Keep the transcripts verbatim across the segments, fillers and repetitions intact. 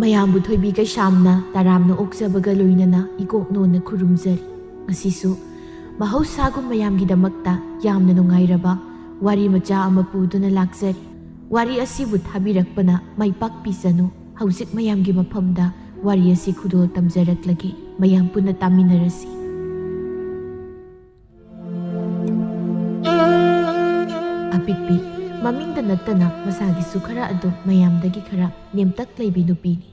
ꯃꯌꯥꯝꯕꯨ ꯊꯣꯏꯕꯤ ꯀꯩꯁꯥꯝꯅ ꯇꯔꯥꯝꯅ ꯑꯣꯛꯆꯕꯒ ꯂꯣꯏꯅꯅ ꯏꯀꯣꯛ ꯅꯣꯟꯅ ꯈꯨꯔꯨꯝꯖꯔꯤ꯫ ꯉꯁꯤꯁꯨ ꯃꯍꯧꯁꯥꯒꯨꯝ ꯃꯌꯥꯝꯒꯤꯗꯃꯛꯇ ꯌꯥꯝꯅ ꯅꯨꯡꯉꯥꯏꯔꯕ ꯋꯥꯔꯤ ꯃꯆꯥ ꯑꯃ ꯄꯨꯗꯨꯅ ꯂꯥꯛꯆꯔꯤ꯫ ꯋꯥꯔꯤ ꯑꯁꯤꯕꯨ ꯊꯥꯕꯤꯔꯛꯄꯅ ꯃꯥꯏ ꯄꯥꯛꯄꯤꯁꯅꯨ꯫ ꯍꯧꯖꯤꯛ ꯃꯌꯥꯝꯒꯤ ꯃꯐꯝꯗ ꯋꯥꯔꯤ ꯑꯁꯤ ꯈꯨꯗꯣꯜ ꯇꯝꯖꯔꯛꯂꯒꯦ꯫ ꯃꯌꯥꯝ ꯄꯨꯟꯅ ꯇꯥꯃꯤꯟꯅꯔꯁꯤ꯫ ꯑꯄꯤꯛꯄꯤ, ꯃꯃꯤꯡꯗ ꯅꯠꯇꯅ ꯃꯁꯥꯒꯤꯁꯨ ꯈꯔ ꯑꯗꯨꯝ ꯃꯌꯥꯝꯗꯒꯤ ꯈꯔ ꯅꯦꯝꯇꯛ ꯂꯩꯕꯤ ꯅꯨꯄꯤꯅꯤ꯫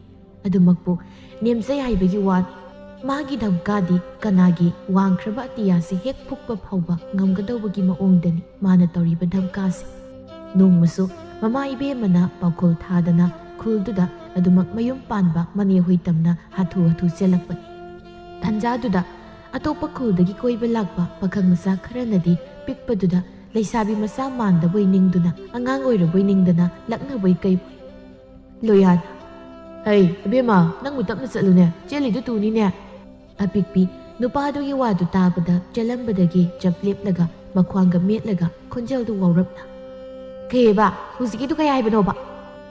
ꯑꯗꯨꯃꯛꯄꯨ ꯅꯦꯝꯖꯩ ꯍꯥꯏꯕꯒꯤ ꯋꯥꯅꯤ꯫ ꯃꯥꯒꯤ ꯙꯝꯀꯥꯗꯤ ꯀꯅꯥꯒꯤ ꯋꯥꯡꯈ꯭ꯔꯕ ꯑꯇꯤꯌꯥꯁꯦ ꯍꯦꯛ ꯐꯨꯛꯄ ꯐꯥꯎꯕ ꯉꯝꯒꯗꯧꯕꯒꯤ ꯃꯑꯣꯡꯗꯅꯤ ꯃꯥꯅ ꯇꯧꯔꯤꯕ ꯙꯝꯀꯥꯁꯦ꯫ ꯅꯣꯡꯃꯁꯨ ꯃꯃꯥ ꯏꯕꯦꯝꯃꯅ ꯄꯥꯎꯈꯣꯜ ꯊꯥꯗꯅ ꯈꯨꯜꯗꯨꯗ ꯑꯗꯨꯃꯛ ꯃꯌꯨꯝ ꯄꯥꯟꯕ ꯃꯅꯦ ꯍꯣꯏ ꯇꯝꯅ ꯍꯥꯊꯨ ꯍꯥꯊꯨ ꯆꯦꯜꯂꯛꯄꯅꯤ꯫ ꯇꯟꯖꯥꯗꯨꯗ ꯑꯇꯣꯞꯄ ꯈꯨꯜꯗꯒꯤ ꯀꯣꯏꯕ ꯂꯥꯛꯄ ꯄꯥꯈꯪ ꯃꯆꯥ ꯈꯔꯅꯗꯤ ꯄꯤꯛꯄꯗꯨꯗ ꯂꯩꯁꯥꯕꯤ ꯃꯆꯥ ꯃꯥꯟꯗꯕꯣꯏ ꯅꯤꯡꯗꯨꯅ, ꯑꯉꯥꯡ ꯑꯣꯏꯔꯕꯣꯏ ꯅꯤꯡꯗꯅ ꯂꯛꯅꯕꯣꯏ ꯀꯩꯕꯣꯏ꯫ ꯂꯣꯌꯥꯟ, "ꯍꯩ, ꯑꯕꯦꯝꯃ, ꯅꯪꯕꯨ ꯇꯞꯅ ꯆꯠꯂꯨꯅꯦ, ꯆꯦꯜꯂꯤꯗꯨ ꯇꯨꯅꯤꯅꯦ"꯫ ꯑꯄꯤꯛꯄꯤ ꯅꯨꯄꯥꯗꯨꯒꯤ ꯋꯥꯗꯨ ꯇꯥꯕꯗ ꯆꯦꯜꯂꯝꯕꯗꯒꯤ ꯆꯞ ꯂꯦꯞꯂꯒ ꯃꯈ꯭ꯋꯥꯡꯒ ꯃꯦꯠꯂꯒ ꯈꯣꯟꯖꯦꯜꯗꯨ ꯋꯥꯎꯔꯞꯅ, "ꯀꯩꯑꯕ? ꯍꯧꯖꯤꯛꯀꯤꯗꯨ ꯀꯩ ꯍꯥꯏꯕꯅꯣꯕ?"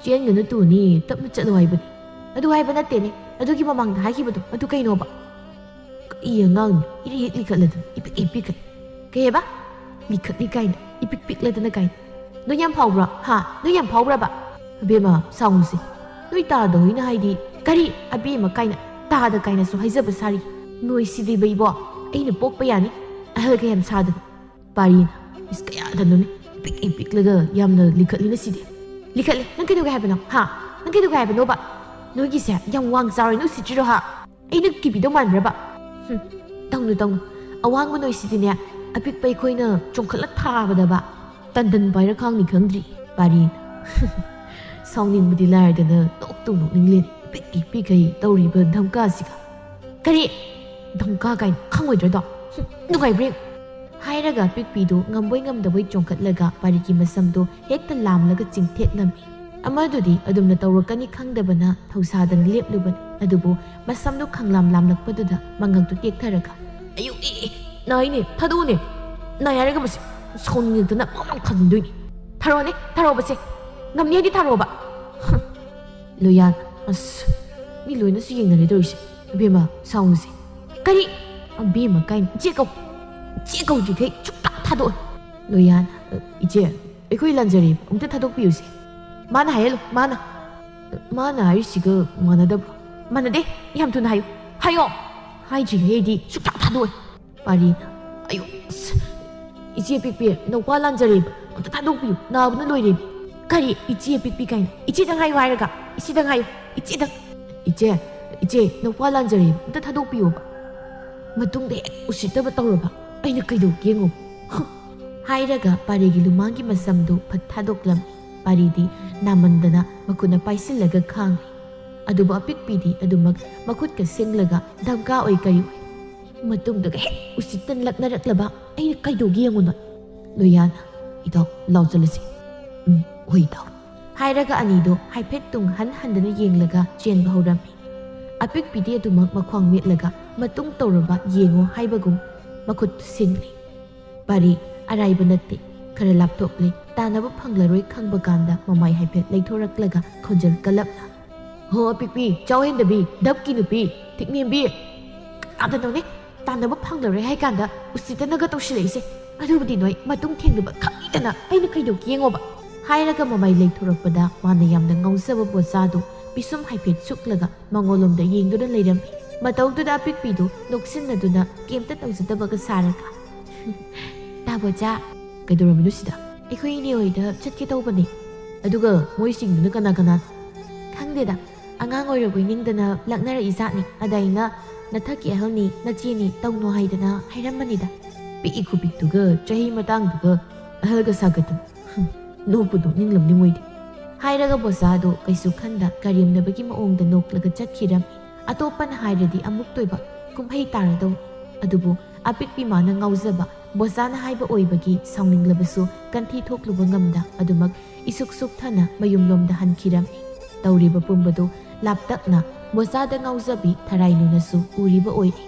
"ꯆꯦꯟꯒꯅꯨ ꯇꯨꯅꯤ, ꯇꯞꯅ ꯆꯠꯂꯨ ꯍꯥꯏꯕꯅꯤ"꯫ "ꯑꯗꯨ ꯍꯥꯏꯕ ꯅꯠꯇꯦꯅꯦ, ꯑꯗꯨꯒꯤ ꯃꯃꯥꯡꯗ ꯍꯥꯏꯈꯤꯕꯗꯣ ꯑꯗꯨ ꯀꯩꯅꯣꯕ?" "ꯀꯩ ꯑꯉꯥꯡꯅꯣ, ꯏꯔꯦꯛ ꯂꯤꯈꯠꯂꯗꯅ ꯏꯄꯤꯛ ꯏꯄꯤꯛꯈꯩ"꯫ "ꯀꯩꯑꯕ? ꯂꯤꯈꯠꯂꯤ ꯀꯥꯏꯅ, ꯏꯄꯤꯛ ꯄꯤꯛꯂꯗꯅ ꯀꯥꯏꯅ꯫ ꯅꯣꯏ ꯌꯥꯝ ꯐꯥꯎꯕ꯭ꯔꯣ? ꯍꯥ? ꯅꯣꯏ ꯌꯥꯝ ꯐꯥꯎꯕ꯭ꯔꯕ?" "ꯑꯕꯦꯝꯃ, ꯁꯥꯎꯅꯨꯁꯦ꯫ ꯅꯣꯏ ꯇꯥꯗ ꯍꯣꯏꯅ ꯍꯥꯏꯗꯤ"꯫ "ꯀꯔꯤ? ꯑꯕꯦꯝꯃ ꯀꯥꯏꯅ, ꯇꯥꯗ ꯀꯥꯏꯅꯁꯨ ꯍꯥꯏꯖꯕ ꯁꯥꯔꯤ꯫ ꯅꯣꯏ ꯁꯤꯗꯤꯕ ꯏꯕꯣ, ꯑꯩꯅ ꯄꯣꯛꯄ ꯌꯥꯅꯤ꯫ ꯑꯍꯜꯒ ꯌꯥꯝ ꯁꯥꯗꯅ"꯫ ꯄꯥꯔꯤꯅ, "ꯏꯁ, ꯀꯌꯥꯗꯅꯣꯅꯦ, ꯏꯄꯤꯛ ꯏꯄꯤꯛꯂꯒ ꯌꯥꯝꯅ ꯂꯤꯈꯠꯂꯤꯅ ꯁꯤꯗꯤ"꯫ "ꯂꯤꯈꯠꯂꯦ? ꯅꯪ ꯀꯩꯗꯧꯒꯦ ꯍꯥꯏꯕꯅꯣ? ꯍꯥ? ꯅꯪ ꯀꯩꯗꯧꯒꯦ ꯍꯥꯏꯕꯅꯣꯕ? ꯅꯣꯏꯒꯤꯁꯦ ꯌꯥꯝ ꯋꯥꯡ ꯆꯥꯎꯔꯦ, ꯅꯣꯏ ꯎꯁꯤꯠꯇ꯭ꯔꯤꯔꯣ, ꯍꯥ? ꯑꯩꯅ ꯀꯤꯕꯤꯗꯧ ꯃꯥꯟꯕ꯭ꯔꯕ? ꯍꯨꯝ, ꯇꯧꯅꯨ, ꯇꯧꯅꯨ꯫ ꯑꯋꯥꯡꯕ ꯅꯣꯏꯁꯤꯗꯤꯅꯦ, ꯑꯄꯤꯛꯄ ꯑꯩꯈꯣꯏꯅ ꯆꯣꯡꯈꯠꯂ ꯊꯥꯕꯗꯕ ꯇꯟꯗꯟ ꯄꯥꯏꯔ ꯈꯥꯡꯅꯤ ꯈꯪꯗ꯭ꯔꯤ"꯫ ꯄꯥꯔꯤꯅ, "ꯁꯥꯎꯅꯤꯡꯕꯗꯤ ꯂꯥꯏꯔꯗꯅ ꯅꯣꯛꯇꯨ ꯅꯣꯛꯅꯤꯡꯂꯦꯅꯦ, ꯏꯄꯤꯛ ꯏꯄꯤꯛꯈꯩ ꯇꯧꯔꯤꯕ ꯙꯝꯀꯥꯁꯤꯒ"꯫ "ꯀꯔꯤ? ꯙꯝꯀꯥ ꯀꯥꯏꯅ ꯈꯪꯉꯣꯏꯗ꯭ꯔꯗꯣ? ꯍꯨꯝ, ꯅꯨꯡꯉꯥꯏꯕ꯭ꯔꯥ ꯌꯦꯡꯉꯨ"꯫ ꯍꯥꯏꯔꯒ ꯄꯤꯛꯄꯤꯗꯨ ꯉꯝꯕꯣꯏ ꯉꯝꯗꯕꯣꯏ ꯆꯣꯡꯈꯠꯂꯒ ꯄꯥꯔꯤꯒꯤ ꯃꯁꯝꯗꯨ ꯍꯦꯛꯇ ꯂꯥꯝꯂꯒ ꯆꯤꯡꯊꯦꯠ ꯅꯝꯃꯤ꯫ ꯑꯃꯗꯨꯗꯤ ꯑꯗꯨꯝꯅ ꯇꯧꯔꯛꯀꯅꯤ ꯈꯪꯗꯕꯅ ꯊꯧꯁꯥꯗꯅ ꯂꯦꯞꯂꯨꯕꯅꯤ꯫ ꯑꯗꯨꯕꯨ ꯃꯁꯝꯗꯨ ꯈꯪꯂꯥꯝ ꯂꯥꯝꯂꯛꯄꯗꯨꯗ ꯃꯉꯛꯇꯨ ꯇꯦꯛꯊꯔꯒ, "ꯑꯌꯨꯛ ꯑꯦ, ꯅꯥꯏꯅꯦ, ꯊꯥꯗꯣꯛꯎꯅꯦ꯫ ꯅꯥꯏ ꯍꯥꯏꯔꯒ ꯃꯁꯤ ꯁꯥꯎꯅꯤꯡꯉꯛꯇꯅ ꯃꯃꯥꯡ ꯊꯥꯖꯤꯟꯗꯣꯏꯅꯤ꯫ ꯊꯥꯔꯛꯑꯣꯅꯦ, ꯊꯥꯔꯛꯑꯣꯕꯁꯦ꯫ ꯉꯝꯅꯤ ꯍꯥꯏꯗꯤ ꯊꯥꯔꯛꯑꯣꯕ꯫ ꯍꯨꯝ꯫ ꯂꯣꯌꯥꯟ, ꯑꯁ, ꯃꯤ ꯂꯣꯏꯅꯁꯨ ꯌꯦꯡꯅꯔꯦ ꯇꯧꯔꯤꯁꯦ꯫ ꯑꯕꯦꯝꯃ, ꯁꯥꯎꯅꯨꯁꯦ꯫ ꯀꯔꯤ? ꯑꯕꯦꯝꯃ ꯀꯥꯏꯅ ꯏꯆꯦ ꯀꯧ꯫ ꯏꯆꯦ ꯀꯧꯗ꯭ꯔꯤꯈꯩ ꯁꯨꯛꯊꯥ ꯊꯥꯗꯣꯛꯑꯣꯏ꯫ ꯂꯣꯌꯥꯟ, ꯏꯆꯦ, ꯑꯩꯈꯣꯏ ꯂꯥꯟꯖꯔꯦ, ꯑꯝꯇ ꯊꯥꯗꯣꯛꯄꯤꯌꯨꯁꯦ꯫ ꯃꯥꯅ ꯍꯥꯏꯍꯜꯂꯨ, ꯃꯥꯅ꯫ ꯃꯥꯅ ꯍꯥꯏꯔꯤꯁꯤꯒ ꯃꯥꯟꯅꯗꯕ꯭ꯔꯣ? ꯃꯥꯟꯅꯗꯦ, ꯌꯥꯝ ꯊꯨꯅ ꯍꯥꯏꯌꯨ꯫ ꯍꯥꯏꯌꯣ! ꯍꯥꯏꯗ꯭ꯔꯤꯉꯩꯗꯤ ꯁꯨꯛꯊꯥ ꯊꯥꯗꯣꯛꯑꯣꯏ꯫ ꯄꯥꯔꯤꯅ, ꯑꯌꯣ! ꯑꯁ! ꯏꯆꯦ ꯄꯤꯛꯄꯤ, ꯅꯧꯄꯥ ꯂꯥꯟꯖꯔꯦꯕ, ꯑꯝꯇ ꯊꯥꯗꯣꯛꯄꯤꯌꯨ, ꯅꯥꯕꯅ ꯂꯣꯏꯔꯦ꯫ ꯀꯔꯤ? ꯏꯆꯦ ꯄꯤꯛꯄꯤ ꯀꯥꯏꯅ? ꯏꯆꯦꯗꯪ ꯍꯥꯏꯌꯨ ꯍꯥꯏꯔꯒ? ꯏꯆꯦꯗꯪ ꯍꯥꯏꯌꯨ, ꯏꯆꯦꯗꯪ꯫ ꯏꯆꯦ, ꯏꯆꯦ, ꯅꯧꯄꯥ ꯂꯥꯟꯖꯔꯦꯕ, ꯑꯝꯇ ꯊꯥꯗꯣꯛꯄꯤꯌꯣꯕ꯫ ꯃꯇꯨꯡꯗ ꯍꯦꯛ ꯎꯁꯤꯠꯇꯕ ꯇꯧꯔꯕ ꯑꯩꯅ ꯀꯩꯗꯧꯒꯦ ꯌꯦꯡꯉꯣ꯫ ꯍꯨꯝ! ꯍꯥꯏꯔꯒ ꯄꯥꯔꯤꯒꯤ ꯂꯨꯃꯥꯡꯒꯤ ꯃꯁꯝꯗꯨ ꯐꯠ ꯊꯥꯗꯣꯛꯂꯝꯃꯤ꯫ ꯄꯥꯔꯤꯗꯤ ꯅꯥꯃꯟꯗꯅ ꯃꯈꯨꯠꯅ ꯄꯥꯏꯁꯤꯜꯂꯒ ꯈꯥꯡꯂꯤ꯫ ꯑꯗꯨꯕꯨ ꯑꯄꯤꯛꯄꯤꯗꯤ ꯑꯗꯨꯃꯛ ꯃꯈꯨꯠꯀ ꯁꯤꯡꯂꯒ ꯙꯝꯀꯥ ꯑꯣꯏ ꯀꯔꯤ ꯑꯣꯏ꯫ ꯃꯇꯨꯡꯗꯒ ꯍꯦꯛ ꯎꯁꯤꯠꯇꯅ ꯂꯛꯅꯔꯛꯂꯕ ꯑꯩꯅ ꯀꯩꯗꯧꯒꯦ ꯌꯦꯡꯉꯨꯅ꯫ ꯂꯣꯌꯥꯟ, ꯏꯇꯥꯎ, ꯂꯥꯎ ꯆꯠꯂꯁꯤ꯫ ꯎꯝ, ꯍꯣꯏ ꯏꯇꯥꯎ꯫ ꯍꯥꯏꯔꯒ ꯑꯅꯤꯗꯣ ꯍꯥꯏꯐꯦꯠ ꯇꯨꯡ ꯍꯟ ꯍꯟꯗꯅ ꯌꯦꯡꯂꯒ ꯆꯦꯟꯕ ꯍꯧꯔꯝꯃꯤ꯫ ꯑꯄꯤꯛꯄꯤꯗꯤ ꯑꯗꯨꯃꯛ ꯃꯈ꯭ꯋꯥꯡ ꯃꯦꯠꯂꯒ ꯃꯇꯨꯡ ꯇꯧꯔꯕ ꯌꯦꯡꯉꯣ ꯍꯥꯏꯕꯒꯨꯝ ꯃꯈꯨꯠ ꯁꯤꯡꯂꯤ꯫ ꯄꯥꯔꯤ, ꯑꯔꯥꯏꯕ ꯅꯠꯇꯦ꯫ ꯈꯔ ꯂꯥꯞꯊꯣꯛꯂꯦ, ꯇꯥꯟꯅꯕ ꯐꯪꯂꯔꯣꯏ ꯈꯪꯕ ꯀꯥꯟꯗ ꯃꯃꯥꯏ ꯍꯥꯏꯐꯦꯠ ꯂꯩꯊꯣꯔꯛꯂꯒ ꯈꯣꯟꯖꯦꯜ ꯀꯜꯂꯞꯅ, "ꯍꯣ ꯑꯄꯤꯛꯄꯤ, ꯆꯥꯎꯍꯦꯟꯗꯕꯤ, ꯗꯞꯀꯤ ꯅꯨꯄꯤ, ꯊꯤꯛꯅꯦꯝꯕꯤ, ꯀꯅꯥꯗꯅꯣꯅꯦ? ꯇꯥꯟꯅꯕ ꯐꯪꯂꯔꯣꯏ ꯍꯥꯏ ꯀꯥꯟꯗ ꯎꯁꯤꯠꯇꯅꯒ ꯇꯧꯁꯤꯜꯂꯛꯏꯁꯦ꯫ ꯑꯗꯨꯕꯨꯗꯤ ꯅꯣꯏ ꯃꯇꯨꯡ ꯊꯦꯡꯅꯕ ꯈꯪꯉꯤꯗꯅ ꯑꯩꯅ ꯀꯩꯗꯧꯒꯦ ꯌꯦꯡꯉꯣꯕ?" ꯍꯥꯏꯔꯒ ꯃꯃꯥꯏ ꯂꯩꯊꯣꯔꯛꯄꯗ ꯃꯥꯅ ꯌꯥꯝꯅ ꯉꯥꯎꯖꯕ ꯕꯣꯆꯥꯗꯨ ꯄꯤꯁꯨꯝ ꯍꯥꯏꯐꯦꯠ ꯁꯨꯛꯂꯒ ꯃꯉꯣꯟꯂꯣꯝꯗ ꯌꯦꯡꯗꯨꯅ ꯂꯩꯔꯝꯃꯤ꯫ ꯃꯇꯧꯗꯨꯗ ꯑꯄꯤꯛꯄꯤꯗꯨ ꯅꯣꯛꯁꯤꯟꯅꯗꯨꯅ ꯀꯩꯝꯇ ꯇꯧꯖꯗꯕꯒ ꯁꯥꯔꯒ, "ꯇꯥ ꯕꯣꯆꯥ, ꯀꯩꯗꯧꯔꯝꯃꯤꯅꯣ ꯁꯤꯗ?" "ꯑꯩꯈꯣꯏ ꯏꯅꯦ ꯍꯣꯏꯗ ꯆꯠꯀꯦ ꯇꯧꯕꯅꯦ꯫" "ꯑꯗꯨꯒ ꯃꯣꯏꯁꯤꯡꯗꯨꯅ ꯀꯅꯥ ꯀꯅꯥ?" "ꯈꯪꯗꯦꯗ, ꯑꯉꯥꯡ ꯑꯣꯏꯔꯕꯣꯏ ꯅꯤꯡꯗꯅ ꯂꯛꯅꯔꯛꯏ ꯖꯥꯠꯅꯤ꯫ ꯑꯗ ꯑꯩꯅ ꯅꯊꯛꯀꯤ ꯑꯍꯜꯅꯤ, ꯅꯆꯦꯅꯤ, ꯇꯧꯅꯣ ꯍꯥꯏꯗꯅ ꯍꯥꯏꯔꯝꯕꯅꯤꯗ꯫" "ꯄꯤꯛꯏ ꯈꯨꯄꯤꯛꯇꯨꯒ ꯆꯍꯤ ꯃꯇꯥꯡꯗꯨꯒ ꯑꯍꯜꯒ ꯁꯥꯒꯠꯇꯅ꯫ ꯍꯨꯝ, ꯅꯣꯛꯄꯨ ꯅꯣꯛꯅꯤꯡꯂꯝꯅꯤ ꯃꯣꯏꯗꯤ꯫" ꯍꯥꯏꯔꯒ ꯕꯣꯆꯥꯗꯣ ꯀꯩꯁꯨ ꯈꯟꯗ ꯀꯔꯦꯝꯅꯕꯒꯤ ꯃꯑꯣꯡꯗ ꯅꯣꯛꯂꯒ ꯆꯠꯈꯤꯔꯝꯃꯤ꯫ ꯑꯇꯣꯞꯄꯅ ꯍꯥꯏꯔꯗꯤ ꯑꯃꯨꯛꯇꯣꯏꯕ ꯀꯨꯝꯍꯩ ꯇꯥꯔꯗꯧ꯫ ꯑꯗꯨꯕꯨ ꯑꯄꯤꯛꯄꯤ ꯃꯥꯅ ꯉꯥꯎꯖꯕ ꯕꯣꯆꯥꯅ ꯍꯥꯏꯕ ꯑꯣꯏꯕꯒꯤ ꯁꯥꯎꯅꯤꯡꯂꯕꯁꯨ ꯀꯟꯊꯤ ꯊꯣꯛꯂꯨꯕ ꯉꯝꯗ ꯑꯗꯨꯃꯛ ꯏꯁꯨꯛ ꯁꯨꯛꯊꯅ ꯃꯌꯨꯝꯂꯣꯝꯗ ꯍꯟꯈꯤꯔꯝꯃꯤ꯫ ꯇꯧꯔꯤꯕ ꯄꯨꯝꯕꯗꯨ ꯂꯥꯞꯇꯛꯅ ꯕꯣꯆꯥꯗ ꯉꯥꯎꯖꯕꯤ ꯊꯔꯥꯏꯅꯨꯅꯁꯨ ꯎꯔꯤꯕ ꯑꯣꯏꯔꯤ꯫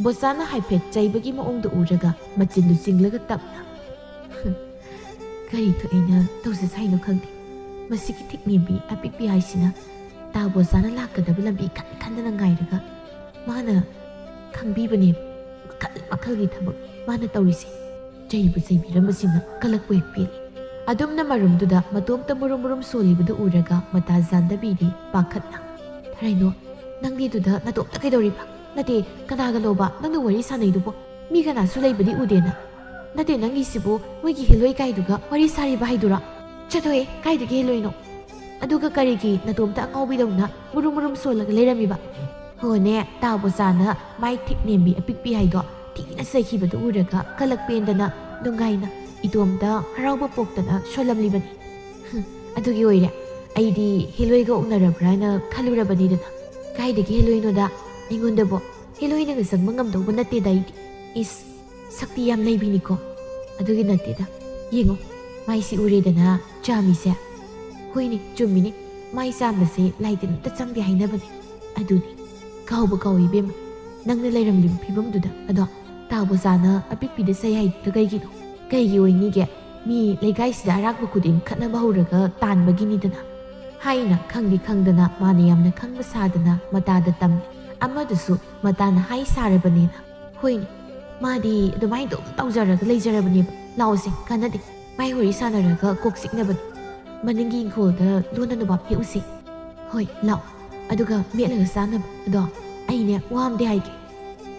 ꯕꯣꯆꯥꯅ ꯍꯥꯏꯐꯦꯠ ꯆꯩꯕꯒꯤ ꯃꯑꯣꯡꯗ ꯎꯔꯒ ꯃꯆꯤꯟꯗꯨ ꯆꯤꯡꯂꯒ ꯇꯞꯅ, "ꯀꯔꯤ ꯊꯣꯛꯏꯅ ꯇꯧꯁꯦ ꯁꯥꯏꯅꯣ ꯈꯪꯗꯦ꯫ ꯃꯁꯤꯒꯤ ꯊꯤꯛꯅꯦꯝꯕꯤ ꯑꯄꯤꯛꯄꯤ ꯍꯥꯏꯁꯤꯅ ꯇꯥ ꯕꯣꯆꯥꯅ ꯂꯥꯛꯀꯗꯕ ꯂꯝꯕꯤ ꯈꯟ ꯈꯟꯗꯅ ꯉꯥꯏꯔꯒ ꯃꯥꯅ ꯈꯪꯕꯤꯕꯅꯦ ꯃꯈꯜ ꯃꯈꯜꯒꯤ ꯊꯕꯛ ꯃꯥꯅ ꯇꯧꯔꯤꯁꯦ꯫ ꯆꯩꯕꯨ ꯆꯩꯕꯤꯔꯝꯕꯁꯤꯅ ꯀꯂꯛꯄ ꯍꯦꯛ ꯄꯦꯜꯂꯤ꯫" ꯑꯗꯨꯝꯅ ꯃꯔꯨꯝꯗꯨꯗ ꯃꯇꯣꯝꯇ ꯃꯨꯔꯨꯝ ꯃꯨꯔꯨꯝ ꯁꯣꯜꯂꯤꯕꯗꯨ ꯎꯔꯒ ꯃꯇꯥ ꯖꯥꯟꯗꯕꯤꯗꯤ ꯄꯥꯈꯠꯅ, "ꯊꯔꯥꯏꯅꯣ, ꯅꯪꯗꯤ ꯑꯗꯨꯗ ꯅꯇꯣꯝꯇ ꯀꯩꯗꯧꯔꯤꯕ? ꯅꯠꯇꯦ, ꯀꯅꯥꯒ ꯂꯣꯕ ꯅꯪꯅ ꯋꯥꯔꯤ ꯁꯥꯟꯅꯩꯗꯨꯕꯣ? ꯃꯤ ꯀꯅꯥꯁꯨ ꯂꯩꯕꯗꯤ ꯎꯗꯦꯅ꯫ ꯅꯠꯇꯦ, ꯅꯪꯒꯤꯁꯤꯕꯨ ꯃꯣꯏꯒꯤ ꯍꯦꯂꯣꯏ ꯀꯥꯏꯗꯨꯒ ꯋꯥꯔꯤ ꯁꯥꯔꯤꯕ ꯍꯥꯏꯗꯨꯔꯥ? ꯆꯠꯊꯣꯛꯑꯦ, ꯀꯥꯏꯗꯒꯤ ꯍꯦꯂꯣꯏꯅꯣ? ꯑꯗꯨꯒ ꯀꯔꯤꯒꯤ ꯅꯇꯣꯝꯇ ꯑꯉꯥꯎꯕꯤꯗꯧꯅ ꯃꯨꯔꯨꯝ ꯃꯨꯔꯨꯝ ꯁꯣꯜꯂꯒ ꯂꯩꯔꯝꯃꯤꯕ?" ꯍꯣꯅꯦ, ꯇꯥ ꯕꯣꯆꯥꯅ ꯃꯥꯏ ꯊꯤꯛ ꯅꯦꯝꯕꯤ ꯑꯄꯤꯛꯄꯤ ꯍꯥꯏꯗꯣ ꯊꯤꯅ ꯆꯩꯈꯤꯕꯗꯨ ꯎꯔꯒ ꯀꯂꯛ ꯄꯦꯟꯗꯅ ꯅꯨꯡꯉꯥꯏꯅ ꯏꯇꯣꯝꯇ ꯍꯔꯥꯎꯕ ꯄꯣꯛꯇꯅ ꯁꯣꯜꯂꯝꯂꯤꯕꯅꯤ꯫ "ꯍꯨꯝ, ꯑꯗꯨꯒꯤ ꯑꯣꯏꯔꯦ꯫ ꯑꯩꯗꯤ ꯍꯦꯂꯣꯏꯒ ꯎꯅꯔꯕ꯭ꯔꯥ ꯍꯥꯏꯅ ꯈꯜꯂꯨꯔꯕꯅꯤꯗꯅ꯫ ꯀꯥꯏꯗꯒꯤ ꯍꯦꯂꯣꯏꯅꯣꯗ? ꯑꯩꯉꯣꯟꯗꯕꯨ ꯍꯦꯂꯣꯏꯅꯒ ꯆꯪꯕ ꯉꯝꯗꯧꯕ ꯅꯠꯇꯦꯗ ꯑꯩꯗꯤ꯫ ꯏꯁ, ꯁꯛꯇꯤ ꯌꯥꯝ ꯂꯩꯕꯤꯅꯤꯀꯣ꯫ ꯑꯗꯨꯒꯤ ꯅꯠꯇꯦꯗ꯫ ꯌꯦꯡꯉꯣ, ꯃꯥꯏꯁꯤ ꯎꯔꯦꯗꯅ ꯆꯥꯝꯃꯤꯁꯦ꯫ ꯍꯣꯏꯅꯦ, ꯆꯨꯝꯃꯤꯅꯦ꯫ ꯃꯥꯏ ꯆꯥꯝꯕꯁꯦ ꯂꯥꯏꯇꯤꯟ ꯑꯝꯇ ꯆꯪꯗꯦ ꯍꯥꯏꯅꯕꯅꯦ꯫ ꯑꯗꯨꯅꯤ, ꯀꯥꯎꯕ ꯀꯥꯎꯏ ꯏꯕꯦꯝꯃ, ꯅꯪꯅ ꯂꯩꯔꯝꯂꯤꯕ ꯐꯤꯕꯝꯗꯨꯗ꯫ ꯑꯗꯣ ꯇꯥ ꯕꯣꯆꯥꯅ ꯑꯄꯤꯛꯄꯤꯗ ꯆꯩ ꯍꯥꯏꯗꯨꯅ ꯀꯩꯒꯤꯅꯣ? ꯀꯩꯒꯤ ꯑꯣꯏꯅꯤꯒꯦ? ꯃꯤ ꯂꯩꯀꯥꯏꯁꯤꯗ ꯑꯔꯥꯛꯄ ꯈꯨꯗꯤꯡ ꯈꯠꯅꯕ ꯍꯧꯔꯒ ꯇꯥꯟꯕꯒꯤꯅꯤꯗꯅ" ꯍꯥꯏꯅ ꯈꯪꯗꯤ ꯈꯪꯗꯅ ꯃꯥꯅ ꯌꯥꯝꯅ ꯈꯪꯕ ꯁꯥꯗꯅ ꯃꯇꯥꯗ ꯇꯝꯃꯤ꯫ ꯑꯃꯗꯨꯁꯨ ꯃꯇꯥꯅ ꯍꯥꯏ ꯁꯥꯔꯕꯅꯤꯅ꯫ "ꯍꯣꯏꯅꯦ, ꯃꯥꯗꯤ ꯑꯗꯨꯃꯥꯏꯅ ꯑꯗꯨꯝ ꯇꯧꯖꯔꯒ ꯂꯩꯖꯔꯕꯅꯦꯕ꯫ ꯂꯥꯛꯑꯣꯁꯦ, ꯀꯥꯟꯅꯗꯦ꯫ ꯃꯥꯏ ꯋꯥꯔꯤ ꯁꯥꯟꯅꯔꯒ ꯀꯣꯛ ꯆꯤꯛꯅꯕꯅꯤ꯫ ꯃꯅꯤꯡꯒꯤ ꯏꯪꯈꯣꯜꯗ ꯂꯣꯟꯅ ꯅꯣꯕꯥꯞ ꯍꯦꯛꯎꯁꯦ꯫" "ꯍꯣꯏ, ꯂꯥꯛꯑꯣ꯫ ꯑꯗꯨꯒ ꯃꯦꯠꯂꯒ ꯆꯥꯅꯕ꯫ ꯑꯗꯣ ꯑꯩꯅꯦ, ꯋꯥ ꯑꯝꯗꯤ ꯍꯥꯏꯒꯦ꯫"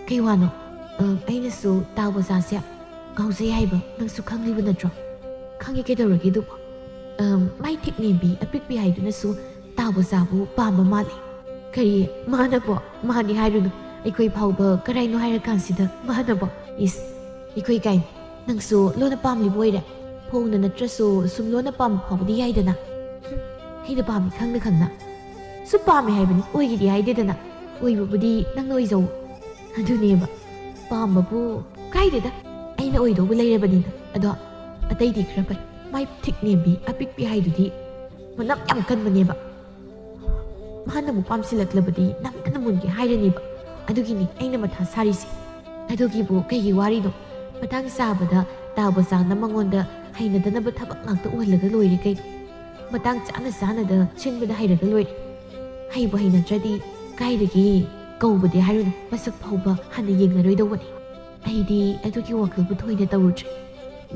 "ꯀꯩ ꯋꯥꯅꯣ?" "ꯑ, ꯑꯩꯅꯁꯨ ꯇꯥ ꯕꯣꯆꯥꯁꯦ ꯉꯥꯎꯖꯩ ꯍꯥꯏꯕ ꯅꯪꯁꯨ ꯈꯪꯂꯤꯕ ꯅꯠꯇ꯭ꯔꯣ?" "ꯈꯪꯉꯤ, ꯀꯩꯗꯧꯔꯒꯦ ꯑꯗꯨꯕꯨ?" "ꯑ, ꯃꯥꯏ ꯊꯤꯛ ꯅꯦꯝꯕꯤ ꯑꯄꯤꯛꯄꯤ ꯍꯥꯏꯗꯨꯅꯁꯨ ꯇꯥ ꯕꯣꯆꯥꯕꯨ ꯄꯥꯝꯕ ꯃꯥꯜꯂꯤ꯫" "ꯀꯔꯤ? ꯃꯥꯅꯕꯣ? ꯃꯥꯅꯤ ꯍꯥꯏꯔꯨꯅꯨ꯫ ꯑꯩꯈꯣꯏ ꯐꯥꯎꯕ ꯀꯔꯥꯏꯅꯣ ꯍꯥꯏꯔꯀꯥꯟꯁꯤꯗ ꯃꯥꯅꯕꯣ? ꯏꯁ, ꯑꯩꯈꯣꯏ ꯀꯥꯏꯅ꯫ ꯅꯪꯁꯨ ꯂꯣꯟꯅ ꯄꯥꯝꯂꯤꯕ ꯑꯣꯏꯔꯦ꯫ ꯐꯣꯡꯅ ꯅꯠꯇ꯭ꯔꯁꯨ ꯁꯨꯝ ꯂꯣꯟꯅ ꯄꯥꯝꯕ ꯐꯥꯎꯕꯗꯤ ꯌꯥꯏꯗꯅ꯫" "ꯍꯨꯝ, ꯑꯩꯅ ꯄꯥꯝꯃꯤ ꯈꯪꯅ ꯈꯪꯅ꯫ ꯁꯨꯝ ꯄꯥꯝꯃꯦ ꯍꯥꯏꯕꯅꯤ, ꯑꯣꯏꯒꯦꯗꯤ ꯍꯥꯏꯗꯦꯗꯅ꯫ ꯑꯣꯏꯕꯕꯨꯗꯤ ꯅꯪꯅ ꯑꯣꯏꯖꯧ꯫" "ꯑꯗꯨꯅꯦꯕ꯫ ꯄꯥꯝꯕꯕꯨ ꯀꯥꯏꯗꯦꯗ, ꯑꯩꯅ ꯑꯣꯏꯗꯧꯕ ꯂꯩꯔꯕꯅꯤꯅ꯫ ꯑꯗꯣ ꯑꯇꯩꯗꯤ ꯈꯔ ꯐꯩ꯫ ꯃꯥꯏ ꯊꯤꯛ ꯅꯦꯝꯕꯤ ꯑꯄꯤꯛꯄꯤ ꯍꯥꯏꯗꯨꯗꯤ ꯃꯅꯝ ꯌꯥꯝ ꯀꯟꯕꯅꯦꯕ꯫ ꯃꯥꯅ ꯑꯃꯨꯛ ꯄꯥꯝꯁꯤꯜꯂꯛꯂꯕꯗꯤ ꯅꯝꯗꯅ ꯃꯨꯟꯒꯦ ꯍꯥꯏꯔꯅꯦꯕ꯫ ꯑꯗꯨꯒꯤꯅꯤ ꯑꯩꯅ ꯃꯊꯥ ꯁꯥꯔꯤꯁꯦ꯫ ꯑꯗꯨꯒꯤꯕꯨ ꯀꯩꯒꯤ ꯋꯥꯔꯤꯅꯣ? ꯃꯇꯥꯡ ꯆꯥꯕꯗ ꯇꯥꯕ ꯆꯥꯡꯅ ꯃꯉꯣꯟꯗ ꯍꯩꯅꯗꯅꯕ ꯊꯕꯛ ꯉꯥꯛꯇ ꯎꯍꯜꯂꯒ ꯂꯣꯏꯔꯦ ꯀꯩꯅꯣ꯫ ꯃꯇꯥꯡ ꯆꯥꯅ ꯆꯥꯅꯗ ꯁꯤꯟꯕꯗ ꯍꯩꯔꯒ ꯂꯣꯏꯔꯦ꯫ ꯍꯩꯕꯨ ꯍꯩꯅꯗ꯭ꯔꯗꯤ ꯀꯥꯏꯗꯒꯤ ꯀꯧꯕꯗꯤ ꯍꯥꯏꯔꯨꯅꯨ, ꯃꯁꯛ ꯐꯥꯎꯕ ꯍꯟꯅ ꯌꯦꯡꯅꯔꯣꯏꯗꯧꯕꯅꯤ꯫ ꯑꯩꯗꯤ ꯑꯗꯨꯒꯤ ꯋꯥꯈꯜꯕꯨ ꯊꯣꯏꯅ ꯇꯧꯔꯨꯗ꯭ꯔꯦ꯫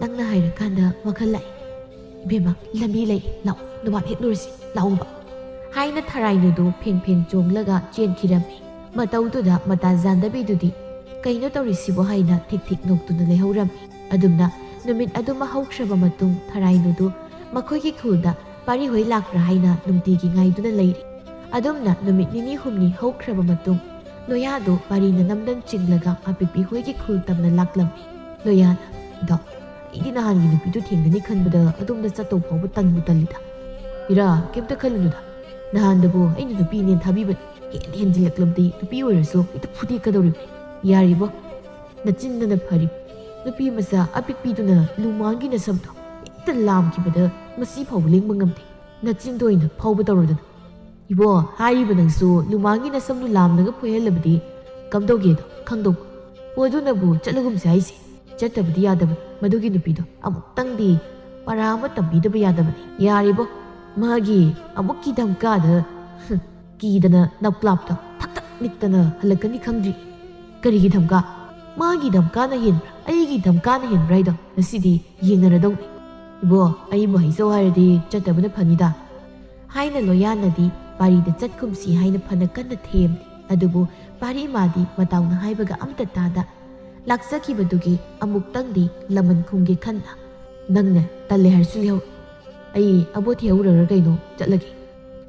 ꯅꯪꯅ ꯍꯥꯏꯔꯀꯥꯟꯗ ꯋꯥꯈꯜ ꯂꯥꯛꯑꯦ꯫ "ꯏꯕꯦꯝꯃ, ꯂꯝꯕꯤ ꯂꯩ, ꯂꯥꯛꯑꯣ, ꯅꯨꯕꯥꯞ ꯍꯦꯛꯂꯨꯔꯁꯤ, ꯂꯥꯛꯑꯣꯕ," ꯍꯥꯏꯅ ꯊꯔꯥꯏꯅꯨꯗꯨ ꯐꯦꯡ ꯐꯦꯡ ꯆꯣꯡꯂꯒ ꯆꯦꯟꯈꯤꯔꯝꯃꯤ꯫ ꯃꯇꯧꯗꯨꯗ ꯃꯇꯥ ꯖꯥꯟꯗꯕꯤꯗꯨꯗꯤ "ꯀꯩꯅꯣ ꯇꯧꯔꯤꯁꯤꯕꯣ?" ꯍꯥꯏꯅ ꯊꯤꯛ ꯊꯤꯛ ꯅꯣꯛꯇꯨꯅ ꯂꯩꯍꯧꯔꯝꯃꯤ꯫ ꯑꯗꯨꯝꯅ ꯅꯨꯃꯤꯠ ꯑꯗꯨꯃ ꯍꯧꯈ꯭ꯔꯕ ꯃꯇꯨꯡ ꯊꯔꯥꯏꯅꯨꯗꯨ ꯃꯈꯣꯏꯒꯤ ꯈꯨꯜꯗ ꯄꯥꯔꯤꯍꯣꯏ ꯂꯥꯛꯄ꯭ꯔꯥ ꯍꯥꯏꯅ ꯅꯨꯡꯇꯤꯒꯤ ꯉꯥꯏꯗꯨꯅ ꯂꯩꯔꯤ꯫ ꯑꯗꯨꯝꯅ ꯅꯨꯃꯤꯠ ꯅꯤꯅꯤ ꯍꯨꯝꯅꯤ ꯍꯧꯈ꯭ꯔꯕ ꯃꯇꯨꯡ ꯂꯣꯌꯥꯗꯨ ꯄꯥꯔꯤꯅ ꯅꯝꯗꯟ ꯆꯤꯡꯂꯒ ꯑꯄꯤꯛꯄꯤ ꯍꯣꯏꯒꯤ ꯈꯨꯜ ꯇꯝꯅ ꯂꯥꯛꯂꯝꯃꯤ꯫ ꯂꯣꯌꯥꯅ, "ꯏꯗꯣ, ꯑꯩꯗꯤ ꯅꯍꯥꯟꯒꯤ ꯅꯨꯄꯤꯗꯨ ꯊꯦꯡꯅꯅꯤ ꯈꯟꯕꯗ ꯑꯗꯣꯝꯗ ꯆꯠꯇꯧ ꯐꯥꯎꯕ ꯇꯟꯕꯨ ꯇꯜꯂꯤꯗ꯫ ꯏꯔꯥ, ꯀꯩꯝꯇ ꯈꯜꯂꯨꯅꯨꯗ꯫ ꯅꯍꯥꯟꯗꯕꯨ ꯑꯩꯅ ꯅꯨꯄꯤꯅꯦꯅ ꯊꯥꯕꯤꯕꯅꯤ꯫ ꯍꯦꯟ ꯍꯦꯟꯖꯤꯜꯂꯛꯂꯕꯗꯤ ꯅꯨꯄꯤ ꯑꯣꯏꯔꯁꯨ ꯍꯦꯛꯇ ꯐꯨꯗꯦꯛꯀꯗꯧꯔꯤꯕꯅꯤ꯫ ꯌꯥꯔꯤꯕꯣ, ꯅꯆꯤꯟꯗꯅ ꯐꯔꯤ꯫ ꯅꯨꯄꯤ ꯃꯆꯥ ꯑꯄꯤꯛꯄꯤꯗꯨꯅ ꯂꯨꯃꯥꯡꯒꯤ ꯅꯁꯝꯗꯣ ꯍꯦꯛꯇ ꯂꯥꯝꯈꯤꯕꯗ ꯃꯁꯤ ꯐꯥꯎꯕ ꯂꯦꯡꯕ ꯉꯝꯗꯦ꯫ ꯅꯆꯤꯟꯗ ꯑꯣꯏꯅ ꯐꯥꯎꯕ ꯇꯧꯔꯗꯅ꯫ ꯏꯕꯣ, ꯍꯥꯏꯔꯤꯕ ꯅꯪꯁꯨ ꯂꯨꯃꯥꯡꯒꯤ ꯅꯁꯝꯗꯨ ꯂꯥꯝꯂꯒ ꯐꯣꯏꯍꯜꯂꯕꯗꯤ ꯀꯝꯗꯧꯒꯦꯗꯣ ꯈꯪꯗꯧꯕ꯫ ꯑꯣ, ꯑꯗꯨꯅꯕꯨ ꯆꯠꯂꯒꯨꯝꯁꯦ ꯍꯥꯏꯁꯦ꯫ ꯆꯠꯇꯕꯗꯤ ꯌꯥꯗꯕ ꯃꯗꯨꯒꯤ ꯅꯨꯄꯤꯗꯣ ꯑꯃꯨꯛꯇꯪꯗꯤ ꯄꯔꯥ ꯑꯃ ꯇꯝꯕꯤꯗꯕ ꯌꯥꯗꯕꯅꯤ꯫ ꯌꯥꯔꯤꯕꯣ, ꯃꯥꯒꯤ ꯑꯃꯨꯛꯀꯤ ꯙꯝꯀꯥꯗ, ꯍꯨꯝ, ꯀꯤꯗꯅ ꯅꯞꯀ꯭ꯂꯥꯞꯇ ꯊꯛ ꯊꯛ ꯅꯤꯛꯇꯅ ꯍꯜꯂꯛꯀꯅꯤ ꯈꯪꯗ꯭ꯔꯤ꯫ ꯀꯔꯤꯒꯤ ꯙꯝꯀꯥ? ꯃꯥꯒꯤ ꯙꯝꯀꯥꯅ ꯍꯦꯟꯕ꯭ꯔꯥ, ꯑꯩꯒꯤ ꯙꯝꯀꯥꯅ ꯍꯦꯟꯕ꯭ꯔꯥ ꯍꯥꯏꯗꯣ ꯉꯁꯤꯗꯤ ꯌꯦꯡꯅꯔꯗꯧꯅꯤ꯫ ꯏꯕꯣ, ꯑꯩꯕꯨ ꯍꯩꯖꯧ ꯍꯥꯏꯔꯗꯤ ꯆꯠꯇꯕꯅ ꯐꯅꯤꯗ," ꯍꯥꯏꯅ ꯂꯣꯌꯥꯅꯗꯤ ꯄꯥꯔꯤꯗ ꯆꯠꯈꯨꯝꯁꯤ ꯍꯥꯏꯅ ꯐꯅ ꯀꯟꯅ ꯊꯦꯝꯂꯤ꯫ ꯑꯗꯨꯕꯨ ꯄꯥꯔꯤ ꯃꯥꯗꯤ ꯃꯇꯥꯎꯅ ꯍꯥꯏꯕꯒ ꯑꯝꯇ ꯇꯥꯗ ꯂꯥꯛꯆꯈꯤꯕꯗꯨꯒꯤ ꯑꯃꯨꯛꯇꯪꯗꯤ ꯂꯃꯟ ꯈꯨꯝꯒꯦ ꯈꯟꯅ, "ꯅꯪꯅꯦ, ꯇꯜꯂꯦ ꯍꯥꯏꯔꯁꯨ ꯂꯩꯍꯧ꯫ ꯑꯩ ꯑꯕꯣ ꯊꯤꯍꯧꯔꯒ ꯀꯩꯅꯣ ꯆꯠꯂꯒꯦ꯫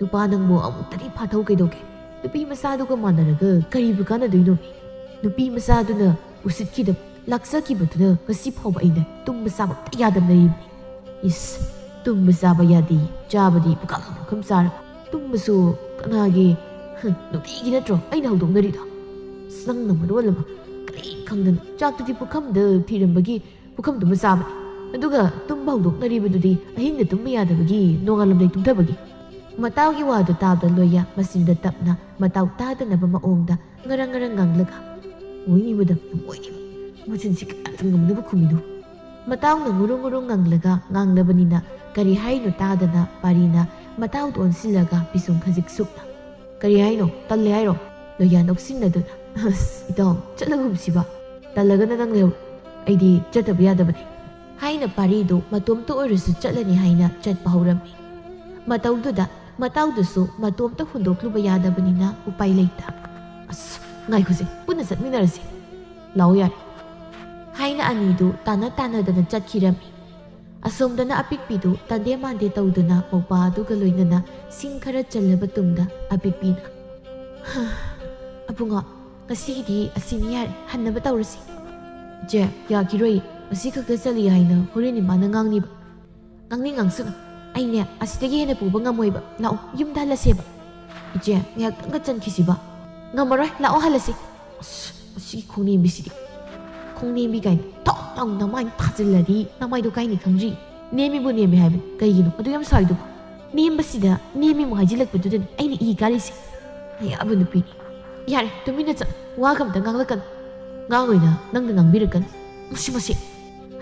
ꯅꯨꯄꯥ ꯅꯪꯕꯨ ꯑꯃꯨꯛꯇꯗꯤ ꯐꯥꯊꯧ ꯀꯩꯗꯧꯒꯦ? ꯅꯨꯄꯤ ꯃꯆꯥꯗꯨꯒ ꯃꯥꯟꯅꯔꯒ ꯀꯔꯤꯕꯨ ꯀꯥꯟꯅꯗꯣꯏꯅꯣ? ꯅꯨꯄꯤ ꯃꯆꯥꯗꯨꯅ ꯎꯁꯤꯠꯈꯤꯗꯕ ꯂꯥꯛꯆꯈꯤꯕꯗꯨꯅ ꯉꯁꯤ ꯐꯥꯎꯕ ꯑꯩꯅ ꯇꯨꯝꯕ ꯆꯥꯕ ꯑꯝꯇ ꯌꯥꯗꯅ ꯂꯩꯔꯤꯕꯅꯤ꯫ ꯏꯁ, ꯇꯨꯝꯕ ꯆꯥꯕ ꯌꯥꯗꯦ, ꯆꯥꯕꯗꯤ ꯄꯨꯈꯝ ꯄꯨꯈꯝ ꯆꯥꯔ ꯇꯨꯝꯕꯁꯨ ꯀꯅꯥꯒꯤ? ꯍꯝ, ꯅꯨꯄꯤꯒꯤ ꯅꯠꯇ꯭ꯔꯣ ꯑꯩꯅ ꯍꯧꯗꯣꯛꯅꯔꯤꯗꯣ? ꯑꯁ, ꯅꯪꯅ ꯃꯔꯣꯜ ꯑꯃ ꯀꯔꯤ ꯈꯪꯗꯅ ꯆꯥꯛꯇꯨꯗꯤ ꯄꯨꯈꯝꯗ ꯊꯤꯔꯝꯕꯒꯤ ꯄꯨꯈꯝꯗꯨꯃ ꯆꯥꯕꯅꯤ꯫ ꯑꯗꯨꯒ ꯇꯨꯝꯕ ꯍꯧꯗꯣꯛꯅꯔꯤꯕꯗꯨꯗꯤ ꯑꯍꯤꯡꯗ ꯇꯨꯝꯕ ꯌꯥꯗꯕꯒꯤ ꯅꯣꯡꯉꯥꯜꯂꯝꯗꯥꯏ ꯇꯨꯝꯊꯕꯒꯤ꯫ ꯃꯇꯥꯎꯒꯤ ꯋꯥꯗꯨ ꯇꯥꯕꯗ ꯂꯣꯌꯥ ꯃꯆꯤꯟꯗ ꯇꯞꯅ ꯃꯇꯥꯎ ꯇꯥꯗꯅꯕ ꯃꯑꯣꯡꯗ ꯉꯔꯪ ꯉꯔꯪ ꯉꯥꯡꯂꯒ, "ꯑꯣꯏꯅꯤ ꯃꯦꯗꯥꯝ, ꯌꯥꯝ ꯑꯣꯏꯅꯤ꯫ ꯃꯆꯤꯟꯁꯤ ꯀꯌꯥꯗ ꯉꯝꯅꯕ ꯈꯨꯝꯃꯤꯅꯣ?" ꯃꯇꯥꯎꯅ ꯉꯨꯔꯨꯡ ꯉꯨꯔꯨꯡ ꯉꯪꯂꯒ ꯉꯥꯡꯂꯕꯅꯤꯅ ꯀꯔꯤ ꯍꯥꯏꯅꯣ ꯇꯥꯗꯅ ꯄꯥꯔꯤꯅ ꯃꯇꯥꯎꯗ ꯑꯣꯟꯁꯤꯜꯂꯒ ꯄꯤꯁꯨꯝ ꯈꯖꯤꯛ ꯁꯨꯛꯅ, "ꯀꯔꯤ ꯍꯥꯏꯅꯣ? ꯇꯜꯂꯦ ꯍꯥꯏꯔꯣ?" ꯂꯣꯌꯥ ꯅꯣꯛꯁꯤꯟꯅꯗꯨꯅ, "ꯑꯁ, ꯏꯇꯥꯎ, ꯆꯠꯂꯒꯨꯝꯁꯤꯕ꯫ ꯇꯜꯂꯒꯅ ꯅꯪ ꯂꯩꯍꯧꯔꯣ꯫ ꯑꯩꯗꯤ ꯆꯠꯇꯕ ꯌꯥꯗꯕꯅꯤ," ꯍꯥꯏꯅ ꯄꯥꯔꯤꯗꯨ ꯃꯇꯣꯝꯇ ꯑꯣꯏꯔꯁꯨ ꯆꯠꯂꯅꯤ ꯍꯥꯏꯅ ꯆꯠꯄ ꯍꯧꯔꯝꯃꯤ꯫ ꯃꯇꯧꯗꯨꯗ ꯃꯇꯥꯎꯗꯨꯁꯨ ꯃꯇꯣꯝꯇ ꯍꯨꯟꯗꯣꯛꯂꯨꯕ ꯌꯥꯗꯕꯅꯤꯅ ꯎꯄꯥꯏ ꯂꯩꯇ, "ꯑꯁ, ꯉꯥꯏꯈꯣꯁꯦ, ꯄꯨꯟꯅ ꯆꯠꯃꯤꯟꯅꯔꯁꯤ꯫ ꯂꯥꯛꯑꯣ ꯌꯥꯔꯦ," ꯍꯥꯏꯅ ꯑꯅꯤꯗꯨ ꯇꯥꯟꯅ ꯇꯥꯟꯅꯗꯅ ꯆꯠꯈꯤꯔꯝꯃꯤ꯫ ꯑꯁꯣꯝꯗꯅ ꯑꯄꯤꯛꯄꯤꯗꯨ ꯇꯟꯗꯦ ꯃꯥꯟꯗꯦ ꯇꯧꯗꯨꯅ ꯃꯧꯄꯥ ꯑꯗꯨꯒ ꯂꯣꯏꯅꯅ ꯁꯤꯡ ꯈꯔ ꯆꯜꯂꯕ ꯇꯨꯡꯗ ꯑꯄꯤꯛꯄꯤꯅ, "ꯍꯥ, ꯑꯕꯨꯡꯉꯣ, ꯉꯁꯤꯒꯤꯗꯤ ꯑꯁꯤꯅꯤ ꯌꯥꯔꯦ, ꯍꯟꯅꯕ ꯇꯧꯔꯁꯤ꯫" "ꯏꯆꯦ, ꯌꯥꯈꯤꯔꯣꯏ꯫ ꯉꯁꯤ ꯈꯛꯇ ꯆꯠꯂꯤ ꯍꯥꯏꯅ ꯍꯣꯔꯦꯟ ꯏꯃꯥꯅ ꯉꯥꯡꯅꯤꯕ꯫" "ꯉꯥꯡꯅꯤꯡ ꯉꯥꯡꯁꯅꯨ꯫ ꯑꯩꯅꯦ ꯑꯁꯤꯗꯒꯤ ꯍꯦꯟꯅ ꯄꯨꯕ ꯉꯝꯃꯣꯏꯕ꯫ ꯂꯥꯛꯑꯣ, ꯌꯨꯝꯗ ꯍꯜꯂꯁꯦꯕ꯫" "ꯏꯆꯦ, ꯉꯥꯏꯍꯥꯛꯇꯪꯒ ꯆꯟꯈꯤꯁꯤꯕ꯫" "ꯉꯝꯃꯔꯣꯏ, ꯂꯥꯛꯑꯣ ꯍꯜꯂꯁꯤ꯫" "ꯑꯁ, ꯃꯁꯤꯒꯤ ꯈꯣꯡꯅꯦꯝꯕꯤꯁꯤꯗꯤ꯫ ꯈꯣꯡꯅꯦꯝꯕꯤ ꯀꯥꯏꯅ ꯊꯣꯛ ꯂꯥꯎꯅ ꯅꯃꯥꯏ ꯊꯥꯖꯤꯜꯂꯗꯤ ꯅꯃꯥꯏꯗꯣ ꯀꯥꯏꯅꯤ ꯈꯪꯗ꯭ꯔꯤ꯫ ꯅꯦꯝꯃꯤꯕꯨ ꯅꯦꯝꯃꯤ ꯍꯥꯏꯕꯅꯤ, ꯀꯩꯒꯤꯅꯣ ꯑꯗꯨ ꯌꯥꯝ ꯁꯥꯎꯔꯤꯗꯨꯕꯨ? ꯅꯦꯝꯕꯁꯤꯗ ꯅꯦꯝꯃꯤꯃꯨꯛ ꯍꯥꯏꯖꯤꯜꯂꯛꯄꯗꯨꯗꯅꯤ ꯑꯩꯅ ꯏ ꯀꯥꯔꯤꯁꯦ꯫ ꯑꯌꯥꯕ ꯅꯨꯄꯤꯅꯤ꯫ ꯌꯥꯔꯦ, ꯇꯨꯃꯤꯟꯅ ꯆꯠ, ꯋꯥꯒ ꯑꯝꯇ ꯉꯥꯡꯂꯛꯀꯅꯨ꯫ ꯉꯥꯡꯉꯣꯏꯅ ꯅꯪꯅ ꯉꯥꯡꯕꯤꯔꯛꯀꯅꯨ꯫ ꯃꯁꯤ, ꯃꯁꯤ!"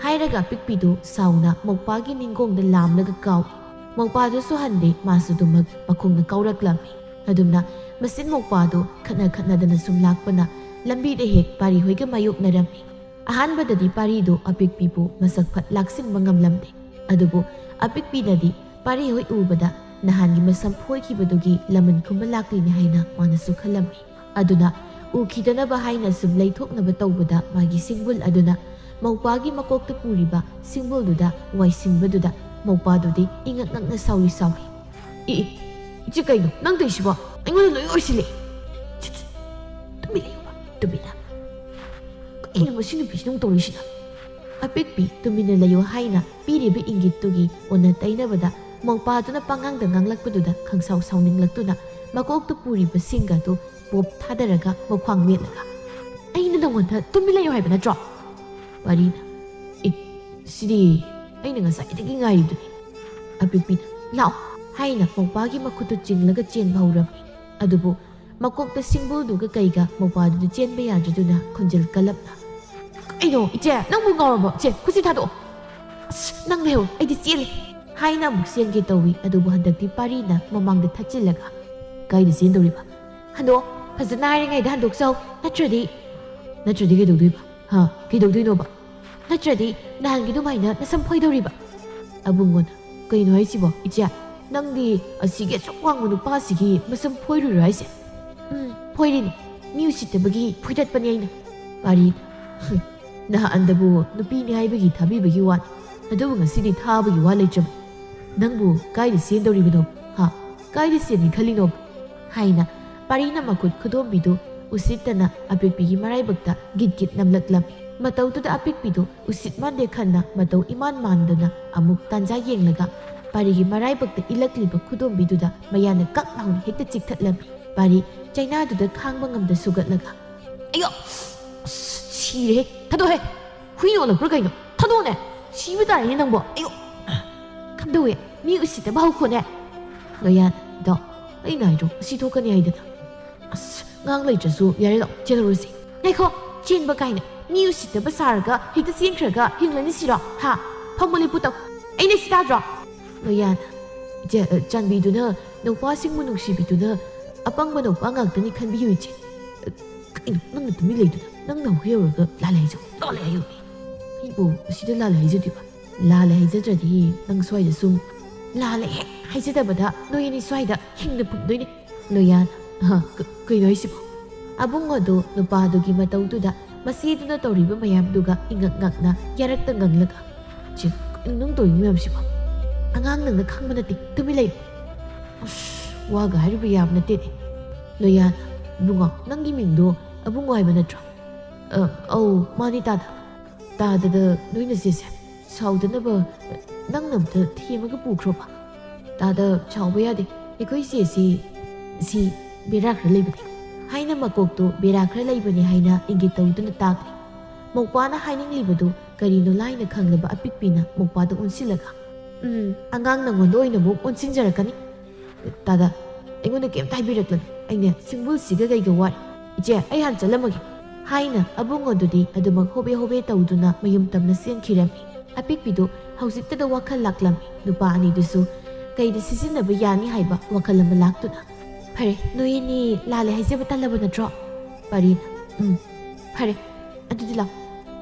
ꯍꯥꯏꯔꯒ ꯑꯄꯤꯛꯄꯤꯗꯨ ꯁꯥꯎꯅ ꯃꯧꯄꯥꯒꯤ ꯅꯤꯡꯒꯣꯡꯗ ꯂꯥꯝꯂꯒ ꯀꯥꯎꯏ꯫ ꯃꯧꯄꯥꯗꯨꯁꯨ ꯍꯟꯗꯦ, ꯃꯥꯁꯨ ꯑꯗꯨꯃꯛ ꯃꯈꯣꯡꯅ ꯀꯥꯎꯔꯛꯂꯝꯃꯤ꯫ ꯑꯗꯨꯝꯅ ꯃꯆꯤꯟ ꯃꯧꯄꯥꯗꯨ ꯈꯠꯅ ꯈꯠꯅꯗꯅ ꯁꯨꯝ ꯂꯥꯛꯄꯅ ꯂꯝꯕꯤꯗ ꯍꯦꯛ ꯄꯥꯔꯤ ꯍꯣꯏꯒ ꯃꯥꯌꯣꯛꯅꯔꯝꯃꯤ꯫ ꯑꯍꯥꯟꯕꯗꯗꯤ ꯄꯥꯔꯤꯗꯨ ꯑꯄꯤꯛꯄꯤꯕꯨ ꯃꯁꯛ ꯐꯠ ꯂꯥꯛꯁꯤꯟꯕ ꯉꯝꯂꯝꯗꯦ꯫ ꯑꯗꯨꯕꯨ ꯑꯄꯤꯛꯄꯤꯅꯗꯤ ꯄꯥꯔꯤ ꯍꯣꯏ ꯎꯕꯗ ꯅꯍꯥꯟꯒꯤ ꯃꯁꯝ ꯐꯣꯏꯈꯤꯕꯗꯨꯒꯤ ꯂꯃꯟ ꯈꯨꯝꯕ ꯂꯥꯛꯂꯤꯅꯤ ꯍꯥꯏꯅ ꯃꯥꯅꯁꯨ ꯈꯜꯂꯝꯃꯤ꯫ ꯑꯗꯨꯅ ꯎꯈꯤꯗꯅꯕ ꯍꯥꯏꯅ ꯁꯨꯝ ꯂꯩꯊꯣꯛꯅꯕ ꯇꯧꯕꯗ ꯃꯥꯒꯤ ꯁꯤꯡꯕꯨꯜ ꯑꯗꯨꯅ ꯃꯧꯄꯥꯒꯤ ꯃꯀꯣꯛꯇ ꯄꯨꯔꯤꯕ ꯁꯤꯡꯕꯨꯜꯗꯨꯗ ꯋꯥꯏꯁꯤꯟꯕꯗꯨꯗ ꯃꯧꯄꯥꯗꯨꯗꯤ ꯏꯉꯛ ꯉꯛꯅ ꯁꯥꯎꯔꯤ ꯁꯥꯎꯔꯤ꯫ "ꯏ, ꯏ, ꯏꯆꯦ, ꯀꯩꯅꯣ ꯅꯪ ꯇꯧꯔꯤꯁꯤꯕꯣ? ꯑꯩꯉꯣꯟꯗ ꯂꯣꯏ ꯑꯣꯏꯁꯤꯜꯂꯦ꯫ ꯆꯠ, ꯆꯠ, ꯇꯨꯃꯤꯟ ꯂꯩꯌꯨꯕ, ꯇꯨꯃꯤꯟꯅ꯫ ꯀꯩꯅꯣ ꯃꯁꯤ ꯅꯨꯄꯤꯁꯤ ꯑꯗꯨꯝ ꯇꯧꯔꯤꯁꯤꯅ?" ꯑꯄꯤꯛꯄꯤ ꯇꯨꯃꯤꯟꯅ ꯂꯩꯌꯨ ꯍꯥꯏꯅ ꯄꯤꯔꯤꯕ ꯏꯪꯒꯤꯠꯇꯨꯒꯤ ꯑꯣꯟꯅ ꯇꯩꯅꯕꯗ ꯃꯧꯄꯥꯗꯨꯅ ꯄꯉꯥꯡꯗ ꯉꯥꯡꯂꯛꯄꯗꯨꯗ ꯈꯪꯁꯥꯎ ꯁꯥꯎꯅꯤꯡꯂꯛꯇꯨꯅ ꯃꯀꯣꯛꯇ ꯄꯨꯔꯤꯕ ꯁꯤꯡꯒ ꯑꯗꯨ ꯄꯣꯞ ꯊꯥꯗꯔꯒ ꯃꯈ꯭ꯋꯥꯡ ꯃꯦꯠꯂꯒ, "ꯑꯩꯅ ꯅꯉꯣꯟꯗ ꯇꯨꯃꯤꯟ ꯂꯩꯌꯨ ꯍꯥꯏꯕ ꯅꯠꯇ꯭ꯔꯣ?" ꯄꯥꯔꯤꯅ, "ꯑꯦ, ꯁꯤꯗꯤ ꯑꯩꯅ ꯉꯁꯥꯏꯗꯒꯤ ꯉꯥꯏꯔꯤꯗꯨꯅꯤ꯫" ꯑꯄꯤꯛꯄꯤꯅ, "ꯂꯥꯛꯑꯣ, ꯍꯥꯏꯅ ꯃꯧꯄꯥꯒꯤ ꯃꯈꯨꯠꯇꯨ ꯆꯤꯡꯂꯒ ꯆꯦꯟꯕ ꯍꯧꯔꯝꯃꯤ꯫ ꯑꯗꯨꯕꯨ ꯃꯀꯣꯛꯇ ꯁꯤꯡꯕꯨꯜꯗꯨꯒ ꯀꯩꯒ ꯃꯧꯄꯥꯗꯨꯗꯤ ꯆꯦꯟꯕ ꯌꯥꯗ꯭ꯔꯗꯨꯅ ꯈꯣꯟꯖꯦꯜ ꯀꯜꯂꯞꯅ, "ꯀꯩꯅꯣ ꯏꯆꯦ, ꯅꯪꯕꯨ ꯉꯥꯎꯔꯕꯣ? ꯏꯆꯦ, ꯈꯨꯠꯁꯤ ꯊꯥꯗꯣꯛꯑꯣ꯫ ꯑꯁ, ꯅꯪ ꯂꯩꯍꯧꯔꯣ, ꯑꯩꯗꯤ ꯆꯦꯜꯂꯦ" ꯍꯥꯏꯅ ꯑꯃꯨꯛ ꯆꯦꯟꯒꯦ ꯇꯧꯏ꯫ ꯑꯗꯨꯕꯨ ꯍꯟꯗꯛꯇꯤ ꯄꯥꯔꯤꯅ ꯃꯃꯥꯡꯗ ꯊꯠꯆꯤꯜꯂꯒ, "ꯀꯥꯏꯗ ꯆꯦꯟꯗꯧꯔꯤꯕ? ꯍꯟꯗꯣꯛꯑꯣ, ꯐꯖꯅ ꯍꯥꯏꯔꯤꯉꯩꯗ ꯍꯟꯗꯣꯛꯆꯧ, ꯅꯠꯇ꯭ꯔꯗꯤ" "ꯅꯠꯇ꯭ꯔꯗꯤ ꯀꯩꯗꯧꯗꯣꯏꯕ? ꯍꯥ, ꯀꯩꯗꯧꯗꯣꯏꯅꯣꯕ? ꯅꯠꯇ꯭ꯔꯗꯤ ꯅꯍꯥꯟꯒꯤ ꯑꯗꯨꯃꯥꯏꯅ ꯅꯁꯝ ꯐꯣꯏꯗꯧꯔꯤꯕ?" ꯑꯕꯨꯡꯉꯣꯅ, "ꯀꯩꯅꯣ ꯍꯥꯏꯁꯤꯕꯣ ꯏꯆꯦ? ꯅꯪꯗꯤ ꯑꯁꯤꯒꯤ ꯑꯁꯨꯛ ꯋꯥꯡꯕ ꯅꯨꯄꯥꯁꯤꯒꯤ ꯃꯁꯝ ꯐꯣꯏꯔꯨꯔꯣ ꯍꯥꯏꯁꯦ?" "ꯎꯝ, ꯐꯣꯏꯔꯤꯅꯤ꯫ ꯃꯤ ꯎꯁꯤꯠꯇꯕꯒꯤ ꯐꯣꯏꯗꯠꯄꯅꯤ ꯑꯩꯅ꯫" ꯄꯥꯔꯤ, "ꯅꯍꯥꯟꯗꯕꯨ ꯅꯨꯄꯤꯅꯤ ꯍꯥꯏꯕꯒꯤ ꯊꯥꯕꯤꯕꯒꯤ ꯋꯥꯅꯤ, ꯑꯗꯨꯕꯨ ꯉꯁꯤꯗꯤ ꯊꯥꯕꯒꯤ ꯋꯥ ꯂꯩꯇ꯭ꯔꯕ꯫ ꯅꯪꯕꯨ ꯀꯥꯏꯗ ꯆꯦꯟꯗꯧꯔꯤꯕꯅꯣ? ꯍꯥ? ꯀꯥꯏꯗ ꯆꯦꯟꯒꯦ ꯈꯜꯂꯤꯅꯣ?" ꯍꯥꯏꯅ ꯄꯥꯔꯤꯅ ꯃꯈꯨꯠ ꯈꯨꯗꯣꯝꯕꯤꯗꯨ ꯎꯁꯤꯠꯇꯅ ꯑꯄꯤꯛꯄꯤꯒꯤ ꯃꯔꯥꯏꯕꯛꯇ ꯒꯤꯠ ꯒꯤꯠ ꯅꯝꯂꯛꯂꯝꯃꯤ꯫ ꯃꯇꯧꯗꯨꯗ ꯑꯄꯤꯛꯄꯤꯗꯨ ꯎꯁꯤꯠ ꯃꯥꯟꯗꯦ ꯈꯟꯅ ꯃꯇꯧ ꯏꯃꯥꯟ ꯃꯥꯟꯗꯅ ꯑꯃꯨꯛ ꯇꯥꯟꯖꯥ ꯌꯦꯡꯂꯒ ꯄꯥꯔꯤꯒꯤ ꯃꯔꯥꯏꯕꯛꯇ ꯏꯜꯂꯛꯂꯤꯕ ꯈꯨꯗꯣꯝꯕꯤꯗꯨꯗ ꯃꯌꯥꯅ ꯀꯛ ꯂꯥꯎꯅ ꯍꯦꯛꯇ ꯆꯤꯛꯊꯠꯂꯝꯃꯤ꯫ ꯄꯥꯔꯤ ꯆꯩꯅꯥꯗꯨꯗ ꯈꯥꯡꯕ ꯉꯝꯗ ꯁꯨꯒꯠꯂꯒ, "ꯑꯌꯣ! ꯑꯁ, ꯁꯤꯔꯦꯍꯦ! ꯊꯥꯗꯣꯛꯑꯣꯍꯦ! ꯍꯨꯏ ꯌꯣꯜꯂꯛꯄ꯭ꯔꯥ ꯀꯩꯅꯣ? ꯊꯥꯗꯣꯛꯑꯣꯅꯦ! ꯁꯤꯕ ꯇꯥꯔꯦꯅꯦ ꯅꯪꯕꯣ! ꯑꯌꯣ!" "ꯀꯝꯗꯧꯋꯦ? ꯃꯤ ꯎꯁꯤꯠꯇꯕ ꯍꯧꯈꯣꯅꯦ!" ꯂꯣꯌꯥꯟ, "ꯗꯣ, ꯑꯩꯅ ꯍꯥꯏꯗ꯭ꯔꯣ, ꯑꯁꯤ ꯊꯣꯛꯀꯅꯤ ꯍꯥꯏꯗꯅ꯫ ꯑꯁ, ꯉꯥꯡ ꯂꯩꯇ꯭ꯔꯁꯨ ꯌꯥꯔꯦ, ꯂꯥꯛꯑꯣ, ꯆꯦꯜꯍꯧꯔꯁꯤ꯫" "ꯉꯥꯏꯈꯣ, ꯆꯦꯟꯕ ꯀꯥꯏꯅ! ꯃꯤ ꯎꯁꯤꯠꯇꯕ ꯁꯥꯔꯒ ꯍꯦꯛꯇ ꯆꯦꯟꯈ꯭ꯔꯒ ꯍꯤꯡꯂꯅꯤ ꯁꯤꯔꯣ? ꯍꯥ? ꯐꯝꯃꯨ ꯂꯦꯞꯄꯨ ꯇꯧ꯫ ꯑꯩꯅ ꯁꯤ ꯇꯥꯗ꯭ꯔꯣ?" ꯂꯣꯌꯥꯟ, "ꯏꯆꯦ, ꯑ, ꯆꯥꯟꯕꯤꯗꯨꯅ ꯅꯨꯄꯥꯁꯤꯡꯕꯨ ꯅꯨꯡꯁꯤꯕꯤꯗꯨꯅ ꯑꯄꯪꯕ ꯅꯨꯄꯥ ꯉꯥꯛꯇꯅꯤ ꯈꯟꯕꯤꯌꯨ, ꯏꯆꯦ꯫ ꯑ, ꯀꯩꯅꯣ ꯅꯪꯅ ꯇꯨꯃꯤꯟ ꯂꯩꯗꯨꯅ? ꯅꯪ ꯅꯍꯧ ꯌꯧꯔꯒ ꯂꯥꯜꯂꯦ ꯍꯥꯏꯖꯧ, ꯂꯥꯜꯂꯦ ꯍꯥꯏꯌꯨꯅꯦ꯫ ꯑꯩꯕꯨ ꯑꯁꯤꯗ ꯂꯥꯜꯂꯦ ꯍꯥꯏꯖꯗꯣꯏꯕ? ꯂꯥꯜꯂꯦ ꯍꯥꯏꯖꯗ꯭ꯔꯗꯤ ꯅꯪ ꯁ꯭ꯋꯥꯏꯗ ꯁꯨꯝ ꯂꯥꯜꯂꯦ ꯍꯦꯛ ꯍꯥꯏꯖꯗꯕꯗ ꯅꯣꯏ ꯑꯅꯤ ꯁ꯭ꯋꯥꯏꯗ ꯍꯤꯡꯅ ꯐꯨꯝꯗꯣꯏꯅꯦ꯫" ꯂꯣꯌꯥꯟ, "ꯍ, ꯀ-, ꯀꯩꯅꯣ ꯍꯥꯏꯁꯤꯕꯣ?" ꯑꯕꯨꯡ ꯑꯗꯨ ꯅꯨꯄꯥꯗꯨꯒꯤ ꯃꯇꯧꯗꯨꯗ ꯃꯆꯦꯗꯨꯅ ꯇꯧꯔꯤꯕ ꯃꯌꯥꯝꯗꯨꯒ ꯏꯉꯛ ꯉꯛꯅ ꯌꯥꯔꯛꯇ ꯉꯪꯂꯒ, "ꯆꯦ, ꯀꯩꯅꯣ ꯅꯪ ꯇꯧꯔꯤꯕ ꯃꯌꯥꯝꯁꯤꯕꯣ? ꯑꯉꯥꯡ ꯅꯪꯅ ꯈꯪꯕ ꯅꯠꯇꯦ, ꯇꯨꯃꯤꯟ ꯂꯩꯌꯨ꯫" ꯑꯁ, ꯋꯥꯒ ꯍꯥꯏꯔꯨꯕ ꯌꯥꯕ ꯅꯠꯇꯦꯅꯦ꯫ ꯂꯣꯌꯥꯟ, "ꯏꯕꯨꯡꯉꯣ, ꯅꯪꯒꯤ ꯃꯤꯡꯗꯣ ꯑꯕꯨꯡꯉꯣ ꯍꯥꯏꯕ ꯅꯠꯇ꯭ꯔꯣ?" "ꯑ, ꯑꯧ, ꯃꯥꯅꯤ ꯇꯥꯗ꯫ ꯇꯥꯗꯗ ꯅꯣꯏꯅ ꯆꯦꯁꯦ ꯁꯥꯎꯗꯅꯕ ꯅꯪꯅ ꯑꯝꯇ ꯊꯦꯝꯃꯒ ꯄꯨꯈ꯭ꯔꯣꯕ꯫" "ꯇꯥꯗ, ꯁꯥꯎꯕ ꯌꯥꯗꯦ꯫ ꯑꯩꯈꯣꯏ ꯆꯦꯁꯤ, ꯁꯤ ꯕꯦꯔꯥ ꯈꯔ ꯂꯩꯕꯅꯤ" ꯍꯥꯏꯅ ꯃꯀꯣꯛꯇꯨ ꯕꯦꯔꯥ ꯈꯔ ꯂꯩꯕꯅꯤ ꯍꯥꯏꯅ ꯏꯪꯒꯤꯠ ꯇꯧꯗꯨꯅ ꯇꯥꯛꯂꯤ꯫ ꯃꯧꯄꯥꯅ ꯍꯥꯏꯅꯤꯡꯂꯤꯕꯗꯨ ꯀꯔꯤꯅꯣ ꯂꯥꯏꯅ ꯈꯪꯂꯕ ꯑꯄꯤꯛꯄꯤꯅ ꯃꯧꯄꯥꯗ ꯑꯣꯟꯁꯤꯜꯂꯒ, "ꯎꯝ, ꯑꯉꯥꯡ ꯅꯪꯉꯣꯟꯗ ꯑꯣꯏꯅ ꯑꯃꯨꯛ ꯑꯣꯟꯁꯤꯟꯖꯔꯛꯀꯅꯤ꯫ ꯇꯥꯗ, ꯑꯩꯉꯣꯟꯗ ꯀꯩꯝꯇ ꯍꯥꯏꯕꯤꯔꯛꯂꯅꯨ꯫ ꯑꯩꯅꯦ ꯁꯤꯡꯕꯨꯜꯁꯤꯒ ꯀꯩꯒ ꯋꯥꯔꯤ꯫ ꯏꯆꯦ, ꯑꯩ ꯍꯥꯟꯅ ꯆꯠꯂꯝꯃꯒꯦ," ꯍꯥꯏꯅ ꯑꯕꯨꯡꯉꯣꯗꯨꯗꯤ ꯑꯗꯨꯃꯛ ꯍꯣꯕꯦ ꯍꯣꯕꯦ ꯇꯧꯗꯨꯅ ꯃꯌꯨꯝ ꯇꯝꯅ ꯆꯦꯟꯈꯤꯔꯝꯃꯤ꯫ ꯑꯄꯤꯛꯄꯤꯗꯨ ꯍꯧꯖꯤꯛꯇꯗ ꯋꯥꯈꯜ ꯂꯥꯛꯂꯝꯃꯤ꯫ ꯅꯨꯄꯥ ꯑꯅꯤꯗꯨꯁꯨ ꯀꯩꯗ ꯁꯤꯖꯤꯟꯅꯕ ꯌꯥꯅꯤ ꯍꯥꯏꯕ ꯋꯥꯈꯜ ꯑꯃ ꯂꯥꯛꯇꯨꯅ, "ꯐꯔꯦ, ꯅꯣꯏ ꯑꯅꯤ ꯂꯥꯜꯂꯦ ꯍꯥꯏꯖꯕ ꯇꯜꯂꯕ ꯅꯠꯇ꯭ꯔꯣ?" ꯄꯥꯔꯤꯅ, "ꯎꯝ, ꯐꯔꯦ, ꯑꯗꯨꯗꯤ ꯂꯥꯛ,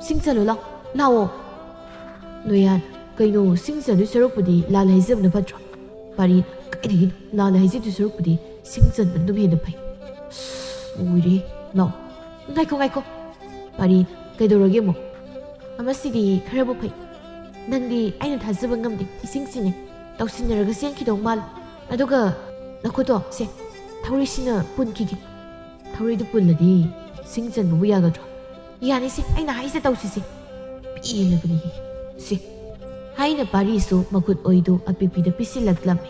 ꯁꯤꯡ ꯆꯜꯂꯣ, ꯂꯥꯛ, ꯂꯥꯛꯑꯣ꯫" ꯅꯣꯌꯥꯟ, "ꯀꯩꯅꯣ, ꯁꯤꯡ ꯆꯟꯗꯣꯏ ꯁꯔꯨꯛꯄꯨꯗꯤ ꯂꯥꯜꯂꯦ ꯍꯥꯏꯖꯕꯅ ꯐꯠꯇ꯭ꯔꯣ?" ꯄꯥꯔꯤ, "ꯀꯥꯏꯗꯒꯤꯅꯣ? ꯂꯥꯜꯂꯦ ꯍꯥꯏꯖꯗꯣꯏ ꯁꯔꯨꯛꯄꯨꯗꯤ ꯁꯤꯡ ꯆꯟꯕꯅ ꯑꯗꯨꯝ ꯍꯦꯟꯅ ꯐꯩ꯫" "ꯑꯁ, ꯂꯣꯏꯔꯦ꯫ ꯂꯥꯛꯑꯣ꯫" "ꯉꯥꯏꯈꯣ, ꯉꯥꯏꯈꯣ꯫" ꯄꯥꯔꯤ, "ꯀꯩꯗꯧꯔꯒꯦ ꯑꯃꯨꯛ?" "ꯑꯃꯁꯤꯗꯤ ꯈꯔꯕꯨ ꯐꯩ꯫ ꯅꯪꯗꯤ ꯑꯩꯅ ꯊꯥꯖꯕ ꯉꯝꯗꯦ, ꯏꯁꯤꯡ ꯆꯤꯡꯉꯦ꯫ ꯇꯧꯁꯤꯟꯅꯔꯒ ꯆꯦꯟꯈꯤꯗꯧ ꯃꯥꯜꯂꯦ꯫ ꯑꯗꯨꯒ ꯅꯈꯨꯠꯇꯣ ꯁꯦ, ꯊꯧꯔꯤꯁꯤꯅ ꯄꯨꯟꯈꯤꯒꯦ꯫" "ꯊꯧꯔꯤꯗꯨ ꯄꯨꯜꯂꯗꯤ ꯁꯤꯡ ꯆꯟꯕꯕꯨ ꯌꯥꯒꯗ꯭ꯔꯣ?" "ꯌꯥꯅꯤꯁꯦ, ꯑꯩꯅ ꯍꯥꯏꯁꯦ ꯇꯧꯁꯤꯁꯦ꯫" "ꯄꯦꯜꯂꯕꯅꯤ ꯁꯦ꯫" ꯍꯥꯏꯅ ꯄꯥꯔꯤꯁꯨ ꯃꯈꯨꯠ ꯑꯣꯏꯗꯨ ꯑꯄꯤꯛꯄꯤꯗ ꯄꯤꯁꯤꯜꯂꯛꯂꯝꯃꯤ꯫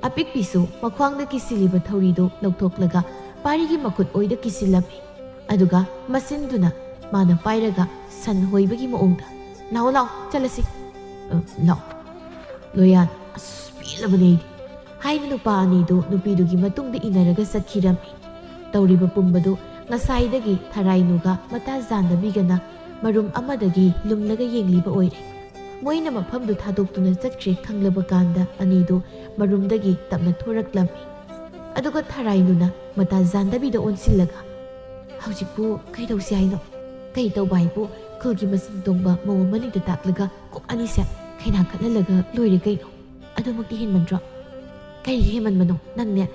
ꯑꯄꯤꯛꯄꯤꯁꯨ ꯃꯈ꯭ꯋꯥꯡꯗ ꯀꯤꯁꯤꯜꯂꯤꯕ ꯊꯧꯔꯤꯗꯨ ꯂꯧꯊꯣꯛꯂꯒ ꯄꯥꯔꯤꯒꯤ ꯃꯈꯨꯠ ꯑꯣꯏꯗ ꯀꯤꯁꯤꯜꯂꯝꯃꯤ꯫ ꯑꯗꯨꯒ ꯃꯆꯤꯟꯗꯨꯅ ꯃꯥꯅ ꯄꯥꯏꯔꯒ ꯁꯟ ꯍꯣꯏꯕꯒꯤ ꯃꯑꯣꯡꯗ, "ꯂꯥꯛꯑꯣ, ꯂꯥꯛꯑꯣ, ꯆꯠꯂꯁꯤ꯫" "ꯑ, ꯂꯥꯛꯑꯣ꯫" ꯂꯣꯌꯥꯟ, "ꯑꯁ, ꯄꯦꯜꯂꯕꯅꯦ ꯑꯩꯗꯤ꯫" ꯍꯥꯏꯅ ꯅꯨꯄꯥ ꯑꯅꯤꯗꯨ ꯅꯨꯄꯤꯗꯨꯒꯤ ꯃꯇꯨꯡꯗ ꯏꯟꯅꯔꯒ ꯆꯠꯈꯤꯔꯝꯃꯤ꯫ ꯇꯧꯔꯤꯕ ꯄꯨꯝꯕꯗꯨ ꯉꯁꯥꯏꯗꯒꯤ ꯊꯔꯥꯏꯅꯨꯒ ꯃꯇꯥ ꯖꯥꯟꯗꯕꯤꯒꯅ ꯃꯔꯨꯝ ꯑꯃꯗꯒꯤ ꯂꯨꯝꯂꯒ ꯌꯦꯡꯂꯤꯕ ꯑꯣꯏꯔꯦ꯫ ꯃꯣꯏꯅ ꯃꯐꯝꯗꯨ ꯊꯥꯗꯣꯛꯇꯨꯅ ꯆꯠꯈ꯭ꯔꯦ ꯈꯪꯂꯕ ꯀꯥꯟꯗ ꯑꯅꯤꯗꯨ ꯃꯔꯨꯝꯗꯒꯤ ꯇꯞꯅ ꯊꯣꯔꯛꯂꯝꯃꯤ꯫ ꯑꯗꯨꯒ ꯊꯔꯥꯏꯅꯨꯅ ꯃꯇꯥ ꯖꯥꯟꯗꯕꯤꯗ ꯑꯣꯟꯁꯤꯜꯂꯒ, "ꯍꯧꯖꯤꯛꯄꯨ ꯀꯩꯗꯧꯁꯤ ꯍꯥꯏꯅꯣ? ꯀꯩ ꯇꯧꯕ ꯍꯥꯏꯕꯨ ꯈꯨꯜꯒꯤ ꯃꯆꯤꯟ ꯇꯣꯡꯕ ꯃꯧ ꯑꯃꯅꯤꯗ ꯇꯥꯛꯂꯒ ꯀꯣꯛ ꯑꯅꯤꯁꯦ ꯈꯩꯅꯥ ꯈꯠꯍꯜꯂꯒ ꯂꯣꯏꯔꯦ ꯀꯩꯅꯣ? ꯑꯗꯨꯃꯛꯇꯤ ꯍꯦꯟꯃꯟꯗ꯭ꯔꯣ?" "ꯀꯩꯒꯤ ꯍꯦꯟꯃꯟꯕꯅꯣ? ꯅꯪꯅꯦ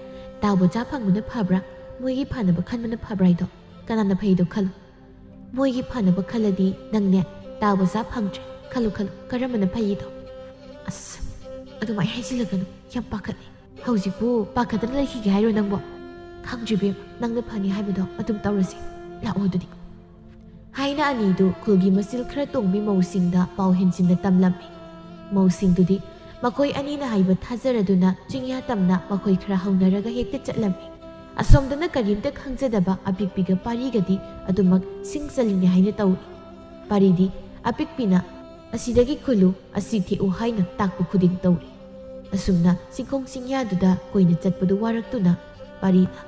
ꯇꯥ ꯕꯣꯆꯥ ꯐꯪꯕꯅ ꯐꯕ꯭ꯔꯥ, ꯃꯣꯏꯒꯤ ꯐꯅꯕ ꯈꯟꯕꯅ ꯐꯕ꯭ꯔꯥ ꯍꯥꯏꯗꯣ ꯀꯅꯥꯅ ꯐꯩꯗꯣ ꯈꯜꯂꯨ꯫ ꯃꯣꯏꯒꯤ ꯐꯅꯕ ꯈꯜꯂꯗꯤ ꯅꯪꯅꯦ ꯇꯥ ꯕꯣꯆꯥ ꯐꯪꯗ꯭ꯔꯦ꯫ ꯈꯜꯂꯨ, ꯈꯜꯂꯨ, ꯀꯔꯝꯕꯅ ꯐꯩꯗꯣ?" "ꯑꯁ, ꯑꯗꯨꯃꯥꯏꯅ ꯍꯥꯏꯖꯤꯜꯂꯒꯅꯨ, ꯌꯥꯝ ꯄꯥꯈꯠꯂꯦ꯫" "ꯍꯧꯖꯤꯛꯄꯨ ꯄꯥꯈꯠꯇꯅ ꯂꯩꯈꯤꯒꯦ ꯍꯥꯏꯔꯣ ꯅꯪꯕꯣ?" "ꯈꯪꯗ꯭ꯔꯤꯕꯦꯝ, ꯅꯪꯅ ꯐꯅꯤ ꯍꯥꯏꯕꯗꯣ ꯑꯗꯨꯝ ꯇꯧꯔꯁꯤ꯫ ꯂꯥꯛꯑꯣ ꯑꯗꯨꯗꯤ꯫" ꯍꯥꯏꯅ ꯑꯅꯤꯗꯨ ꯈꯨꯜꯒꯤ ꯃꯆꯤꯜ ꯈꯔ ꯇꯣꯡꯕꯤ ꯃꯧꯁꯤꯡꯗ ꯄꯥꯎ ꯍꯦꯟꯖꯤꯟꯅ ꯇꯝꯂꯝꯃꯤ꯫ ꯃꯧꯁꯤꯡꯗꯨꯗꯤ ꯃꯈꯣꯏ ꯑꯅꯤꯅ ꯍꯥꯏꯕ ꯊꯥꯖꯔꯗꯨꯅ ꯆꯤꯡꯌꯥ ꯇꯝꯅ ꯃꯈꯣꯏ ꯈꯔ ꯍꯧꯅꯔꯒ ꯍꯦꯛꯇ ꯆꯠꯂꯝꯃꯤ꯫ ꯑꯁꯣꯝꯗꯅ ꯀꯔꯤꯝꯇ ꯈꯪꯖꯗꯕ ꯑꯄꯤꯛꯄꯤꯒ ꯄꯥꯔꯤꯒꯗꯤ ꯑꯗꯨꯃꯛ ꯁꯤꯡ ꯆꯜꯂꯤꯅꯦ ꯍꯥꯏꯅ ꯇꯧꯏ꯫ ꯄꯥꯔꯤꯗꯤ ꯑꯄꯤꯛꯄꯤꯅ "ꯑꯁꯤꯗꯒꯤ ꯈꯨꯜꯂꯨ, ꯑꯁꯤ ꯊꯦꯛꯎ" ꯍꯥꯏꯅ ꯇꯥꯛꯄ ꯈꯨꯗꯤꯡ ꯇꯧꯔꯦ꯫ ꯑꯁꯨꯝꯅ ꯆꯤꯡꯈꯣꯡ ꯆꯤꯡꯌꯥꯗꯨꯗ ꯀꯣꯏꯅ ꯆꯠꯄꯗꯨ ꯋꯥꯔꯛꯇꯨꯅ ꯄꯥꯔꯤꯅ,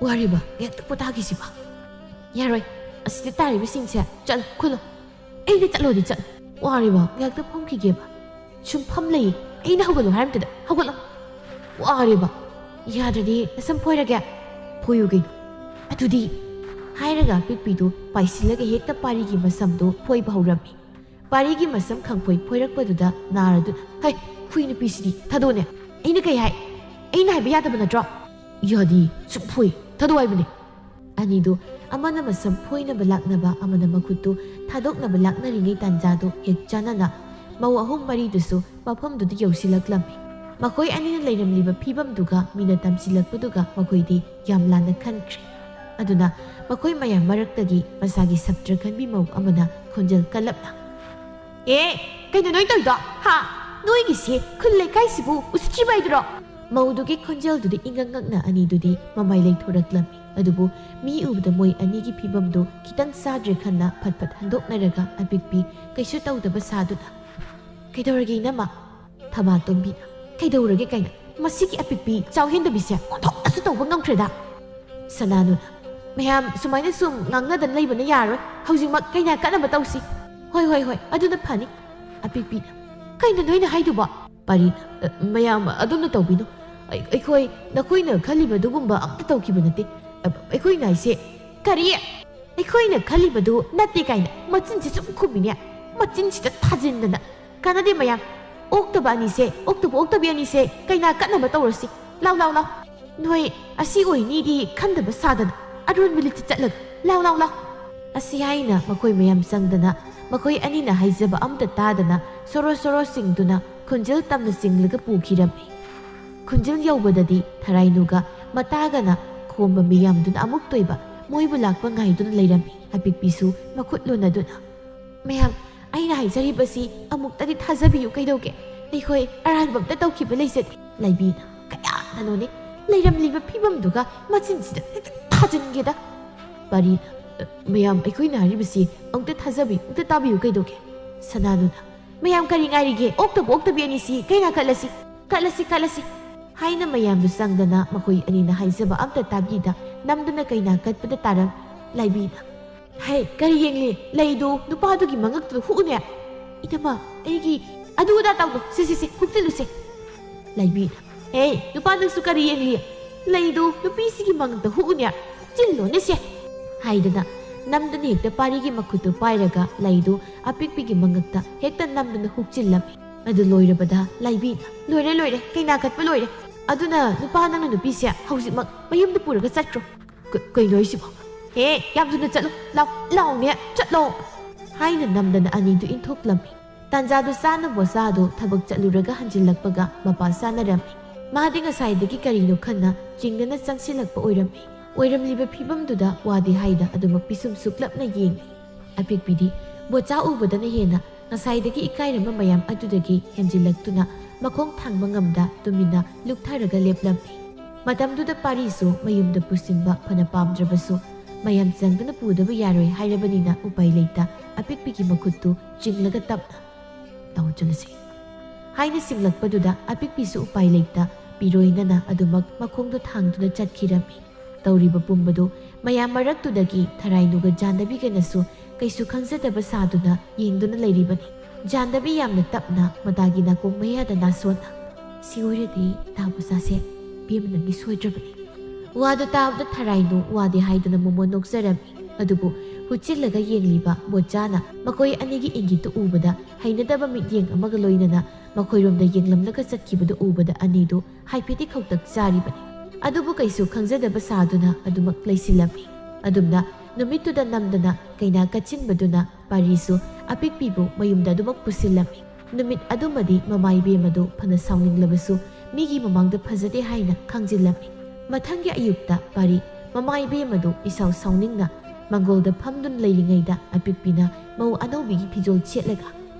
"ꯋꯥꯔꯤꯕ, ꯉꯥꯏꯍꯥꯛꯇ ꯄꯣꯊꯥꯈꯤꯁꯤꯕ?" "ꯌꯥꯔꯣꯏ, ꯑꯁꯤꯗ ꯇꯥꯔꯤꯕꯁꯤꯡꯁꯦ ꯆꯠꯂꯣ, ꯈꯨꯜꯂꯣ꯫ ꯑꯩꯗꯤ ꯆꯠꯂꯣꯗꯤ ꯆꯠꯂꯣ꯫ ꯋꯥꯔꯤꯕ, ꯉꯥꯏꯍꯥꯛꯇ ꯐꯝꯈꯤꯒꯦꯕ꯫ ꯁꯨꯝ ꯐꯝ ꯂꯩꯌꯦ꯫ ꯑꯩꯅ ꯍꯧꯒꯠꯂꯣ ꯍꯥꯏꯔꯝꯇꯗ ꯍꯧꯒꯠꯂꯣ꯫ ꯋꯥꯔꯤꯕ, ꯌꯥꯗ꯭ꯔꯗꯤ ꯅꯁꯝ ꯐꯣꯏꯔꯒꯦ꯫ ꯐꯣꯏꯌꯨ ꯀꯩꯅꯣ꯫ ꯑꯗꯨꯗꯤ" ꯍꯥꯏꯔꯒ ꯄꯤꯛꯄꯤꯗꯨ ꯄꯥꯏꯁꯤꯜꯂꯒ ꯍꯦꯛꯇ ꯄꯥꯔꯤꯒꯤ ꯃꯁꯝꯗꯨ ꯐꯣꯏꯕ ꯍꯧꯔꯝꯃꯤ꯫ ꯄꯥꯔꯤꯒꯤ ꯃꯁꯝ ꯈꯪꯐꯣꯏ ꯐꯣꯏꯔꯛꯄꯗꯨꯗ ꯅꯥꯔꯗꯨꯅ, "ꯍꯩ, ꯈꯨꯏ ꯅꯨꯄꯤꯁꯤꯗꯤ ꯊꯥꯗꯣꯛꯅꯦ꯫ ꯑꯩꯅ ꯀꯩ ꯍꯥꯏ? ꯑꯩꯅ ꯍꯥꯏꯕ ꯌꯥꯗꯕ ꯅꯠꯇ꯭ꯔꯣ?" "ꯌꯥꯗꯤ, ꯁꯨꯝ ꯐꯣꯏ, ꯊꯥꯗꯣꯛ ꯍꯥꯏꯕꯅꯦ꯫" ꯑꯅꯤꯗꯨ ꯑꯃꯅ ꯃꯁꯝ ꯐꯣꯏꯅꯕ ꯂꯥꯛꯅꯕ, ꯑꯃꯅ ꯃꯈꯨꯠꯇꯨ ꯊꯥꯗꯣꯛꯅꯕ ꯂꯥꯛꯅꯔꯤꯉꯩ ꯇꯥꯟꯖꯥꯗꯨ ꯍꯦꯛ ꯆꯥꯟꯅꯅ ꯃꯧ ꯑꯍꯨꯝ ꯃꯔꯤꯗꯨꯁꯨ ꯃꯐꯝꯗꯨꯗ ꯌꯧꯁꯤꯜꯂꯛꯂꯝꯃꯤ꯫ ꯃꯈꯣꯏ ꯑꯅꯤꯅ ꯂꯩꯔꯝꯂꯤꯕ ꯐꯤꯕꯝꯗꯨꯒ ꯃꯤꯅ ꯇꯝꯁꯤꯜꯂꯛꯄꯗꯨꯒ ꯃꯈꯣꯏꯗꯤ ꯌꯥꯝ ꯂꯥꯟꯅ ꯈꯟꯈ꯭ꯔꯦ꯫ ꯑꯗꯨꯅ ꯃꯈꯣꯏ ꯃꯌꯥꯝ ꯃꯔꯛꯇꯒꯤ ꯃꯁꯥꯒꯤ ꯁꯞꯇ꯭ꯔ ꯈꯟꯕꯤ ꯃꯧ ꯑꯃꯅ ꯈꯣꯟꯖꯦꯜ ꯀꯜꯂꯞꯅ, "ꯑꯦ, ꯀꯩꯅꯣ ꯅꯣꯏ ꯇꯧꯔꯤꯗꯣ? ꯍꯥ? ꯅꯣꯏꯒꯤꯁꯦ ꯈꯨꯜ ꯂꯩꯀꯥꯏꯁꯤꯕꯨ ꯎꯁꯤꯠꯇ꯭ꯔꯤꯕ ꯍꯥꯏꯗꯨꯔꯣ?" ꯃꯧꯗꯨꯒꯤ ꯈꯣꯟꯖꯦꯜꯗꯨꯗꯤ ꯏꯉꯛ ꯉꯛꯅ ꯑꯅꯤꯗꯨꯗꯤ ꯃꯃꯥꯏ ꯂꯩꯊꯣꯔꯛꯂꯝꯃꯤ꯫ ꯑꯗꯨꯕꯨ ꯃꯤ ꯎꯕꯗ ꯃꯣꯏ ꯑꯅꯤꯒꯤ ꯐꯤꯕꯝꯗꯨ ꯈꯤꯇꯪ ꯆꯥꯗ꯭ꯔꯦ ꯈꯟꯅ ꯐꯠ ꯐꯠ ꯍꯟꯗꯣꯛꯅꯔꯒ ꯑꯄꯤꯛꯄꯤ ꯀꯩꯁꯨ ꯇꯧꯗꯕ ꯁꯥꯗꯨꯅ, "ꯀꯩꯗꯧꯔꯒꯦ ꯏꯅꯝꯃ?" ꯊꯕꯥꯇꯣꯝꯕꯤꯅ, "ꯀꯩꯗꯧꯔꯒꯦ ꯀꯥꯏꯅ? ꯃꯁꯤꯒꯤ ꯑꯄꯤꯛꯄꯤ ꯆꯥꯎꯍꯦꯟꯗꯕꯤꯁꯦ ꯑꯣꯟꯊꯣꯛꯅꯁꯨ ꯇꯧꯕ ꯉꯝꯈ꯭ꯔꯦꯗ!" ꯁꯅꯥꯅꯨꯅ, "ꯃꯌꯥꯝ ꯁꯨꯃꯥꯏꯅ ꯁꯨꯝ ꯉꯥꯡꯅꯗꯅ ꯂꯩꯕꯅ ꯌꯥꯔꯣꯏ꯫ ꯍꯧꯖꯤꯛꯃꯛ ꯀꯩꯅꯥ ꯀꯠꯅꯕ ꯇꯧꯁꯤ꯫" "ꯍꯣꯏ, ꯍꯣꯏ, ꯍꯣꯏ, ꯑꯗꯨꯅ ꯐꯅꯤ꯫" ꯑꯄꯤꯛꯄꯤꯅ, "ꯀꯩꯅꯣ ꯅꯣꯏꯅ ꯍꯥꯏꯗꯨꯕꯣ?" ꯄꯥꯔꯤꯅ, "ꯑ, ꯃꯌꯥꯝ ꯑꯗꯨꯝꯅ ꯇꯧꯕꯤꯅꯨ꯫ ꯑꯩ-, ꯑꯩꯈꯣꯏ ꯅꯈꯣꯏꯅ ꯈꯜꯂꯤꯕ ꯑꯗꯨꯒꯨꯝꯕ ꯑꯝꯇ ꯇꯧꯈꯤꯕ ꯅꯠꯇꯦ꯫ ꯑ, ꯑꯩꯈꯣꯏꯅ ꯍꯥꯏꯁꯦ"꯫ "ꯀꯔꯤ? ꯑꯩꯈꯣꯏꯅ ꯈꯜꯂꯤꯕꯗꯨ ꯅꯠꯇꯦ ꯀꯥꯏꯅ ꯃꯆꯤꯟꯁꯤ ꯁꯨꯝ ꯈꯨꯝꯃꯤꯅꯦ꯫ ꯃꯆꯤꯟꯁꯤꯗ ꯊꯥꯖꯤꯟꯗꯅ꯫ ꯀꯥꯟꯅꯗꯦ ꯃꯌꯥꯝ꯫ ꯑꯣꯛꯇꯕ ꯑꯅꯤꯁꯦ, ꯑꯣꯛꯇꯕ ꯑꯣꯛꯇꯕꯤ ꯑꯅꯤꯁꯦ ꯀꯩꯅꯥ ꯀꯠꯅꯕ ꯇꯧꯔꯁꯤ꯫ ꯂꯥꯎ, ꯂꯥꯎ, ꯂꯥꯎ꯫ ꯅꯣꯏ ꯑꯁꯤ ꯑꯣꯏꯅꯤꯗꯤ ꯈꯟꯗꯕ ꯁꯥꯗꯅ ꯑꯔꯣꯟꯕ ꯂꯤꯠꯁꯤ ꯆꯠꯂꯒ꯫ ꯂꯥꯎ, ꯂꯥꯎ, ꯂꯥꯎ꯫ ꯑꯁꯤ ꯍꯥꯏꯅ ꯃꯈꯣꯏ ꯃꯌꯥꯝ ꯆꯪꯗꯅ ꯃꯈꯣꯏ ꯑꯅꯤꯅ ꯍꯥꯏꯖꯕ ꯑꯝꯇ ꯇꯥꯗꯅ ꯁꯣꯔꯣ ꯁꯣꯔꯣ ꯆꯤꯡꯗꯨꯅ ꯈꯨꯟꯖꯤꯜ ꯇꯝꯅ ꯆꯤꯡꯂꯒ ꯄꯨꯈꯤꯔꯝꯃꯤ꯫ ꯈꯨꯟꯖꯤꯜ ꯌꯧꯕꯗꯗꯤ ꯊꯔꯥꯏꯅꯨꯒ ꯃꯇꯥꯒꯅ ꯈꯣꯝꯕ ꯃꯤꯌꯥꯝꯗꯨꯅ ꯑꯃꯨꯛꯇꯣꯏꯕ ꯃꯣꯏꯕꯨ ꯂꯥꯛꯄ ꯉꯥꯏꯗꯨꯅ ꯂꯩꯔꯝꯃꯤ꯫ ꯑꯄꯤꯛꯄꯤꯁꯨ ꯃꯈꯨꯠ ꯂꯣꯟꯅꯗꯨꯅ, "ꯃꯌꯥꯝ, ꯑꯩꯅ ꯍꯥꯏꯖꯔꯤꯕꯁꯤ ꯑꯃꯨꯛꯇꯗꯤ ꯊꯥꯖꯕꯤꯌꯨ ꯀꯩꯗꯧꯒꯦ? ꯑꯩꯈꯣꯏ ꯑꯔꯥꯟꯕ ꯑꯝꯇ ꯇꯧꯈꯤꯕ ꯂꯩꯖꯗꯦ꯫" ꯂꯩꯕꯤꯅ, "ꯀꯌꯥꯗꯅꯣꯅꯦ? ꯂꯩꯔꯝꯂꯤꯕ ꯐꯤꯕꯝꯗꯨꯒ ꯃꯆꯤꯟꯁꯤꯗ ꯍꯦꯛꯇ ꯊꯥꯖꯤꯟꯒꯦꯗ!" ꯄꯔꯤꯅ, "ꯃꯌꯥꯝ, ꯑꯩꯈꯣꯏꯅ ꯍꯥꯏꯔꯤꯕꯁꯤ ꯑꯃꯨꯛꯇ ꯊꯥꯖꯕꯤꯌꯨ, ꯑꯃꯨꯛꯇ ꯇꯥꯕꯤꯌꯨ ꯀꯩꯗꯧꯒꯦ?" ꯁꯅꯥꯗꯨꯅ, "ꯃꯌꯥꯝ, ꯀꯔꯤ ꯉꯥꯏꯔꯤꯒꯦ? ꯑꯣꯛꯇꯕ ꯑꯣꯛꯇꯕꯤ ꯑꯅꯤꯁꯤ ꯀꯩꯅꯥ ꯀꯠꯂꯁꯤ, ꯀꯠꯂꯁꯤ, ꯀꯠꯂꯁꯤ!" ꯍꯥꯏꯅ ꯃꯌꯥꯝꯗꯨ ꯆꯪꯗꯅ ꯃꯈꯣꯏ ꯑꯅꯤꯅ ꯍꯥꯏꯖꯕ ꯑꯝꯇ ꯇꯥꯕꯤꯗ ꯅꯝꯗꯅ ꯀꯩꯅꯥ ꯀꯠꯄꯗ ꯇꯥꯔꯝ꯫ ꯂꯥꯏꯕꯤꯅ, "ꯍꯦ, ꯀꯔꯤ ꯌꯦꯡꯂꯤ? ꯂꯩꯗꯨ ꯅꯨꯄꯥꯗꯨꯒꯤ ꯃꯉꯛꯇꯨꯗ ꯍꯨꯛꯎꯅꯦ!" "ꯏꯅꯝꯃ, ꯑꯩꯒꯤ ꯑꯗꯨ ꯑꯗꯥ ꯇꯧꯅꯨ, ꯁꯦ, ꯁꯦ, ꯁꯦ, ꯍꯨꯛꯆꯤꯜꯂꯨꯁꯦ!" ꯂꯥꯏꯕꯤꯅ, "ꯍꯦ, ꯅꯨꯄꯥ ꯅꯪꯁꯨ ꯀꯔꯤ ꯌꯦꯡꯂꯤ? ꯂꯩꯗꯨ ꯅꯨꯄꯤꯁꯤꯒꯤ ꯃꯉꯛꯇ ꯍꯨꯛꯎꯅꯦ! ꯍꯨꯛꯆꯤꯜꯂꯣꯅꯦ ꯁꯦ!" ꯍꯥꯏꯗꯅ ꯅꯝꯗꯅ ꯍꯦꯛꯇ ꯄꯥꯔꯤꯒꯤ ꯃꯈꯨꯠꯇꯨ ꯄꯥꯏꯔꯒ ꯂꯩꯗꯨ ꯑꯄꯤꯛꯄꯤꯒꯤ ꯃꯉꯛꯇ ꯍꯦꯛꯇ ꯅꯝꯗꯅ ꯍꯨꯛꯆꯤꯜꯂꯝꯃꯤ꯫ ꯑꯗꯨ ꯂꯣꯏꯔꯕꯗ ꯂꯥꯏꯕꯤꯅ, "ꯂꯣꯏꯔꯦ, ꯂꯣꯏꯔꯦ, ꯀꯩꯅꯥ ꯀꯠꯄ ꯂꯣꯏꯔꯦ꯫ ꯑꯗꯨꯅ ꯅꯨꯄꯥ ꯅꯪꯅ ꯅꯨꯄꯤꯁꯦ ꯍꯧꯖꯤꯛꯃꯛ ꯃꯌꯨꯝꯗ ꯄꯨꯔꯒ ꯆꯠꯈ꯭ꯔꯣ꯫ ꯀ-, ꯀꯩꯅꯣ ꯍꯥꯏꯁꯤꯕꯣ? ꯍꯦ, ꯌꯥꯝ ꯊꯨꯅ ꯆꯠꯂꯣ, ꯂꯥꯎ, ꯂꯥꯎꯅꯦ, ꯆꯠꯂꯣ!" ꯍꯥꯏꯅ ꯅꯝꯗꯅ ꯑꯅꯤꯗꯨ ꯏꯟꯊꯣꯛꯂꯝꯃꯤ꯫ ꯇꯥꯟꯖꯥꯗꯨ ꯆꯥꯅ ꯕꯣꯆꯥꯗꯨ ꯊꯕꯛ ꯆꯠꯂꯨꯔꯒ ꯍꯟꯖꯤꯜꯂꯛꯄꯒ ꯃꯄꯥ ꯆꯥꯅꯔꯝꯃꯤ꯫ ꯃꯥꯗꯤ ꯉꯁꯥꯏꯗꯒꯤ ꯀꯔꯤꯅꯣ ꯈꯟꯅ ꯆꯤꯡꯅꯅ ꯆꯪꯁꯤꯜꯂꯛꯄ ꯑꯣꯏꯔꯝꯃꯤ꯫ ꯑꯣꯏꯔꯝꯂꯤꯕ ꯐꯤꯕꯝꯗꯨꯗ ꯋꯥꯗꯤ ꯍꯥꯏꯗ ꯑꯗꯨꯃꯛ ꯄꯤꯁꯨꯝ ꯁꯨꯛꯂꯞꯅ ꯌꯦꯡꯂꯤ꯫ ꯑꯄꯤꯛꯄꯤꯗꯤ ꯕꯣꯆꯥ ꯎꯕꯗꯅ ꯍꯦꯟꯅ ꯉꯁꯥꯏꯗꯒꯤ ꯏꯀꯥꯏꯔꯝꯕ ꯃꯌꯥꯝ ꯑꯗꯨꯗꯒꯤ ꯍꯦꯟꯖꯤꯜꯂꯛꯇꯨꯅ ꯃꯈꯣꯡ ꯊꯥꯡꯕ ꯉꯝꯗ ꯇꯨꯃꯤꯟꯅ ꯂꯨꯞꯊꯔꯒ ꯂꯦꯞꯂꯝꯃꯤ꯫ ꯃꯇꯝꯗꯨꯗ ꯄꯥꯔꯤꯁꯨ ꯃꯌꯨꯝꯗ ꯄꯨꯁꯤꯟꯕ ꯐꯅ ꯄꯥꯝꯗ꯭ꯔꯕꯁꯨ ꯃꯌꯥꯝ ꯆꯪꯗꯨꯅ ꯄꯨꯗꯕ ꯌꯥꯔꯣꯏ ꯍꯥꯏꯔꯕꯅꯤꯅ ꯎꯄꯥꯏ ꯂꯩꯇ ꯑꯄꯤꯛꯄꯤꯒꯤ ꯃꯈꯨꯠꯇꯨ ꯆꯤꯡꯂꯒ ꯇꯞꯅ, "ꯂꯥꯛꯑꯣ ꯆꯠꯂꯁꯤ" ꯍꯥꯏꯅ ꯆꯤꯡꯂꯛꯄꯗꯨꯗ ꯑꯄꯤꯛꯄꯤꯁꯨ ꯎꯄꯥꯏ ꯂꯩꯇ ꯄꯤꯔꯣꯏꯅꯅ ꯑꯗꯨꯃꯛ ꯃꯈꯣꯡꯗꯣ ꯊꯥꯡꯗꯨꯅ ꯆꯠꯈꯤꯔꯝꯃꯤ꯫ ꯇꯧꯔꯤꯕ ꯄꯨꯝꯕꯗꯨ ꯃꯌꯥꯝ ꯃꯔꯛꯇꯨꯗꯒꯤ ꯊꯔꯥꯏꯅꯨꯒ ꯖꯥꯟꯗꯕꯤꯒꯅꯁꯨ ꯀꯩꯁꯨ ꯈꯪꯖꯗꯕ ꯁꯥꯗꯨꯅ ꯌꯦꯡꯗꯨꯅ ꯂꯩꯔꯤꯕꯅꯤ꯫ ꯖꯥꯟꯗꯕꯤ ꯌꯥꯝꯅ ꯇꯞꯅ ꯃꯇꯥꯒꯤ ꯅꯥꯀꯣꯡ ꯃꯌꯥꯗ ꯅꯥꯁꯣꯟꯅ, "ꯁꯤ ꯑꯣꯏꯔꯗꯤ ꯇꯥꯕ ꯆꯥꯁꯦ ꯕꯦꯝꯃ ꯅꯪꯒꯤ ꯁꯣꯏꯗ꯭ꯔꯕꯅꯤ"꯫ ꯋꯥꯗꯨ ꯇꯥꯕꯗ ꯊꯔꯥꯏꯅꯨ ꯋꯥꯗꯤ ꯍꯥꯏꯗꯅ ꯃꯣꯃꯣꯟ ꯅꯣꯛꯆꯔꯝꯃꯤ꯫ ꯑꯗꯨꯕꯨ ꯍꯨꯠꯆꯤꯜꯂꯒ ꯌꯦꯡꯂꯤꯕ ꯕꯣꯆꯥꯅ ꯃꯈꯣꯏ ꯑꯅꯤꯒꯤ ꯏꯪꯒꯤꯠꯇꯨ ꯎꯕꯗ ꯍꯩꯅꯗꯕ ꯃꯤꯠꯌꯦꯡ ꯑꯃꯒ ꯂꯣꯏꯅꯅ ꯃꯈꯣꯏꯔꯣꯝꯗ ꯌꯦꯡꯂꯝꯂꯒ ꯆꯠꯈꯤꯕꯗꯨ ꯎꯕꯗ ꯑꯅꯤꯗꯨ ꯍꯥꯏꯐꯦꯠꯇꯤ ꯈꯧꯇꯛ ꯆꯥꯔꯤꯕꯅꯤ꯫ ꯑꯗꯨꯕꯨ ꯀꯩꯁꯨ ꯈꯪꯖꯗꯕ ꯁꯥꯗꯨꯅ ꯑꯗꯨꯃꯛ ꯂꯩꯁꯤꯜꯂꯝꯃꯤ꯫ ꯑꯗꯨꯝꯅ ꯅꯨꯃꯤꯠꯇꯨꯗ ꯅꯝꯗꯅ ꯀꯩꯅꯥ ꯀꯠꯆꯤꯟꯕꯗꯨꯅ ꯄꯥꯔꯤꯁꯨ ꯑꯄꯤꯛꯄꯤꯕꯨ ꯃꯌꯨꯝꯗ ꯑꯗꯨꯃꯛ ꯄꯨꯁꯤꯜꯂꯝꯃꯤ꯫ ꯅꯨꯃꯤꯠ ꯑꯗꯨꯃꯗꯤ ꯃꯃꯥ ꯏꯕꯦꯝꯃꯗꯨ ꯐꯅ ꯁꯥꯎꯅꯤꯡꯂꯕꯁꯨ ꯃꯤꯒꯤ ꯃꯃꯥꯡꯗ ꯐꯖꯗꯦ ꯍꯥꯏꯅ ꯈꯥꯡꯖꯤꯜꯂꯝꯃꯤ꯫ ꯃꯊꯪꯒꯤ ꯑꯌꯨꯛꯇ ꯄꯥꯔꯤ ꯃꯃꯥ ꯏꯕꯦꯝꯃꯗꯨ ꯏꯁꯥꯎ ꯁꯥꯎꯅꯤꯡꯅ ꯃꯪꯒꯣꯜꯗ ꯐꯝꯗꯨꯅ ꯂꯩꯔꯤꯉꯩꯗ ꯑꯄꯤꯛꯄꯤꯅ ꯃꯧ ꯑꯅꯧꯕꯤꯒꯤ ꯐꯤꯖꯣꯜ ꯁꯦꯠꯂꯒ,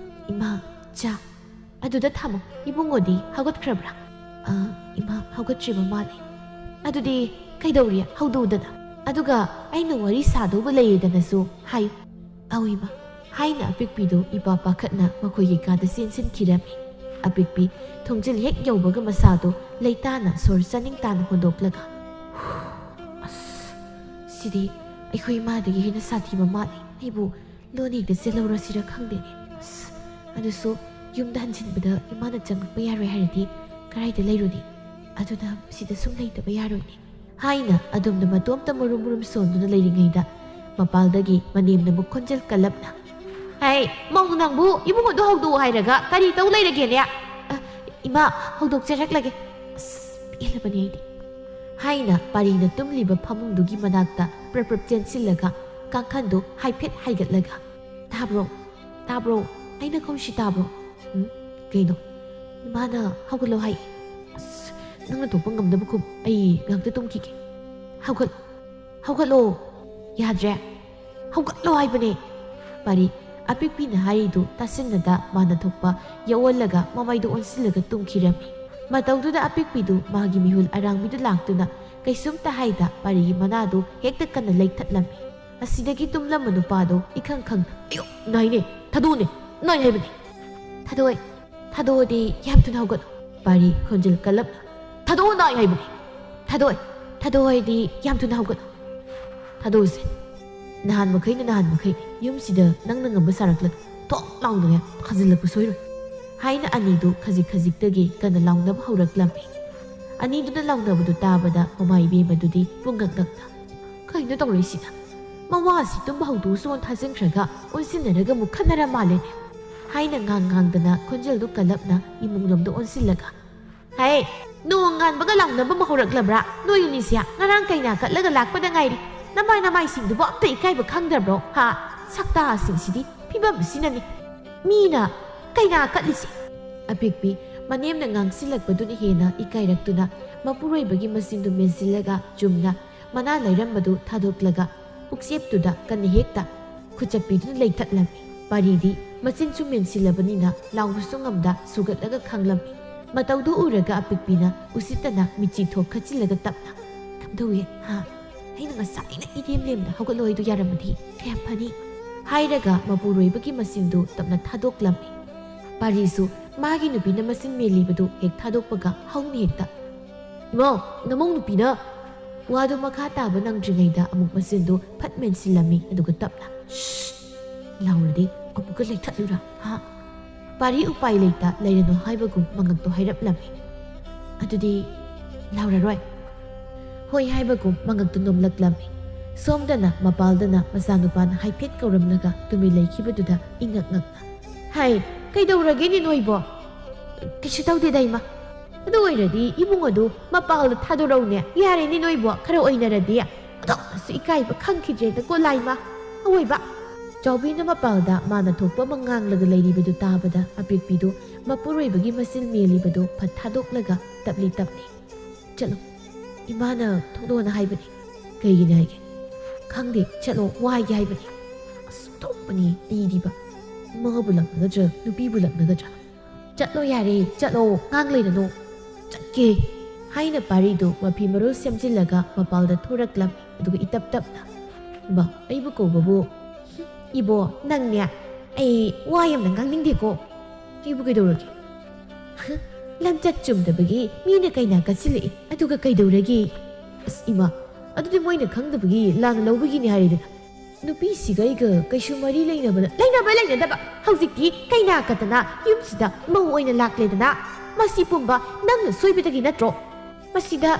"ꯏꯃꯥ, ꯆꯥ ꯑꯗꯨꯗ ꯊꯝꯃꯣ꯫ ꯏꯕꯨꯡꯉꯣꯗꯤ ꯍꯧꯒꯠꯈ꯭ꯔꯕ꯭ꯔꯥ?" "ꯑ, ꯏꯃꯥ, ꯍꯧꯒꯠꯇ꯭ꯔꯤꯕ ꯃꯥꯜꯂꯦ"꯫ "ꯑꯗꯨꯗꯤ ꯀꯩꯗꯧꯔꯤ? ꯍꯧꯗꯣꯛꯎꯗꯅ"꯫ ꯑꯗꯨꯒ ꯑꯩꯅ ꯋꯥꯔꯤ ꯁꯥꯗꯧꯕ ꯂꯩꯌꯦꯗꯅꯁꯨ ꯍꯥꯏꯌꯨ꯫ ꯑꯧ ꯏꯃꯥ, ꯍꯥꯏꯅ ꯑꯄꯤꯛꯄꯤꯗꯨ ꯏꯄꯥ ꯄꯥꯈꯠꯅ ꯃꯈꯣꯏꯒꯤ ꯀꯥꯗ ꯆꯦꯟꯁꯤꯟꯈꯤꯔꯝꯃꯤ꯫ ꯑꯄꯤꯛꯄꯤ ꯊꯣꯡꯖꯤꯜ ꯍꯦꯛ ꯌꯧꯕꯒ ꯃꯁꯥꯗꯨ ꯂꯩꯇꯥꯅ ꯁꯣꯔ ꯆꯥꯅꯤꯡ ꯇꯥꯅ ꯍꯣꯟꯗꯣꯛꯂꯒ, "ꯑꯁ, ꯁꯤꯗꯤ ꯑꯩꯈꯣꯏ ꯏꯃꯥꯗꯒꯤ ꯍꯦꯟꯅ ꯁꯥꯊꯤꯕ ꯃꯥꯜꯂꯤ꯫ ꯑꯩꯕꯨ ꯂꯣꯟ ꯍꯦꯛꯇ ꯆꯦꯜꯍꯧꯔꯁꯤꯔ ꯈꯪꯗꯦꯅꯦ꯫ ꯑꯁ, ꯑꯗꯨꯁꯨ ꯌꯨꯝꯗ ꯍꯟꯖꯤꯟꯕꯗ ꯏꯃꯥꯅ ꯆꯪꯉꯛꯄ ꯌꯥꯔꯣꯏ ꯍꯥꯏꯔꯗꯤ ꯀꯔꯥꯏꯗ ꯂꯩꯔꯨꯅꯤ? ꯑꯗꯨꯅ ꯁꯤꯗ ꯁꯨꯝ ꯂꯩꯇꯕ ꯌꯥꯔꯣꯏꯅꯦ," ꯍꯥꯏꯅ ꯑꯗꯨꯝꯅ ꯃꯇꯣꯝꯇ ꯃꯨꯔꯨꯝ ꯃꯨꯔꯨꯝ ꯁꯣꯟꯗꯨꯅ ꯂꯩꯔꯤꯉꯩꯗ, ꯃꯄꯥꯜꯗꯒꯤ ꯃꯅꯦꯝꯅ ꯑꯃꯨꯛ ꯈꯣꯟꯖꯦꯜ ꯀꯜꯂꯞꯅ, "ꯍꯩ, ꯃꯧ ꯅꯪꯕꯨ ꯏꯕꯨꯡ ꯑꯗꯨ ꯍꯧꯗꯣꯛꯎ ꯍꯥꯏꯔꯒ ꯀꯔꯤ ꯇꯧ ꯂꯩꯔꯒꯦꯅꯦ?" "ꯑ, ꯏꯃꯥ, ꯍꯧꯗꯣꯛꯆꯔꯛꯂꯒꯦ꯫ ꯑꯁ, ꯄꯦꯜꯂꯕꯅꯤ ꯑꯩꯗꯤ," ꯍꯥꯏꯅ ꯄꯥꯔꯤꯅ ꯇꯨꯝꯂꯤꯕ ꯐꯃꯨꯡꯗꯨꯒꯤ ꯃꯅꯥꯛꯇ ꯄ꯭ꯔꯞ ꯄ꯭ꯔꯞ ꯆꯦꯟꯁꯤꯜꯂꯒ ꯀꯥꯡꯈꯟꯗꯨ ꯍꯥꯏꯐꯦꯠ ꯍꯥꯏꯒꯠꯂꯒ, "ꯇꯥꯕ꯭ꯔꯣ? ꯇꯥꯕ꯭ꯔꯣ? ꯑꯩꯅ ꯀꯧꯔꯤꯁꯤ ꯇꯥꯕ꯭ꯔꯣ? ꯎꯝ? ꯀꯩꯅꯣ? ꯏꯃꯥꯅ ꯍꯧꯒꯠꯂꯣ ꯍꯥꯏ꯫ ꯑꯁ, ꯅꯪꯅ ꯊꯣꯛꯄ ꯉꯝꯗꯕ ꯈꯨꯝ꯫ ꯑꯩ ꯉꯥꯛꯇ ꯇꯨꯝꯈꯤꯒꯦ꯫ ꯍꯧꯒꯠ-, ꯍꯧꯒꯠꯂꯣ꯫ ꯌꯥꯗ꯭ꯔꯦ꯫ ꯍꯧꯒꯠꯂꯣ ꯍꯥꯏꯕꯅꯦ꯫" ꯄꯥꯔꯤ ꯑꯄꯤꯛꯄꯤꯅ ꯍꯥꯏꯔꯤꯗꯨ ꯇꯥꯁꯤꯟꯅꯗ ꯃꯥꯅ ꯊꯣꯛꯄ ꯌꯥꯑꯣꯜꯂꯒ ꯃꯃꯥꯏꯗꯨ ꯑꯣꯟꯁꯤꯜꯂꯒ ꯇꯨꯝꯈꯤꯔꯝꯃꯤ꯫ ꯃꯇꯧꯗꯨꯗ ꯑꯄꯤꯛꯄꯤꯗꯨ ꯃꯥꯒꯤ ꯃꯤꯍꯨꯜ ꯑꯔꯥꯡꯕꯤꯗꯨ ꯂꯥꯛꯇꯨꯅ ꯀꯩꯁꯨꯝꯇ ꯍꯥꯏꯗ ꯄꯥꯔꯤꯒꯤ ꯃꯅꯥꯗꯨ ꯍꯦꯛꯇ ꯀꯟꯅ ꯂꯩꯊꯠꯂꯝꯃꯤ꯫ ꯑꯁꯤꯗꯒꯤ ꯇꯨꯝꯂꯝꯕ ꯅꯨꯄꯥꯗꯨ ꯏꯈꯪ ꯈꯪꯅ, "ꯑꯌꯣ, ꯅꯥꯏꯅꯦ, ꯊꯥꯗꯣꯛꯎꯅꯦ, ꯅꯥꯏ ꯍꯥꯏꯕꯅꯦ꯫" "ꯊꯥꯗꯣꯛꯑꯣꯏ, ꯊꯥꯗꯣꯛꯑꯗꯤ ꯌꯥꯝ ꯊꯨꯅ ꯍꯧꯒꯠꯂꯨ꯫" ꯄꯥꯔꯤ ꯈꯣꯟꯖꯦꯜ ꯀꯜꯂꯞꯅ, "ꯊꯥꯗꯣꯛꯑꯣ, ꯅꯥꯏ ꯍꯥꯏꯕꯅꯦ꯫ ꯊꯥꯗꯣꯛꯑꯣꯏ, ꯊꯥꯗꯣꯛꯑꯣ ꯍꯥꯏꯗꯤ ꯌꯥꯝ ꯊꯨꯅ ꯍꯧꯒꯠꯂꯨ꯫" "ꯊꯥꯗꯣꯛꯎꯁꯦ꯫ ꯅꯍꯥꯟ ꯃꯈꯩꯅ ꯅꯍꯥꯟ ꯃꯈꯩ ꯌꯨꯝꯁꯤꯗ ꯅꯪꯅ ꯉꯝꯕ ꯁꯥꯔꯛꯂꯅꯨ꯫ ꯊꯣꯛ ꯂꯥꯎꯅꯅꯦ ꯊꯥꯖꯤꯜꯂꯛꯄ ꯁꯣꯏꯔꯣꯏ," ꯍꯥꯏꯅ ꯑꯅꯤꯗꯨ ꯈꯖꯤꯛ ꯈꯖꯤꯛꯇꯒꯤ ꯀꯟꯅ ꯂꯥꯎꯅꯕ ꯍꯧꯔꯛꯂꯝꯃꯤ꯫ ꯑꯅꯤꯗꯨꯅ ꯂꯥꯎꯅꯕꯗꯨ ꯇꯥꯕꯗ ꯃꯃꯥ ꯏꯕꯦꯝꯃꯗꯨꯗꯤ ꯄꯨꯡꯉꯛ ꯉꯛꯅ, "ꯀꯩꯅꯣ ꯇꯧꯔꯛꯏꯁꯤꯅ? ꯃꯋꯥ ꯑꯁꯤ ꯇꯨꯝꯕ ꯍꯧꯗꯣꯛꯎꯁꯨ ꯊꯥꯖꯤꯟꯈ꯭ꯔꯒ ꯑꯣꯟꯁꯤꯟꯅꯔꯒ ꯑꯃꯨꯛ ꯈꯠꯅꯔ ꯃꯥꯜꯂꯦꯅꯦ?" ꯍꯥꯏꯅ ꯉꯥꯡ ꯉꯥꯡꯗꯅ ꯈꯣꯟꯖꯦꯜꯗꯨ ꯀꯜꯂꯞꯅ ꯏꯃꯨꯡꯂꯣꯝꯗ ꯑꯣꯟꯁꯤꯜꯂꯒ, "ꯍꯦ, ꯅꯣꯡ ꯉꯥꯟꯕꯒ ꯂꯥꯎꯅꯕ ꯑꯃ ꯍꯧꯔꯛꯂꯕ꯭ꯔꯥ? ꯅꯣꯏ ꯑꯅꯤꯁꯦ ꯉꯔꯥꯡ ꯀꯩꯅꯥ ꯀꯠꯂꯒ ꯂꯥꯛꯄꯗ ꯉꯥꯏꯔꯤ꯫ ꯅꯃꯥꯏ ꯅꯃꯥꯏꯁꯤꯡꯗꯨꯕꯨ ꯑꯝꯇ ꯏꯀꯥꯏꯕ ꯈꯪꯗ꯭ꯔꯕ꯭ꯔꯣ? ꯍꯥ? ꯁꯛꯇꯥꯁꯤꯡꯁꯤꯗꯤ ꯐꯤꯕꯝ ꯑꯁꯤꯅꯅꯤ꯫ ꯃꯤꯅ ꯀꯩꯅꯥ ꯀꯠꯂꯤꯁꯦ꯫" ꯑꯄꯤꯛꯄꯤ ꯃꯅꯦꯝꯅ ꯉꯥꯡꯁꯤꯜꯂꯛꯄꯗꯨꯅ ꯍꯦꯟꯅ ꯏꯀꯥꯏꯔꯛꯇꯨꯅ ꯃꯄꯨꯔꯣꯏꯕꯒꯤ ꯃꯆꯤꯟꯗꯨ ꯃꯦꯟꯁꯤꯜꯂꯒ ꯆꯨꯝꯅ ꯃꯅꯥ ꯂꯩꯔꯝꯕꯗꯨ ꯊꯥꯗꯣꯛꯂꯒ ꯄꯨꯛꯆꯦꯞꯇꯨꯗ ꯀꯟꯅ ꯍꯦꯛꯇ ꯈꯨꯠꯆꯞꯄꯤꯗꯨꯅ ꯂꯩꯊꯠꯂꯝꯃꯤ꯫ ꯄꯥꯔꯤꯗꯤ ꯃꯆꯤꯟꯁꯨ ꯃꯦꯟꯁꯤꯜꯂꯕꯅꯤꯅ ꯂꯥꯎꯕꯁꯨ ꯉꯝꯗ ꯁꯨꯒꯠꯂꯒ ꯈꯥꯡꯂꯝꯃꯤ꯫ ꯃꯇꯧꯗꯨ ꯎꯔꯒ ꯑꯄꯤꯛꯄꯤꯅ ꯎꯁꯤꯠꯇꯅ ꯃꯤꯠꯆꯤ ꯊꯣꯛ ꯈꯠꯆꯤꯜꯂꯒ ꯇꯞꯅ, "ꯀꯝꯗꯧꯏ, ꯍꯥ?" ꯑꯩꯅ ꯉꯁꯥꯏꯅ ꯏꯔꯦꯝ ꯂꯦꯝꯅ ꯍꯧꯒꯠꯂꯣꯏꯗꯨ ꯌꯥꯔꯝꯃꯗꯤ ꯀꯌꯥꯝ ꯐꯅꯤ?" ꯍꯥꯏꯔꯒ ꯃꯄꯨꯔꯣꯏꯕꯒꯤ ꯃꯆꯤꯟꯗꯨ ꯇꯞꯅ ꯊꯥꯗꯣꯛꯂꯝꯃꯤ꯫ ꯄꯥꯔꯤꯁꯨ ꯃꯥꯒꯤ ꯅꯨꯄꯤꯅ ꯃꯆꯤꯟ ꯃꯦꯜꯂꯤꯕꯗꯨ ꯍꯦꯛ ꯊꯥꯗꯣꯛꯄꯒ ꯍꯧꯅ ꯍꯦꯛꯇ, "ꯏꯃꯥ, ꯅꯃꯧ ꯅꯨꯄꯤꯅ!" ꯋꯥꯗꯨ ꯃꯈꯥ ꯇꯥꯕ ꯅꯪꯗ꯭ꯔꯤꯉꯩꯗ ꯑꯃꯨꯛ ꯃꯆꯤꯟꯗꯨ ꯐꯠ ꯃꯦꯟꯁꯤꯜꯂꯝꯃꯤ, ꯑꯗꯨꯒ ꯇꯞꯅ, "ꯁ꯭ꯁ!" ꯂꯥꯎꯔꯗꯤ ꯑꯃꯨꯛꯀ ꯂꯩꯊꯠꯂꯨꯔꯥ, ꯍꯥ? ꯄꯥꯔꯤ ꯎꯄꯥꯏ ꯂꯩꯇ ꯂꯩꯔꯅꯨ ꯍꯥꯏꯕꯒꯨꯝ ꯃꯉꯛꯇꯣ ꯍꯥꯏꯔꯞꯂꯝꯃꯤ꯫ "ꯑꯗꯨꯗꯤ ꯂꯥꯎꯔꯔꯣꯏ?" ꯍꯣꯏ ꯍꯥꯏꯕꯒꯨꯝ ꯃꯉꯛꯇꯨ ꯅꯣꯝꯂꯛꯂꯝꯃꯤ꯫ ꯁꯣꯝꯗꯅ ꯃꯄꯥꯜꯗꯅ ꯃꯆꯥꯅꯨꯄꯥꯅ ꯍꯥꯏꯐꯦꯠ ꯀꯧꯔꯝꯂꯒ ꯇꯨꯃꯤꯟ ꯂꯩꯈꯤꯕꯗꯨꯗ ꯏꯉꯛ ꯉꯛꯅ, "ꯍꯩ, ꯀꯩꯗꯧꯔꯒꯦꯅꯦ ꯅꯣꯏꯕꯣ?" "ꯀꯩꯁꯨ ꯇꯧꯗꯦꯗ, ꯏꯃꯥ꯫" "ꯑꯗꯨ ꯑꯣꯏꯔꯗꯤ ꯏꯕꯨꯡ ꯑꯗꯨ ꯃꯄꯥꯜꯗ ꯊꯥꯗꯣꯔꯛꯎꯅꯦ꯫ ꯌꯥꯔꯦꯅꯦ ꯅꯣꯏꯕꯣ, ꯈꯔ ꯑꯣꯏꯅꯔꯗꯤ꯫ ꯑꯗꯣ ꯑꯁꯨ ꯏꯀꯥꯏꯕ ꯈꯪꯈꯤꯗ꯭ꯔꯦꯗꯀꯣ, ꯂꯥꯏꯃ꯫ ꯑꯋꯣꯏꯕ!" ꯆꯥꯎꯕꯤꯅ ꯃꯄꯥꯜꯗ ꯃꯥꯅ ꯊꯣꯛꯄ ꯑꯃ ꯉꯥꯡꯂꯒ ꯂꯩꯔꯤꯕꯗꯨ ꯇꯥꯕꯗ ꯑꯄꯤꯛꯄꯤꯗꯨ ꯃꯄꯨꯔꯣꯏꯕꯒꯤ ꯃꯆꯤꯟ ꯃꯦꯜꯂꯤꯕꯗꯨ ꯐꯠ ꯊꯥꯗꯣꯛꯂꯒ ꯇꯞꯂꯤ ꯇꯞꯂꯤ, "ꯆꯠꯂꯣ, ꯏꯃꯥꯅ ꯊꯣꯛꯂꯣꯅ ꯍꯥꯏꯕꯅꯤ꯫" "ꯀꯩꯒꯤꯅꯤ ꯍꯥꯏꯒꯦ?" "ꯈꯪꯗꯦ, ꯆꯠꯂꯣ, ꯋꯥꯏꯒꯦ ꯍꯥꯏꯕꯅꯤ꯫" ꯑꯁ, ꯑꯣꯟꯊꯣꯛꯄꯅꯤ ꯑꯩꯗꯤꯕ꯫ ꯏꯃꯥꯕꯨ ꯂꯛꯅꯒꯗ꯭ꯔꯥ, ꯅꯨꯄꯤꯕꯨ ꯂꯛꯅꯒꯗ꯭ꯔꯥ? "ꯆꯠꯂꯣ ꯌꯥꯔꯦ, ꯆꯠꯂꯣ, ꯉꯥꯡ ꯂꯩꯔꯅꯨ꯫" "ꯆꯠꯀꯦ!" ꯍꯥꯏꯅ ꯄꯥꯔꯤꯗꯨ ꯃꯐꯤ ꯃꯔꯣꯜ ꯁꯦꯝꯖꯤꯜꯂꯒ ꯃꯄꯥꯜꯗ ꯊꯣꯔꯛꯂꯝꯃꯤ, ꯑꯗꯨꯒ ꯏꯇꯞ ꯇꯞꯅ, "ꯏꯃꯥ, ꯑꯩꯕꯨ ꯀꯧꯕꯕꯨ?" "ꯏꯕꯣ, ꯅꯪꯅꯦ? ꯑꯩ ꯋꯥ ꯌꯥꯝꯅ ꯉꯥꯡꯅꯤꯡꯗꯦꯀꯣ꯫" "ꯑꯩꯕꯨ ꯀꯩꯗꯧꯔꯒꯦ?" "ꯂꯝꯆꯠ ꯆꯨꯝꯗꯕꯒꯤ ꯃꯤꯅ ꯀꯩꯅꯥ ꯀꯠꯁꯤꯜꯂꯛꯏ, ꯑꯗꯨꯒ ꯀꯩꯗꯧꯔꯒꯦ?" "ꯑꯁ ꯏꯃꯥ, ꯑꯗꯨꯗꯤ ꯃꯣꯏꯅ ꯈꯪꯗꯕꯒꯤ ꯂꯥꯟꯅ ꯂꯧꯕꯒꯤꯅꯤ ꯍꯥꯏꯔꯦꯗꯅ꯫ ꯅꯨꯄꯤꯁꯤꯒ ꯑꯩꯒ ꯀꯩꯁꯨ ꯃꯔꯤ ꯂꯩꯅꯕ ꯅ-, ꯂꯩꯅꯕ ꯂꯩꯅꯗꯕ, ꯍꯧꯖꯤꯛꯇꯤ ꯀꯩꯅꯥ ꯀꯠꯇꯅ ꯌꯨꯝꯁꯤꯗ ꯃꯧ ꯑꯣꯏꯅ ꯂꯥꯛꯂꯦꯗꯅ꯫ ꯃꯁꯤ ꯄꯨꯝꯕ ꯅꯪꯅ ꯁꯣꯏꯕꯗꯒꯤ ꯅꯠꯇ꯭ꯔꯣ? ꯃꯁꯤꯗ,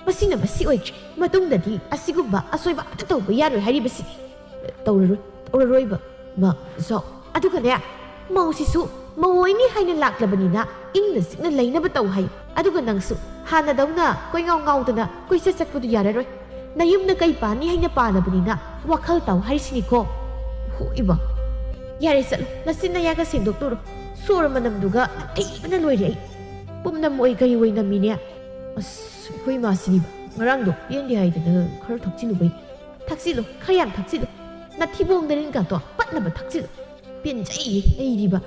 ꯃꯁꯤꯅ ꯃꯁꯤ ꯑꯣꯏꯈ꯭ꯔꯦ꯫ ꯃꯇꯨꯡꯗꯗꯤ ꯑꯁꯤꯒꯨꯝꯕ ꯑꯁꯣꯏꯕ ꯑꯃꯠꯇ ꯇꯧꯕ ꯌꯥꯔꯣꯏ ꯍꯥꯏꯔꯤꯕꯁꯤꯅꯤ꯫" "ꯇꯧꯔꯔꯣꯏ, ꯇꯧꯔꯔꯣꯏꯕ, ꯃꯥ, ꯁꯣ꯫" "ꯑꯗꯨꯒꯅꯦ, ꯃꯧꯁꯤꯁꯨ ꯃꯧ ꯑꯣꯏꯅꯤ ꯍꯥꯏꯅ ꯂꯥꯛꯂꯕꯅꯤꯅ ꯏꯪꯅ ꯆꯤꯛꯅ ꯂꯩꯅꯕ ꯇꯧ ꯍꯥꯏ꯫ ꯑꯗꯨꯒ ꯅꯪꯁꯨ ꯍꯥꯟꯅꯗꯧꯅ ꯀꯣꯏꯉꯥꯎ ꯉꯥꯎꯗꯅ ꯀꯣꯏꯆꯠ ꯆꯠꯄꯗꯨ ꯌꯥꯔꯔꯣꯏ꯫ ꯅꯌꯨꯝꯅ ꯀꯩ ꯄꯥꯅꯤ ꯍꯥꯏꯅ ꯄꯥꯜꯂꯕꯅꯤꯅ ꯋꯥꯈꯜ ꯇꯥꯎ ꯍꯥꯏꯔꯤꯁꯤꯅꯤꯀꯣ꯫" "ꯍꯣ ꯏꯕ, ꯌꯥꯔꯦ ꯆꯠꯂꯣ, ꯅꯆꯤꯟ ꯅꯌꯥꯒ ꯁꯦꯡꯗꯣꯛꯂꯨꯔꯣ꯫ ꯁꯣꯔ ꯃꯅꯝꯗꯨꯒ ꯅꯝꯊꯤꯕꯅ ꯂꯣꯏꯔꯦ ꯑꯩ꯫ ꯄꯨꯝꯅꯝ ꯑꯣꯏ ꯀꯔꯤ ꯑꯣꯏ ꯅꯝꯃꯤꯅꯦ꯫ ꯑꯁ, ꯑꯩꯈꯣꯏ ꯏꯃꯥꯁꯤꯗꯤꯕ, ꯉꯔꯥꯡꯗꯣ ꯄꯦꯟꯗꯦ ꯍꯥꯏꯗꯅ ꯈꯔ ꯊꯛꯆꯤꯜꯂꯨꯕꯩ꯫ ꯊꯛꯆꯤꯜꯂꯨ, ꯈꯔ ꯌꯥꯝ ꯊꯛꯆꯤꯜꯂꯨ꯫ ꯅꯊꯤꯕꯣꯡ ꯅꯔꯤꯟꯒꯥꯗꯣ ꯄꯠꯅꯕ ꯊꯛꯆꯤꯜꯂꯨ꯫ ꯄꯦꯟꯖꯩꯌꯦ ꯑꯩꯗꯤꯕ꯫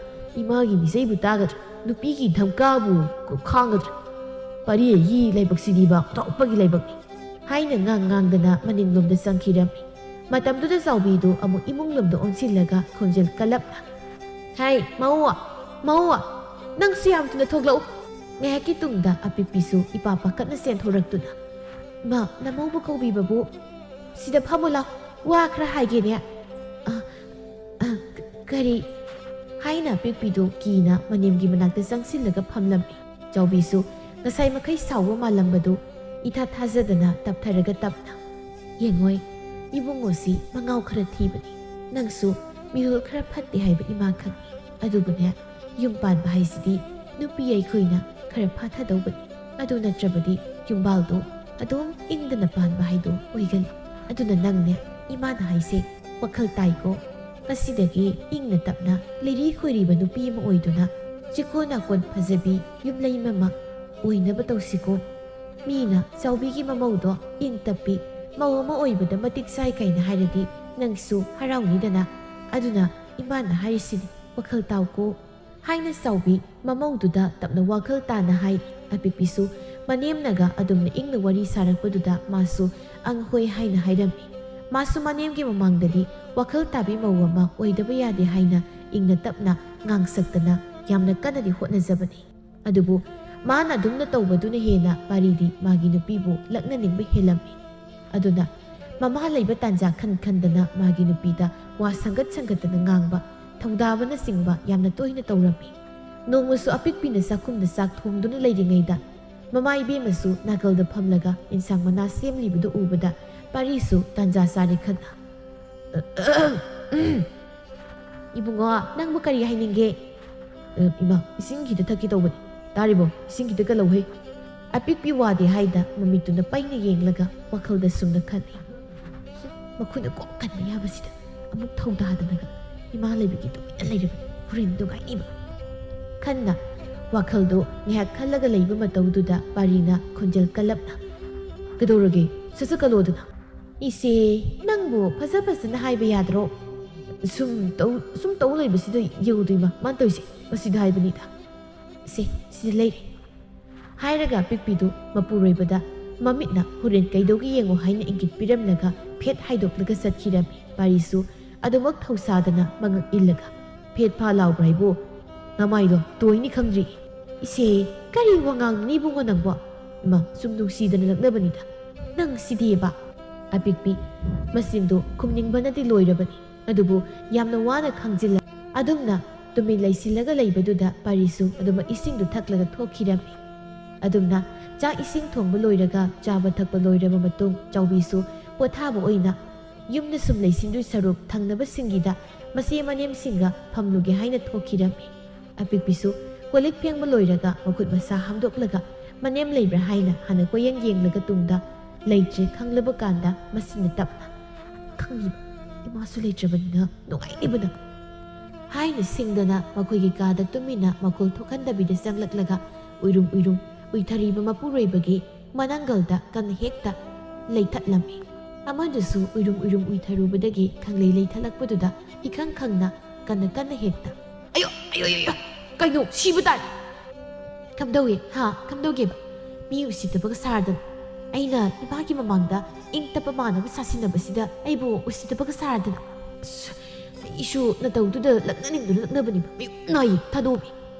ꯏꯃꯥꯒꯤ ꯃꯤꯖꯩꯕꯨ ꯇꯥꯒꯗ꯭ꯔꯥ? ꯅꯨꯄꯤꯒꯤ ꯙꯝꯀꯥꯕꯨ ꯈꯥꯡꯒꯗ꯭ꯔꯥ? ꯄꯥꯔꯤ ꯑꯩꯒꯤ ꯂꯥꯏꯕꯛꯁꯤꯗꯤꯕ ꯑꯣꯟꯊꯣꯛꯄꯒꯤ ꯂꯥꯏꯕꯛꯅꯤ꯫ ꯍꯥꯏꯅ ꯉꯥꯡ ꯉꯥꯡꯗꯅ ꯃꯅꯤꯡꯂꯣꯝꯗ ꯆꯪꯈꯤꯔꯝꯃꯤ꯫ ꯃꯇꯝꯗꯨꯗ ꯆꯥꯎꯕꯤꯗꯨ ꯑꯃꯨꯛ ꯏꯃꯨꯡꯂꯣꯝꯗ ꯑꯣꯟꯁꯤꯜꯂꯒ ꯈꯣꯟꯖꯦꯜ ꯀꯜꯂꯞꯅ, "ꯍꯥꯏ, ꯃꯧ, ꯃꯧ, ꯅꯪꯁꯨ ꯌꯥꯝ ꯊꯨꯅ ꯊꯣꯛꯂꯛꯎ!" ꯉꯥꯏꯍꯥꯛꯀꯤ ꯇꯨꯡꯗ ꯑꯄꯤꯛꯄꯤꯁꯨ ꯏꯄꯥ ꯄꯥꯈꯠꯅ ꯆꯦꯟꯊꯣꯔꯛꯇꯨꯅ, "ꯏꯃꯥ, ꯅꯃꯧꯕꯨ ꯀꯧꯕꯤꯕꯕꯨ?" "ꯁꯤꯗ ꯐꯝꯃꯨ ꯂꯥꯎ, ꯋꯥ ꯈꯔ ꯍꯥꯏꯒꯦꯅꯦ꯫" "ꯑ, ꯑ, ꯀ-, ꯀꯔꯤ?" ꯍꯥꯏꯅ ꯑꯄꯤꯛꯄꯤꯗꯨ ꯀꯤꯅ ꯃꯅꯦꯝꯒꯤ ꯃꯅꯥꯛꯇ ꯆꯪꯁꯤꯜꯂꯒ ꯐꯝꯂꯝꯃꯤ꯫ ꯆꯥꯎꯕꯤꯁꯨ ꯉꯁꯥꯏ ꯃꯈꯩ ꯁꯥꯎꯕ ꯃꯥꯜꯂꯝꯕꯗꯨ ꯏꯊꯥ ꯊꯥꯖꯗꯅ ꯇꯞꯊꯔꯒ ꯇꯞꯅ, "ꯌꯦꯡꯉꯣꯏ, ꯏꯕꯨꯡꯉꯣꯁꯤ ꯃꯉꯥꯎ ꯈꯔ ꯊꯤꯕꯅꯤ꯫ ꯅꯪꯁꯨ ꯃꯤꯔꯣꯜ ꯈꯔ ꯐꯠꯇꯦ ꯍꯥꯏꯕ ꯏꯃꯥ ꯈꯪꯏ꯫ ꯑꯗꯨꯕꯨꯅꯦ, ꯌꯨꯝ ꯄꯥꯟꯕ ꯍꯥꯏꯁꯤꯗꯤ ꯅꯨꯄꯤ ꯑꯩꯈꯣꯏꯅ ꯈꯔ ꯐꯥꯊꯗꯧꯕꯅꯤ꯫ ꯑꯗꯨ ꯅꯠꯇ꯭ꯔꯕꯗꯤ ꯌꯨꯝꯕꯥꯜꯗꯣ ꯑꯗꯨꯝ ꯏꯪꯗꯅ ꯄꯥꯟꯕ ꯍꯥꯏꯗꯣ ꯑꯣꯏꯒꯅꯤ꯫ ꯑꯗꯨꯅ ꯅꯪꯅꯦ, ꯏꯃꯥꯅ ꯍꯥꯏꯁꯦ ꯋꯥꯈꯜ ꯇꯥꯏꯀꯣ꯫ ꯉꯁꯤꯗꯒꯤ ꯏꯪꯅ ꯇꯞꯅ ꯂꯤꯔꯤ ꯈꯣꯏꯔꯤꯕ ꯅꯨꯄꯤ ꯑꯃ ꯑꯣꯏꯗꯨꯅ ꯆꯤꯀꯣ ꯅꯥꯀꯣꯟ ꯐꯖꯕꯤ ꯌꯨꯝꯂꯩ ꯑꯃ ꯑꯣꯏꯅꯕ ꯇꯧꯁꯤꯀꯣ꯫ ꯃꯤꯅ ꯆꯥꯎꯕꯤꯒꯤ ꯃꯃꯧꯗꯣ ꯏꯪ ꯇꯞꯄꯤ, ꯃꯧ ꯑꯃ ꯑꯣꯏꯕꯗ ꯃꯇꯤꯛ ꯆꯥꯏ ꯀꯥꯏꯅ ꯍꯥꯏꯔꯗꯤ ꯅꯪꯁꯨ ꯍꯔꯥꯎꯅꯤꯗꯅ꯫ ꯑꯗꯨꯅ ꯏꯃꯥꯅ ꯍꯥꯏꯔꯤꯁꯤꯅꯤ, ꯋꯥꯈꯜ ꯇꯥꯎꯀꯣ꯫" ꯍꯥꯏꯅ ꯆꯥꯎꯕꯤ ꯃꯃꯧꯗꯨꯗ ꯇꯞꯅ ꯋꯥꯈꯜ ꯇꯥꯅ ꯍꯥꯏ꯫ ꯑꯄꯤꯛꯄꯤꯁꯨ ꯃꯅꯦꯝꯅꯒ ꯑꯗꯨꯝꯅ ꯏꯪꯅ ꯋꯥꯔꯤ ꯁꯥꯔꯛꯄꯗꯨꯗ ꯃꯥꯁꯨ "ꯑꯪ, ꯍꯣꯏ" ꯍꯥꯏꯅ ꯍꯥꯏꯔꯝꯃꯤ꯫ ꯃꯥꯁꯨ ꯃꯅꯦꯝꯒꯤ ꯃꯃꯥꯡꯗꯗꯤ ꯋꯥꯈꯜ ꯇꯥꯕꯤ ꯃꯧ ꯑꯃ ꯑꯣꯏꯗꯕ ꯌꯥꯗꯦ ꯍꯥꯏꯅ ꯏꯪꯅ ꯇꯞꯅ ꯉꯥꯡꯁꯛꯇꯅ ꯌꯥꯝꯅ ꯀꯟꯅꯗꯤ ꯍꯣꯠꯅꯖꯕꯅꯤ꯫ ꯑꯗꯨꯕꯨ ꯃꯥꯅ ꯑꯗꯨꯝꯅ ꯇꯧꯕꯗꯨꯅ ꯍꯦꯟꯅ ꯄꯥꯔꯤꯗꯤ ꯃꯥꯒꯤ ꯅꯨꯄꯤꯕꯨ ꯂꯛꯅꯅꯤꯡꯕ ꯍꯦꯜꯂꯝꯃꯤ꯫ ꯑꯗꯨꯅ ꯃꯃꯥ ꯂꯩꯕ ꯇꯥꯟꯖꯥ ꯈꯟ ꯈꯟꯗꯅ ꯃꯥꯒꯤ ꯅꯨꯄꯤꯗ ꯋꯥ ꯁꯪꯒꯠ ꯁꯪꯒꯠꯇꯅ ꯉꯥꯡꯕ, ꯊꯧꯗꯥꯕꯅꯆꯤꯡꯕ ꯌꯥꯝꯅ ꯇꯣꯏꯅ ꯇꯧꯔꯝꯃꯤ꯫ ꯅꯣꯡꯃꯁꯨ ꯑꯄꯤꯛꯄꯤꯅ ꯆꯥꯛꯈꯨꯝꯗ ꯆꯥꯛ ꯊꯣꯡꯗꯨꯅ ꯂꯩꯔꯤꯉꯩꯗ ꯃꯃꯥ ꯏꯕꯦꯝꯃꯁꯨ ꯅꯥꯀꯜꯗ ꯐꯝꯂꯒ ꯏꯟꯁꯥꯡ ꯃꯅꯥ ꯁꯦꯝꯂꯤꯕꯗꯨ ꯎꯕꯗ ꯄꯥꯔꯤꯁꯨ ꯇꯥꯟꯖꯥ ꯆꯥꯔꯦ ꯈꯟꯅ, "ꯏꯕꯨꯡꯉꯣ, ꯅꯪꯕꯨ ꯀꯔꯤ ꯍꯥꯏꯅꯤꯡꯒꯦ?" "ꯑ, ꯏꯃꯥ, ꯏꯁꯤꯡ ꯈꯤꯇ ꯊꯛꯀꯦ ꯇꯧꯕꯅꯤ꯫ ꯇꯥꯔꯤꯕꯣ? ꯏꯁꯤꯡ ꯈꯤꯇ ꯀꯜꯂꯧꯍꯦ꯫" ꯑꯄꯤꯛꯄꯤ ꯋꯥꯗꯦ ꯍꯥꯏꯗ ꯃꯃꯤꯠꯇꯨꯅ ꯄꯩꯅ ꯌꯦꯡꯂꯒ ꯋꯥꯈꯜꯗ ꯁꯨꯝꯅ ꯈꯜꯂꯤ, "ꯃꯈꯨꯠꯅ ꯀꯣꯛ ꯀꯟꯕ ꯌꯥꯕꯁꯤꯗ ꯑꯃꯨꯛ ꯊꯧꯗꯥꯗꯅꯒ ꯏꯃꯥ ꯂꯩꯕꯒꯤ ꯇꯨꯃꯤꯟꯅ ꯂꯩꯔꯕꯅꯤ, ꯍꯣꯔꯦꯟ ꯅꯨꯡꯉꯥꯏꯅꯤꯕ" ꯈꯟꯅ ꯋꯥꯈꯜꯗꯨ ꯉꯥꯏꯍꯥꯛ ꯈꯜꯂꯒ ꯂꯩꯕ ꯃꯇꯧꯗꯨꯗ ꯄꯥꯔꯤꯅ ꯈꯣꯟꯖꯦꯜ ꯀꯜꯂꯞꯅ, "ꯀꯩꯗꯧꯔꯒꯦ? ꯁꯠ ꯁꯠ ꯀꯜꯂꯣꯗꯅ꯫" "ꯏꯆꯦ, ꯅꯪꯕꯨ ꯐꯖ ꯐꯖꯅ ꯍꯥꯏꯕ ꯌꯥꯗ꯭ꯔꯣ?" "ꯁꯨꯝ ꯇꯧ, ꯁꯨꯝ ꯇꯧ ꯂꯩꯕꯁꯤꯗ ꯌꯦꯡꯉꯨꯗꯣ ꯏꯃꯥ, ꯃꯥꯅ ꯇꯧꯔꯤꯁꯦ, ꯃꯁꯤꯗ ꯍꯥꯏꯕꯅꯤꯗ꯫ ꯁꯦ, ꯁꯤꯗ ꯂꯩꯔꯦ" ꯍꯥꯏꯔꯒ ꯑꯄꯤꯛꯄꯤꯗꯨ ꯃꯄꯨꯔꯣꯏꯕꯗ ꯃꯃꯤꯠꯅ ꯍꯣꯔꯦꯟ ꯀꯩꯗꯧꯒꯦ ꯌꯦꯡꯉꯣ ꯍꯥꯏꯅ ꯏꯪꯒꯤꯠ ꯄꯤꯔꯝꯂꯒ ꯐꯦꯠ ꯍꯥꯏꯗꯣꯛꯂꯒ ꯆꯠꯈꯤꯔꯝꯃꯤ꯫ ꯄꯥꯔꯤꯁꯨ ꯑꯗꯨꯃꯛ ꯊꯧꯁꯥꯗꯅ ꯃꯉꯛ ꯏꯜꯂꯒ, "ꯐꯦꯠ ꯐꯥ ꯂꯥꯎꯕ꯭ꯔꯥ ꯍꯥꯏꯕꯨ? ꯅꯃꯥꯏꯗꯣ ꯇꯣꯏꯅꯤ ꯈꯪꯗ꯭ꯔꯤ꯫ ꯏꯁꯦ, ꯀꯔꯤ ꯋꯥꯉꯥꯡꯅꯤ ꯏꯕꯨꯡꯉꯣ ꯅꯪꯕꯣ? ꯏꯃꯥ, ꯁꯨꯝ ꯅꯨꯡꯁꯤꯗꯅ ꯂꯛꯅꯕꯅꯤꯗ꯫ ꯅꯪ ꯁꯤꯗꯤꯕ?" ꯑꯄꯤꯛꯄꯤ ꯃꯆꯤꯟꯗꯣ ꯈꯨꯝꯅꯤꯡꯕꯅꯗꯤ ꯂꯣꯏꯔꯕꯅꯤ꯫ ꯑꯗꯨꯕꯨ ꯌꯥꯝꯅ ꯋꯥꯅ ꯈꯥꯡꯖꯤꯜꯂ ꯑꯗꯨꯝꯅ ꯇꯨꯃꯤꯟ ꯂꯩꯁꯤꯜꯂꯒ ꯂꯩꯕꯗꯨꯗ ꯄꯥꯔꯤꯁꯨ ꯑꯗꯨꯃꯛ ꯏꯁꯤꯡꯗꯨ ꯊꯛꯂꯒ ꯊꯣꯛꯈꯤꯔꯝꯃꯤ꯫ ꯑꯗꯨꯝꯅ ꯆꯥꯛ ꯏꯁꯤꯡ ꯊꯣꯡꯕ ꯂꯣꯏꯔꯒ ꯆꯥꯕ ꯊꯛꯄ ꯂꯣꯏꯔꯕ ꯃꯇꯨꯡ ꯆꯥꯎꯕꯤꯁꯨ ꯄꯣꯊꯥꯕ ꯑꯣꯏꯅ ꯌꯨꯝꯗ ꯁꯨꯝ ꯂꯩꯁꯤꯟꯗꯣꯏ ꯁꯔꯨꯛ ꯊꯪꯅꯕꯁꯤꯡꯒꯤꯗ ꯃꯆꯦ ꯃꯅꯦꯝꯁꯤꯡꯒ ꯐꯝꯂꯨꯒꯦ ꯍꯥꯏꯅ ꯊꯣꯛꯈꯤꯔꯝꯃꯤ꯫ ꯑꯄꯤꯛꯄꯤꯁꯨ ꯀꯣꯜ ꯂꯤꯛ ꯐꯦꯡꯕ ꯂꯣꯏꯔꯒ ꯃꯈꯨꯠ ꯃꯁꯥ ꯍꯥꯝꯗꯣꯛꯂꯒ ꯃꯅꯦꯝ ꯂꯩꯕ꯭ꯔꯥ ꯍꯥꯏꯅ ꯍꯥꯟꯅ ꯀꯣꯏꯌꯦꯡ ꯌꯦꯡꯂꯒ ꯇꯨꯡꯗ ꯂꯩꯇ꯭ꯔꯦ ꯈꯪꯂꯕ ꯀꯥꯟꯗ ꯃꯆꯤꯟꯅ ꯇꯞꯅ, "ꯈꯪꯂꯤꯕ ꯏꯃꯥꯁꯨ ꯂꯩꯇ꯭ꯔꯕꯅꯤꯅ ꯅꯨꯡꯉꯥꯏꯅꯤꯕꯅ" ꯍꯥꯏꯅ ꯁꯤꯡꯗꯅ ꯃꯈꯣꯏꯒꯤ ꯀꯥꯗ ꯇꯨꯃꯤꯟꯅ ꯃꯈꯣꯜ ꯊꯣꯛꯍꯟꯗꯕꯤꯗ ꯆꯪꯂꯛꯂꯒ ꯎꯏꯔꯨꯝ ꯎꯏꯔꯨꯝ ꯎꯏꯊꯔꯤꯕ ꯃꯄꯨꯔꯣꯏꯕꯒꯤ ꯃꯅꯪꯒꯜꯗ ꯀꯟꯅ ꯍꯦꯛꯇ ꯂꯩꯊꯠꯂꯝꯃꯤ꯫ ꯑꯃꯗꯨꯁꯨ ꯎꯏꯔꯨꯝ ꯎꯏꯔꯨꯝ ꯎꯏꯊꯔꯨꯕꯗꯒꯤ ꯈꯪꯂꯩ ꯂꯩꯊꯠꯂꯛꯄꯗꯨꯗ ꯏꯈꯪ ꯈꯪꯅ ꯀꯟꯅ ꯀꯟꯅ ꯍꯦꯛꯇ, "ꯑꯌꯣ, ꯑꯌꯣ, ꯑꯌꯣ, ꯑꯌꯣ! ꯀꯩꯅꯣ, ꯁꯤꯕ ꯇꯥꯔꯦ!" "ꯀꯝꯗꯧꯏ? ꯍꯥ? ꯀꯝꯗꯧꯒꯦꯕ? ꯃꯤ ꯎꯁꯤꯠꯇꯕꯒ ꯁꯥꯔꯗꯅ꯫ ꯑꯩꯅ ꯏꯃꯥꯒꯤ ꯃꯃꯥꯡꯗ ꯏꯪ ꯇꯞꯄ ꯃꯥꯟꯅꯕ ꯁꯥꯁꯤꯟꯅꯕꯁꯤꯗ ꯑꯩꯕꯨ ꯎꯁꯤꯠꯇꯕꯒ ꯁꯥꯔꯗꯅ꯫ ꯑꯁ, ꯑꯩꯁꯨ ꯅꯇꯧꯗꯨꯗ ꯂꯛꯅꯅꯤꯡꯗꯨꯅ ꯂꯛꯅꯕꯅꯤ꯫ ꯃꯌꯨꯝ ꯅꯥꯏꯌꯦ, ꯊꯥꯗꯣꯛꯑꯝꯃꯤ꯫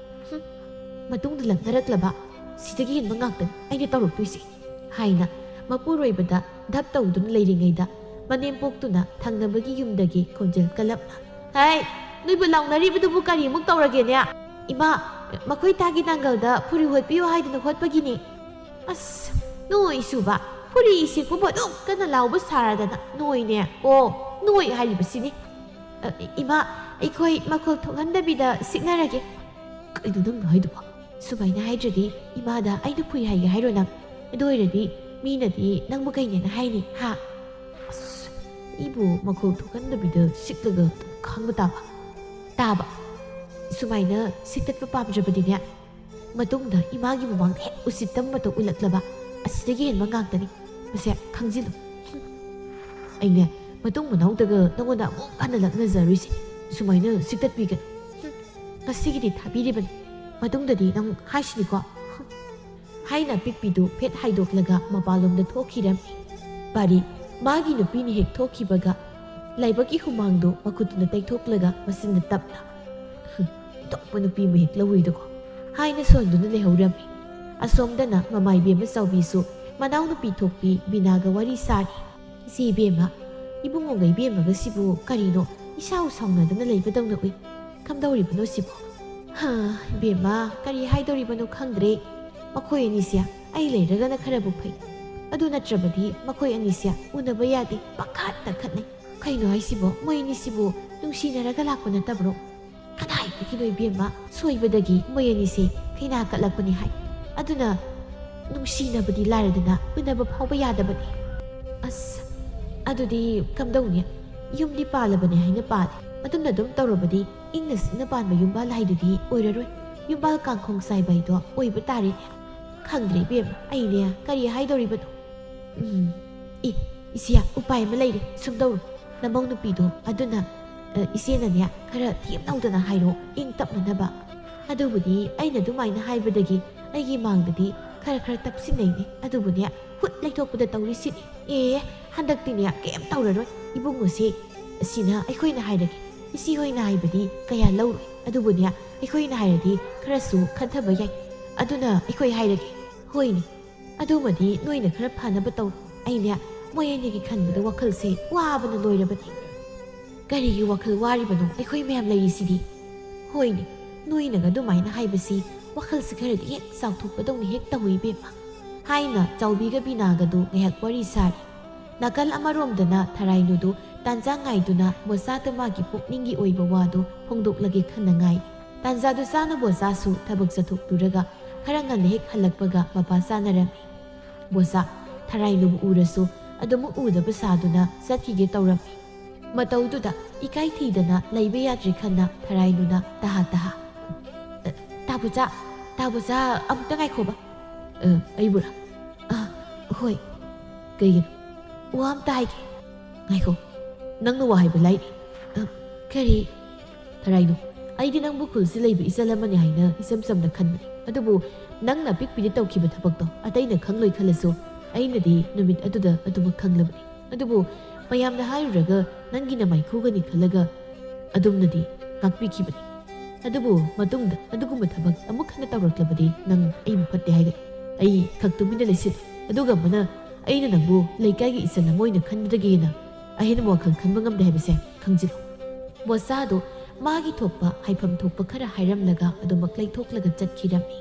ꯍꯨꯝ, ꯃꯇꯨꯡꯗ ꯂꯛꯅꯔꯛꯂꯕ? ꯁꯤꯗꯒꯤ ꯍꯦꯟꯕ ꯉꯥꯛꯇꯅꯤ ꯑꯩꯅ ꯇꯧꯔꯛꯇꯣꯏꯁꯦ" ꯍꯥꯏꯅ ꯃꯄꯨꯔꯣꯏꯕꯗ ꯙꯞ ꯇꯧꯗꯨꯅ ꯂꯩꯔꯤꯉꯩꯗ ꯃꯅꯦꯝꯄꯣꯛꯇꯨꯅ ꯊꯪꯅꯕꯒꯤ ꯌꯨꯝꯗꯒꯤ ꯈꯣꯟꯖꯦꯜ ꯀꯜꯂꯞꯅ, "ꯍꯩ, ꯅꯣꯏꯕꯨ ꯂꯥꯎꯅꯔꯤꯕꯗꯨꯕꯨ ꯀꯔꯤꯃꯨꯛ ꯇꯧꯔꯒꯦꯅꯦ? ꯏꯃꯥ, ꯃꯈꯣꯏ ꯇꯥꯒꯤ ꯅꯥꯡꯒꯜꯗ ꯐꯨꯔꯤ ꯍꯣꯠꯄꯤꯌꯨ ꯍꯥꯏꯗꯨꯅ ꯍꯣꯠꯄꯒꯤꯅꯤ꯫ ꯑꯁ, ꯅꯣꯏꯁꯨꯕ, ꯐꯨꯔꯤ ꯁꯤꯛꯄꯕꯨ ꯑꯗꯨꯛ ꯀꯟꯅ ꯂꯥꯎꯕ ꯁꯥꯔꯗꯅ ꯅꯣꯏꯅꯦ꯫ ꯑꯣ, ꯅꯣꯏ ꯍꯥꯏꯔꯤꯕꯁꯤꯅꯤ꯫ ꯑ, ꯏꯃꯥ, ꯑꯩꯈꯣꯏ ꯃꯈꯣꯜ ꯊꯣꯛꯍꯟꯗꯕꯤꯗ ꯁꯤꯛꯅꯔꯒꯦ꯫" "ꯀꯩꯅꯣ ꯅꯪꯅ ꯍꯥꯏꯗꯨꯕꯣ? ꯁꯨꯃꯥꯏꯅ ꯍꯥꯏꯗ꯭ꯔꯗꯤ ꯏꯃꯥꯗ ꯑꯩꯅ ꯐꯨꯏ ꯍꯥꯏꯒꯦ ꯍꯥꯏꯔꯣ ꯅꯪ? ꯑꯗꯨ ꯑꯣꯏꯔꯗꯤ ꯃꯤꯅꯗꯤ ꯅꯪꯕꯨ ꯀꯩꯅꯦꯅ ꯍꯥꯏꯅꯤ, ꯍꯥ?" "ꯑꯁ, ꯑꯩꯕꯨ ꯃꯈꯣꯜ ꯊꯣꯛꯍꯟꯗꯕꯤꯗ ꯁꯤꯛꯂꯒ ꯈꯥꯡꯕ ꯇꯥꯕ?" "ꯇꯥꯕ꯫ ꯁꯨꯃꯥꯏꯅ ꯁꯤꯛꯇꯠꯄ ꯄꯥꯝꯗ꯭ꯔꯕꯗꯤꯅꯦ, ꯃꯇꯨꯡꯗ ꯏꯃꯥꯒꯤ ꯃꯃꯥꯡꯗ ꯍꯦꯛ ꯎꯁꯤꯠꯇꯕ ꯃꯇꯧ ꯎꯠꯂꯛꯂꯕ, ꯑꯁꯤꯗꯒꯤ ꯍꯦꯟꯕ ꯉꯥꯛꯇꯅꯤ꯫ ꯃꯁꯦ ꯈꯪꯖꯤꯜꯂꯨ꯫ ꯑꯩꯅꯦ, ꯃꯇꯨꯡ ꯃꯅꯥꯎꯗꯒ ꯅꯉꯣꯟꯗ ꯑꯃꯨꯛ ꯍꯟꯅ ꯂꯛꯅꯖꯔꯨꯏꯁꯦ꯫ ꯁꯨꯃꯥꯏꯅ ꯁꯤꯛꯇꯠꯄꯤꯒꯅꯨ꯫ ꯍꯨꯝ, ꯉꯁꯤꯒꯤꯗꯤ ꯊꯥꯕꯤꯔꯤꯕꯅꯤ꯫ ꯃꯇꯨꯡꯗꯗꯤ ꯅꯪ ꯍꯥꯏꯁꯤꯅꯤꯀꯣ?" ꯍꯥꯏꯅ ꯑꯄꯤꯛꯄꯤꯗꯨ ꯐꯦꯠ ꯍꯥꯏꯗꯣꯛꯂꯒ ꯃꯄꯥꯟꯂꯣꯝꯗ ꯊꯣꯛꯈꯤꯔꯝꯃꯤ꯫ ꯄꯥꯔꯤ, ꯃꯥꯒꯤ ꯅꯨꯄꯤꯅ ꯍꯦꯛ ꯊꯣꯛꯈꯤꯕꯒ ꯂꯥꯏꯕꯛꯀꯤ ꯍꯨꯃꯥꯡꯗꯨ ꯃꯈꯨꯠꯇꯨꯅ ꯇꯩꯊꯣꯛꯂꯒ ꯃꯆꯤꯟꯗ ꯇꯞꯅ, "ꯍꯨꯝ, ꯑꯇꯣꯞꯄ ꯅꯨꯄꯤ ꯑꯃ ꯍꯦꯛ ꯂꯧꯔꯨꯏꯗꯀꯣ" ꯍꯥꯏꯅ ꯁꯣꯟꯗꯨꯅ ꯂꯩꯍꯧꯔꯝꯃꯤ꯫ ꯑꯁꯣꯝꯗꯅ ꯃꯃꯥ ꯏꯕꯦꯝꯃ ꯆꯥꯎꯕꯤꯁꯨ ꯃꯅꯥꯎꯅꯨꯄꯤ ꯊꯣꯛꯄꯤ ꯕꯤꯅꯥꯒ ꯋꯥꯔꯤ ꯁꯥꯔꯤ꯫ "ꯏꯆꯦ ꯏꯕꯦꯝꯃ, ꯏꯕꯨꯡꯉꯣꯒ ꯏꯕꯦꯝꯃꯒ ꯁꯤꯕꯨ ꯀꯔꯤꯅꯣ ꯏꯁꯥꯎ ꯁꯥꯎꯅꯗꯅ ꯂꯩꯕꯗꯧꯅ ꯎꯏ꯫ ꯀꯝꯗꯧꯔꯤꯕꯅꯣ ꯁꯤꯕꯣ?" "ꯍꯥ, ꯏꯕꯦꯝꯃ, ꯀꯔꯤ ꯍꯥꯏꯗꯧꯔꯤꯕꯅꯣ ꯈꯪꯗ꯭ꯔꯦ꯫ ꯃꯈꯣꯏ ꯑꯅꯤꯁꯦ ꯑꯩ ꯂꯩꯔꯒꯅ ꯈꯔꯕꯨ ꯐꯩ꯫ ꯑꯗꯨ ꯅꯠꯇ꯭ꯔꯕꯗꯤ ꯃꯈꯣꯏ ꯑꯅꯤꯁꯦ ꯎꯅꯕ ꯌꯥꯗꯦ, ꯄꯪꯈꯠꯇ ꯈꯠꯅꯩ꯫ ꯀꯩꯅꯣ ꯍꯥꯏꯁꯤꯕꯣ? ꯃꯣꯏ ꯑꯅꯤꯁꯤꯕꯨ ꯅꯨꯡꯁꯤꯅꯔꯒ ꯂꯥꯛꯄ ꯅꯠꯇꯕ꯭ꯔꯣ? ꯀꯗꯥꯏꯗꯒꯤꯅꯣ ꯏꯕꯦꯝꯃ? ꯁꯣꯏꯕꯗꯒꯤ ꯃꯣꯏ ꯑꯅꯤꯁꯦ ꯀꯩꯅꯥ ꯀꯠꯂꯛꯄꯅꯤ ꯍꯥꯏ꯫ ꯑꯗꯨꯅ ꯅꯨꯡꯁꯤꯅꯕꯗꯤ ꯂꯥꯏꯔꯗꯅ ꯎꯅꯕ ꯐꯥꯎꯕ ꯌꯥꯗꯕꯅꯤ꯫" "ꯑꯁ, ꯑꯗꯨꯗꯤ ꯀꯝꯗꯧꯅꯤ? ꯌꯨꯝꯗꯤ ꯄꯥꯜꯂꯕꯅꯦ ꯍꯥꯏꯅ ꯄꯥꯜꯂꯦ꯫ ꯑꯗꯨꯝꯅ ꯑꯗꯨꯝ ꯇꯧꯔꯕꯗꯤ ꯏꯪꯅ ꯆꯤꯛꯅ ꯄꯥꯟꯕ ꯌꯨꯝꯕꯥꯜ ꯍꯥꯏꯗꯨꯗꯤ ꯑꯣꯏꯔꯔꯣꯏ꯫ ꯌꯨꯝꯕꯥꯜ ꯀꯥꯡꯈꯣꯡ ꯆꯥꯏꯕ ꯍꯥꯏꯗꯣ ꯑꯣꯏꯕ ꯇꯥꯔꯦꯅꯦ꯫ ꯈꯪꯗ꯭ꯔꯦ ꯏꯕꯦꯝꯃ, ꯑꯩꯅꯦ ꯀꯔꯤ ꯍꯥꯏꯗꯧꯔꯤꯕꯅꯣ?" "ꯎꯝ, ꯑꯦ, ꯏꯆꯦ, ꯎꯄꯥꯏ ꯑꯃ ꯂꯩꯔꯦ꯫ ꯁꯨꯝ ꯇꯧꯔꯣ, ꯅꯃꯧ ꯅꯨꯄꯤꯗꯣ ꯑꯗꯨꯅ, ꯑ, ꯏꯆꯦꯅꯅꯦ ꯈꯔ ꯊꯦꯝꯅꯧꯗꯅ ꯍꯥꯏꯔꯣ, ꯏꯪ ꯇꯞꯅꯅꯕ꯫" "ꯑꯗꯨꯕꯨꯗꯤ ꯑꯩꯅ ꯑꯗꯨꯃꯥꯏꯅ ꯍꯥꯏꯕꯗꯒꯤ ꯑꯩꯒꯤ ꯃꯥꯡꯗꯗꯤ ꯈꯔ ꯈꯔ ꯇꯞꯁꯤꯟꯅꯩꯅꯦ꯫ ꯑꯗꯨꯕꯨꯅꯦ, ꯍꯨꯠ ꯂꯩꯊꯣꯛꯄꯗ ꯇꯧꯔꯤꯁꯤꯅꯤ꯫ ꯑꯦ, ꯍꯟꯗꯛꯇꯤꯅꯦ ꯀꯩꯝ ꯇꯧꯔꯔꯣꯏ꯫ ꯏꯕꯨꯡꯉꯣꯁꯦ, ꯑꯁꯤꯅ ꯑꯩꯈꯣꯏꯅ ꯍꯥꯏꯔꯒꯦ꯫ ꯏꯆꯦ ꯍꯣꯏꯅ ꯍꯥꯏꯕꯗꯤ ꯀꯌꯥ ꯂꯧꯔꯣꯏ꯫ ꯑꯗꯨꯕꯨꯅꯦ, ꯑꯩꯈꯣꯏꯅ ꯍꯥꯏꯔꯗꯤ ꯈꯔꯁꯨ ꯈꯟꯊꯕ ꯌꯥꯏ꯫ ꯑꯗꯨꯅ ꯑꯩꯈꯣꯏ ꯍꯥꯏꯔꯒꯦ꯫" "ꯍꯣꯏꯅꯦ, ꯑꯗꯨꯃꯗꯤ ꯅꯣꯏꯅ ꯈꯔ ꯐꯅꯕ ꯇꯧꯔꯣ꯫ ꯑꯩꯅꯦ ꯃꯣꯏ ꯑꯅꯤꯒꯤ ꯈꯟꯕꯗ ꯋꯥꯈꯜꯁꯦ ꯋꯥꯕꯅ ꯂꯣꯏꯔꯕꯅꯤ꯫" "ꯀꯔꯤꯒꯤ ꯋꯥꯈꯜ ꯋꯥꯔꯤꯕꯅꯣ? ꯑꯩꯈꯣꯏ ꯃꯌꯥꯝ ꯂꯩꯔꯤꯁꯤꯗꯤ꯫" "ꯍꯣꯏꯅꯦ, ꯅꯣꯏꯅꯒ ꯑꯗꯨꯃꯥꯏꯅ ꯍꯥꯏꯕꯁꯤ ꯋꯥꯈꯜꯁꯤ ꯈꯔꯗꯤ ꯍꯦꯛ ꯆꯥꯎꯊꯣꯛꯄꯗꯧꯅ ꯍꯦꯛ ꯇꯧꯏ ꯏꯕꯦꯝꯃ꯫" ꯍꯥꯏꯅ ꯆꯥꯎꯕꯤꯒ ꯕꯤꯅꯥꯒꯗꯨ ꯉꯥꯏꯍꯥꯛ ꯋꯥꯔꯤ ꯁꯥꯔꯤ꯫ ꯅꯥꯀꯜ ꯑꯃꯔꯣꯝꯗꯅ ꯊꯔꯥꯏꯅꯨꯗꯨ ꯇꯥꯟꯖꯥ ꯉꯥꯏꯗꯨꯅ ꯕꯣꯁꯥꯇ ꯃꯥꯒꯤ ꯄꯨꯛꯅꯤꯡꯒꯤ ꯑꯣꯏꯕ ꯋꯥꯗꯨ ꯐꯣꯡꯗꯣꯛꯂꯒꯦ ꯈꯟꯅ ꯉꯥꯏ꯫ ꯇꯥꯟꯖꯥꯗꯨ ꯆꯥꯅ ꯕꯣꯁꯥꯁꯨ ꯊꯕꯛ ꯆꯠꯊꯣꯛꯂꯨꯔꯒ ꯈꯔ ꯉꯟꯅ ꯍꯦꯛ ꯍꯜꯂꯛꯄꯒ ꯃꯄꯥ ꯆꯥꯅꯔꯝꯃꯤ꯫ ꯕꯣꯁꯥ, ꯊꯔꯥꯏꯅꯨꯕꯨ ꯎꯔꯁꯨ ꯑꯗꯨꯃꯛ ꯎꯗꯕ ꯁꯥꯗꯨꯅ ꯆꯠꯈꯤꯒꯦ ꯇꯧꯔꯝꯃꯤ꯫ ꯃꯇꯧꯗꯨꯗ ꯏꯀꯥꯏ ꯊꯤꯗꯅ ꯂꯩꯕ ꯌꯥꯗ꯭ꯔꯦ ꯈꯟꯅ ꯊꯔꯥꯏꯅꯨꯅ ꯇꯍꯥ ꯇꯍꯥ, "ꯑ, ꯇꯥꯕꯣꯆꯥ, ꯇꯥꯕꯣꯆꯥ, ꯑꯃꯨꯛꯇ ꯉꯥꯏꯈꯣꯕ꯫" "ꯑ, ꯑꯩꯕꯨꯔꯥ?" "ꯑ, ꯍꯣꯏ꯫" "ꯀꯩꯒꯤꯅꯣ?" "ꯋꯥ ꯑꯝꯇ ꯍꯥꯏꯒꯦ꯫" "ꯉꯥꯏꯈꯣ, ꯅꯪꯅ ꯋꯥ ꯍꯥꯏꯕ ꯂꯥꯏꯔꯤ꯫" "ꯑ, ꯀꯔꯤ?" "ꯊꯔꯥꯏꯅꯨ, ꯑꯩꯗꯤ ꯅꯪꯕꯨ ꯈꯨꯜꯁꯤ ꯂꯩꯕ ꯏꯆꯜ ꯑꯃꯅꯤ ꯍꯥꯏꯅ ꯏꯆꯝ ꯆꯝꯅ ꯈꯟꯕꯅꯤ꯫ ꯑꯗꯨꯕꯨ ꯅꯪꯅ ꯑꯄꯤꯛꯄꯤꯗ ꯇꯧꯈꯤꯕ ꯊꯕꯛꯇꯣ ꯑꯇꯩꯅ ꯈꯪꯂꯣꯏ ꯈꯜꯂꯁꯨ, ꯑꯩꯅꯗꯤ ꯅꯨꯃꯤꯠ ꯑꯗꯨꯗ ꯑꯗꯨꯃꯛ ꯈꯪꯂꯕꯅꯤ꯫ ꯑꯗꯨꯕꯨ ꯃꯌꯥꯝꯅ ꯍꯥꯏꯔꯨꯔꯒ ꯅꯪꯒꯤ ꯅꯃꯥꯏꯈꯨꯒꯅꯤ ꯈꯜꯂꯒ ꯑꯗꯨꯝꯅꯗꯤ ꯉꯥꯛꯄꯤꯈꯤꯕꯅꯤ꯫ ꯑꯗꯨꯕꯨ ꯃꯇꯨꯡꯗ ꯑꯗꯨꯒꯨꯝꯕ ꯊꯕꯛ ꯑꯃꯨꯛ ꯍꯟꯅ ꯇꯧꯔꯛꯂꯕꯗꯤ ꯅꯪ ꯑꯩꯕꯨ ꯐꯠꯇꯦ ꯍꯥꯏꯒꯅꯤ꯫ ꯑꯩ ꯈꯛ ꯇꯨꯃꯤꯟꯅ ꯂꯩꯁꯤꯜꯂꯨ꯫ ꯑꯗꯨꯒ ꯑꯃꯅ ꯑꯩꯅ ꯅꯪꯕꯨ ꯂꯩꯀꯥꯏꯒꯤ ꯏꯆꯟ ꯑꯃ ꯑꯣꯏꯅ ꯈꯟꯕꯗꯒꯤ ꯍꯦꯟꯅ ꯑꯍꯦꯟꯕ ꯋꯥꯈꯜ ꯈꯟꯕ ꯉꯝꯗꯦ ꯍꯥꯏꯕꯁꯦ ꯈꯪꯖꯤꯜꯂꯨ꯫ ꯃꯣꯆꯥꯗꯨ ꯃꯥꯒꯤ ꯊꯣꯛꯄ ꯍꯥꯏꯐꯝ ꯊꯣꯛꯄ ꯈꯔ ꯍꯥꯏꯔꯝꯂꯒ ꯑꯗꯨꯃꯛ ꯂꯩꯊꯣꯛꯂꯒ ꯆꯠꯈꯤꯔꯝꯃꯤ꯫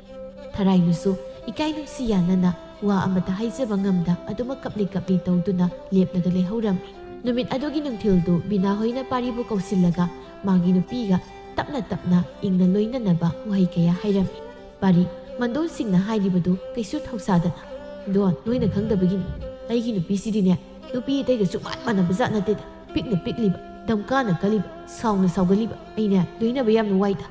ꯊꯔꯥꯏꯅꯨꯁꯨ ꯏꯀꯥꯏ ꯅꯨꯡꯁꯤ ꯌꯥꯅꯅ ꯋꯥ ꯑꯃꯠꯇ ꯍꯥꯏꯖꯕ ꯉꯝꯗ ꯑꯗꯨꯃꯛ ꯀꯞꯂꯤ ꯀꯞꯂꯤ ꯇꯧꯗꯨꯅ ꯂꯦꯞꯂꯒ ꯂꯩꯍꯧꯔꯝꯃꯤ꯫ ꯅꯨꯃꯤꯠ ꯑꯗꯨꯒꯤ ꯅꯨꯡꯊꯤꯜꯗꯨ ꯕꯤꯅꯥ ꯍꯣꯏꯅ ꯄꯥꯔꯤꯕꯨ ꯀꯧꯁꯤꯜꯂꯒ ꯃꯥꯒꯤ ꯅꯨꯄꯤꯒ ꯇꯞꯅ ꯇꯞꯅ ꯏꯪꯅ ꯂꯣꯏꯅꯅꯕ ꯋꯥꯍꯩ ꯀꯌꯥ ꯍꯥꯏꯔꯝꯃꯤ꯫ ꯄꯥꯔꯤ, ꯃꯟꯗꯣꯟ ꯁꯤꯡꯅ ꯍꯥꯏꯔꯤꯕꯗꯨ ꯀꯩꯁꯨ ꯊꯧꯁꯥꯗꯅ, "ꯗꯣꯟ, ꯅꯣꯏꯅ ꯈꯪꯗꯕꯒꯤꯅꯤ꯫ ꯑꯩꯒꯤ ꯅꯨꯄꯤꯁꯤꯗꯤꯅꯦ, ꯅꯨꯄꯤ ꯑꯇꯩꯒ ꯁꯨꯛꯃꯥꯟ ꯃꯥꯟꯅꯕ ꯖꯥꯠ ꯅꯠꯇꯦꯗ꯫ ꯄꯤꯛꯅ ꯄꯤꯛꯂꯤꯕ, ꯗꯝꯀꯥꯅ ꯀꯜꯂꯤꯕ, ꯁꯥꯎꯅ ꯁꯥꯎꯒꯜꯂꯤꯕ꯫ ꯑꯩꯅꯦ, ꯂꯣꯏꯅꯕ ꯌꯥꯝꯅ ꯋꯥꯏꯗ꯫"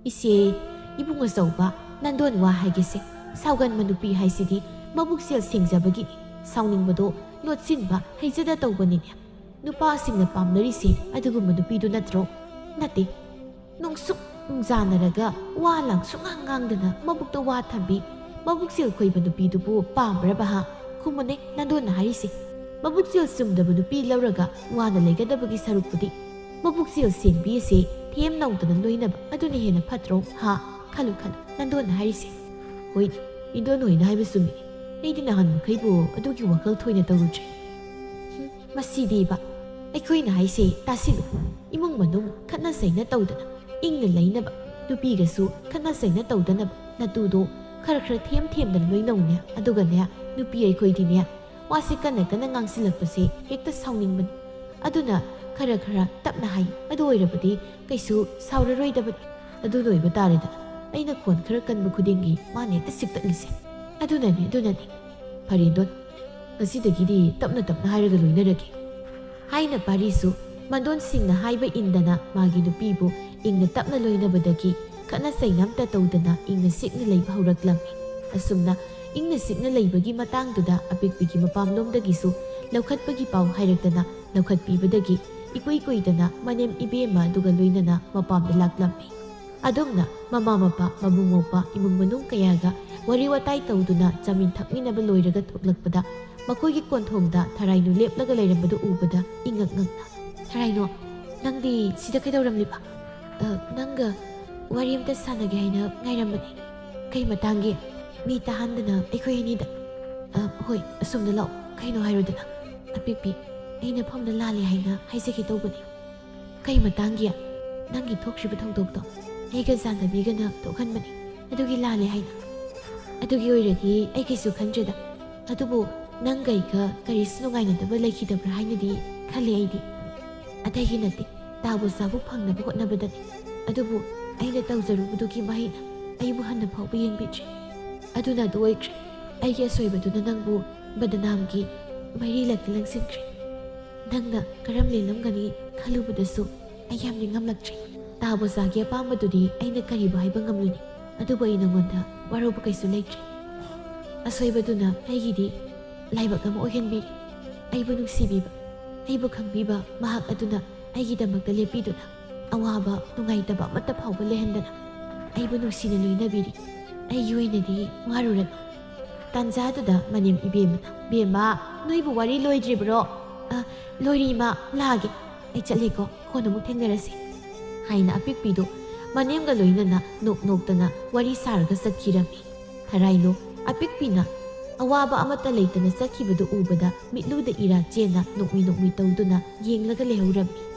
"ꯏꯆꯦ, ꯏꯕꯨꯡ ꯑꯆꯧꯕ, ꯅꯟꯗꯣꯟ ꯋꯥ ꯍꯥꯏꯒꯦꯁꯦ꯫ ꯁꯥꯎꯒꯟꯕ ꯅꯨꯄꯤ ꯍꯥꯏꯁꯤꯗꯤ ꯃꯕꯨꯛꯆꯦꯜ ꯁꯦꯡꯖꯕꯒꯤꯅꯤ꯫ ꯁꯥꯎꯅꯤꯡꯕꯗꯣ ꯂꯣꯠꯁꯤꯟꯕ ꯍꯩꯖꯗ ꯇꯧꯕꯅꯤꯅꯦ꯫ ꯅꯨꯄꯥꯁꯤꯡꯅ ꯄꯥꯝꯅꯔꯤꯁꯦ ꯑꯗꯨꯒꯨꯝꯕ ꯅꯨꯄꯤꯗꯨ ꯅꯠꯇ꯭ꯔꯣ?" "ꯅꯠꯇꯦ꯫ ꯅꯨꯡꯁꯨꯛ ꯅꯨꯡꯖꯥꯅꯔꯒ ꯋꯥ ꯂꯥꯡ ꯁꯨꯡꯉꯥꯡ ꯉꯥꯡꯗꯅ ꯃꯕꯨꯛꯇ ꯋꯥ ꯊꯝꯕꯤ, ꯃꯕꯨꯛꯆꯦꯜ ꯈꯣꯏꯕ ꯅꯨꯄꯤꯗꯨꯕꯨ ꯄꯥꯝꯕ꯭ꯔꯕ ꯍꯥ? ꯈꯨꯝꯃꯨꯅꯦ, ꯅꯟꯗꯣꯟꯅ ꯍꯥꯏꯔꯤꯁꯦ꯫ ꯃꯕꯨꯛꯆꯦꯜ ꯆꯨꯝꯗꯕ ꯅꯨꯄꯤ ꯂꯧꯔꯒ ꯋꯥꯅ ꯂꯩꯒꯗꯕꯒꯤ ꯁꯔꯨꯛꯄꯨꯗꯤ ꯃꯕꯨꯛꯆꯦꯜ ꯁꯦꯡꯕꯤ ꯑꯁꯦ ꯊꯦꯝ ꯅꯧꯗꯅ ꯂꯣꯏꯅꯕ ꯑꯗꯨꯅ ꯍꯦꯟꯅ ꯐꯠꯇ꯭ꯔꯣ ꯍꯥ? ꯈꯜꯂꯨ ꯈꯜꯂꯨ, ꯅꯟꯗꯣꯟꯅ ꯍꯥꯏꯔꯤꯁꯦ꯫" "ꯍꯣꯏ, ꯏꯟꯗꯣꯟ ꯍꯣꯏꯅ ꯍꯥꯏꯕ ꯆꯨꯝꯃꯤ꯫ ꯑꯩꯗꯤ ꯅꯍꯥꯟ ꯃꯈꯩꯕꯨ ꯑꯗꯨꯒꯤ ꯋꯥꯈꯜ ꯊꯣꯏꯅ ꯇꯧꯔꯨꯗ꯭ꯔꯦ꯫" "ꯍꯨꯝ, ꯃꯁꯤꯗꯤꯕ, ꯑꯩꯈꯣꯏꯅ ꯍꯥꯏꯁꯦ ꯇꯥꯁꯤꯜꯂꯨ꯫ ꯏꯃꯨꯡ ꯃꯅꯨꯡ ꯈꯠꯅ ꯆꯩꯅ ꯇꯧꯗꯅ ꯏꯪꯅ ꯂꯩꯅꯕ, ꯅꯨꯄꯤꯒꯁꯨ ꯈꯠꯅ ꯆꯩꯅ ꯇꯧꯗꯅꯕ ꯅꯇꯨꯗꯣ ꯈꯔ ꯈꯔ ꯊꯦꯝ ꯊꯦꯝꯗꯅ ꯂꯣꯏꯅꯧꯅꯦ꯫ ꯑꯗꯨꯒꯅꯦ, ꯅꯨꯄꯤ ꯑꯩꯈꯣꯏꯗꯤꯅꯦ, ꯋꯥꯁꯦ ꯀꯟꯅ ꯀꯟꯅ ꯉꯥꯡꯁꯤꯜꯂꯛꯄꯁꯦ ꯍꯦꯛꯇ ꯁꯥꯎꯅꯤꯡꯕꯅꯤ꯫ ꯑꯗꯨꯅ ꯈꯔ ꯈꯔ ꯇꯞꯅ ꯍꯥꯏ꯫ ꯑꯗꯨ ꯑꯣꯏꯔꯕꯗꯤ ꯀꯩꯁꯨ ꯁꯥꯎꯔꯔꯣꯏꯗꯕꯅꯤ꯫ ꯑꯗꯨ ꯂꯣꯏꯕ ꯇꯥꯔꯦꯗꯅ, ꯑꯩꯅ ꯈꯣꯟ ꯈꯔ ꯀꯟꯕ ꯈꯨꯗꯤꯡꯒꯤ ꯃꯥꯅ ꯍꯦꯛꯇ ꯁꯤꯛꯇꯠꯂꯤꯁꯦ꯫ ꯑꯗꯨꯅꯅꯤ, ꯑꯗꯨꯅꯅꯤ꯫ ꯐꯔꯦ ꯗꯣꯟ, ꯉꯁꯤꯗꯒꯤꯗꯤ ꯇꯞꯅ ꯇꯞꯅ ꯍꯥꯏꯔꯒ ꯂꯣꯏꯅꯔꯒꯦ꯫" ꯍꯥꯏꯅ ꯄꯥꯔꯤꯁꯨ ꯃꯟꯗꯣꯟꯁꯤꯡꯅ ꯍꯥꯏꯕ ꯏꯟꯗꯅ ꯃꯥꯒꯤ ꯅꯨꯄꯤꯕꯨ ꯏꯪꯅ ꯇꯞꯅ ꯂꯣꯏꯅꯕꯗꯒꯤ ꯈꯠꯅ ꯆꯩꯅ ꯑꯝꯇ ꯇꯧꯗꯅ ꯏꯪꯅ ꯆꯤꯛꯅ ꯂꯩꯕ ꯍꯧꯔꯛꯂꯝꯃꯤ꯫ ꯑꯁꯨꯝꯅ ꯏꯪꯅ ꯆꯤꯛꯅ ꯂꯩꯕꯒꯤ ꯃꯇꯥꯡꯗꯨꯗ ꯑꯄꯤꯛꯄꯤꯒꯤ ꯃꯄꯥꯝꯂꯣꯝꯗꯒꯤꯁꯨ ꯂꯧꯈꯠꯄꯒꯤ ꯄꯥꯎ ꯍꯥꯏꯔꯛꯇꯅ ꯂꯧꯈꯠꯄꯤꯕꯗꯒꯤ ꯏꯀꯨꯏ ꯀꯨꯏꯗꯅ ꯃꯅꯦꯝ ꯏꯕꯦꯝꯃ ꯑꯗꯨꯒ ꯂꯣꯏꯅꯅ ꯃꯄꯥꯝꯗ ꯂꯥꯛꯂꯝꯃꯤ꯫ ꯑꯗꯨꯝꯅ ꯃꯃꯥ ꯃꯄꯥ, ꯃꯕꯨꯡ ꯃꯧꯄ꯭ꯋꯥ, ꯏꯃꯨꯡ ꯃꯅꯨꯡ ꯀꯌꯥꯒ ꯋꯥꯔꯤ ꯋꯥꯇꯥꯏ ꯇꯧꯗꯨꯅ ꯆꯥꯃꯤꯟ ꯊꯛꯃꯤꯟꯅꯕ ꯂꯣꯏꯔꯒ ꯊꯣꯛꯂꯛꯄꯗ, ꯃꯈꯣꯏꯒꯤ ꯀꯣꯟꯊꯣꯡꯗ ꯊꯔꯥꯏꯅꯨ ꯂꯦꯞꯂꯒ ꯂꯩꯔꯝꯕꯗꯨ ꯎꯕꯗ ꯏꯉꯛ ꯉꯛꯅ, "ꯊꯔꯥꯏꯅꯨ, ꯅꯪꯗꯤ ꯁꯤꯗ ꯀꯩꯗꯧꯔꯝꯂꯤꯕ?" "ꯑ, ꯅꯪꯒ ꯋꯥꯔꯤ ꯑꯝꯇ ꯁꯥꯟꯅꯒꯦ ꯍꯥꯏꯅ ꯉꯥꯏꯔꯝꯕꯅꯤ꯫ ꯀꯩ ꯃꯇꯥꯡꯒꯤ? ꯃꯤ ꯇꯥꯍꯟꯗꯅ ꯑꯩꯈꯣꯏ ꯑꯅꯤꯗ꯫" "ꯑ, ꯍꯣꯏ, ꯑꯁꯣꯝꯗ ꯂꯥꯛꯑꯣ꯫ ꯀꯩꯅꯣ ꯍꯥꯏꯔꯨꯗꯅ?" "ꯑꯄꯤꯛꯄꯤ, ꯑꯩ ꯅꯐꯝꯗ ꯂꯥꯜꯂꯦ ꯍꯥꯏꯅ ꯍꯥꯏꯖꯒꯦ ꯇꯧꯕꯅꯤ꯫" "ꯀꯩ ꯃꯇꯥꯡꯒꯤ?" "ꯅꯪꯒꯤ ꯊꯣꯛꯈ꯭ꯔꯤꯕ ꯊꯧꯗꯣꯛꯇꯣ ꯑꯩꯒ ꯖꯥꯟꯅꯕꯤꯒꯅ ꯊꯣꯛꯍꯟꯕꯅꯤ꯫ ꯑꯗꯨꯒꯤ ꯂꯥꯜꯂꯦ ꯍꯥꯏꯅ?" "ꯑꯗꯨꯒꯤ ꯑꯣꯏꯔꯗꯤ ꯑꯩ ꯀꯩꯁꯨ ꯈꯟꯗ꯭ꯔꯦꯗ꯫ ꯑꯗꯨꯕꯨ ꯅꯪꯒ ꯑꯩꯒ ꯀꯔꯤꯁꯨ ꯅꯨꯡꯉꯥꯏꯅꯗꯕ ꯂꯩꯈꯤꯗꯕ꯭ꯔꯥ ꯍꯥꯏꯅꯗꯤ ꯈꯜꯂꯦ ꯑꯩꯗꯤ꯫ ꯑꯇꯩꯒꯤ ꯅꯠꯇꯦ, ꯇꯥꯕꯣꯆꯥꯕꯨ ꯐꯪꯅꯕ ꯍꯣꯠꯅꯕꯗꯅꯤ꯫ ꯑꯗꯨꯕꯨ ꯑꯩꯅ ꯇꯧꯖꯔꯨꯕꯗꯨꯒꯤ ꯃꯍꯩꯅ ꯑꯩꯕꯨ ꯍꯟꯅ ꯐꯥꯎꯕ ꯌꯦꯡꯕꯤꯗ꯭ꯔꯦ꯫ ꯑꯗꯨꯅ ꯑꯗꯨ ꯑꯣꯏꯈ꯭ꯔꯦ꯫ ꯑꯩꯒꯤ ꯑꯁꯣꯏꯕꯗꯨꯅ ꯅꯪꯕꯨ ꯕꯗꯅꯥꯝꯒꯤ ꯃꯩꯔꯤꯂꯛꯇ ꯂꯪꯁꯤꯟꯈ꯭ꯔꯦ꯫ ꯅꯪꯅ ꯀꯔꯝ ꯂꯦꯜꯂꯝꯒꯅꯤ ꯈꯜꯂꯨꯕꯗꯁꯨ ꯑꯩ ꯌꯥꯝ ꯅꯤꯡꯉꯝꯂꯛꯇ꯭ꯔꯦ꯫ ꯇꯥꯕꯣꯆꯥꯒꯤ ꯑꯄꯥꯝꯕꯗꯨꯗꯤ ꯑꯩꯅ ꯀꯔꯤꯕꯨ ꯍꯥꯏꯕ ꯉꯝꯂꯨꯅꯤ? ꯑꯗꯨꯕꯨ ꯑꯩ ꯅꯉꯣꯟꯗ ꯋꯥꯔꯧꯕ ꯀꯩꯁꯨ ꯂꯩꯇ꯭ꯔꯦ꯫ ꯑꯁꯣꯏꯕꯗꯨꯅ ꯑꯩꯒꯤꯗꯤ ꯂꯥꯏꯕꯛ ꯑꯃ ꯑꯣꯏꯍꯟꯕꯤꯔꯦ꯫ ꯑꯩꯕꯨ ꯅꯨꯡꯁꯤꯕꯤꯕ, ꯑꯩꯕꯨ ꯈꯪꯕꯤꯕ ꯃꯍꯥꯛ ꯑꯗꯨꯅ ꯑꯩꯒꯤꯗꯃꯛꯇ ꯂꯦꯞꯄꯤꯗꯨꯅ, ꯑꯋꯥꯕ ꯅꯨꯡꯉꯥꯏꯇꯕ ꯑꯃꯠꯇ ꯐꯥꯎꯕ ꯂꯩꯍꯟꯗꯅ ꯑꯩꯕꯨ ꯅꯨꯡꯁꯤꯅ ꯂꯣꯏꯅꯕꯤꯔꯤ꯫ ꯑꯩꯒꯤ ꯑꯣꯏꯅꯗꯤ ꯋꯥꯔꯨꯔꯅꯨ꯫" ꯇꯥꯟꯖꯥꯗꯨꯗ ꯃꯅꯦꯝ ꯏꯕꯦꯝꯃꯅ, "ꯏꯕꯦꯝꯃ, ꯅꯣꯏꯕꯨ ꯋꯥꯔꯤ ꯂꯣꯏꯗ꯭ꯔꯤꯕ꯭ꯔꯣ?" "ꯑ, ꯂꯣꯏꯔꯦ ꯏꯃꯥ, ꯂꯥꯛꯑꯒꯦ꯫ ꯑꯩ ꯆꯠꯂꯦꯀꯣ, ꯀꯣꯟꯅ ꯑꯃꯨꯛ ꯊꯦꯡꯅꯔꯁꯤ" ꯍꯥꯏꯅ ꯑꯄꯤꯛꯄꯤꯗꯨ ꯃꯅꯦꯝꯒ ꯂꯣꯏꯅꯅ ꯅꯣꯛ ꯅꯣꯛꯇꯅ ꯋꯥꯔꯤ ꯁꯥꯔꯒ ꯆꯠꯈꯤꯔꯝꯃꯤ꯫ ꯊꯔꯥꯏꯅꯨ ꯑꯄꯤꯛꯄꯤꯅ ꯑꯋꯥꯕ ꯑꯃꯠꯇ ꯂꯩꯇꯅ ꯆꯠꯈꯤꯕꯗꯨ ꯎꯕꯗ ꯃꯤꯠꯂꯨꯗ ꯏꯔꯥ ꯆꯦꯟꯅ ꯅꯣꯛꯃꯤ ꯅꯣꯛꯃꯤ ꯇꯧꯗꯨꯅ ꯌꯦꯡꯂꯒ ꯂꯩꯍꯧꯔꯝꯃꯤ꯫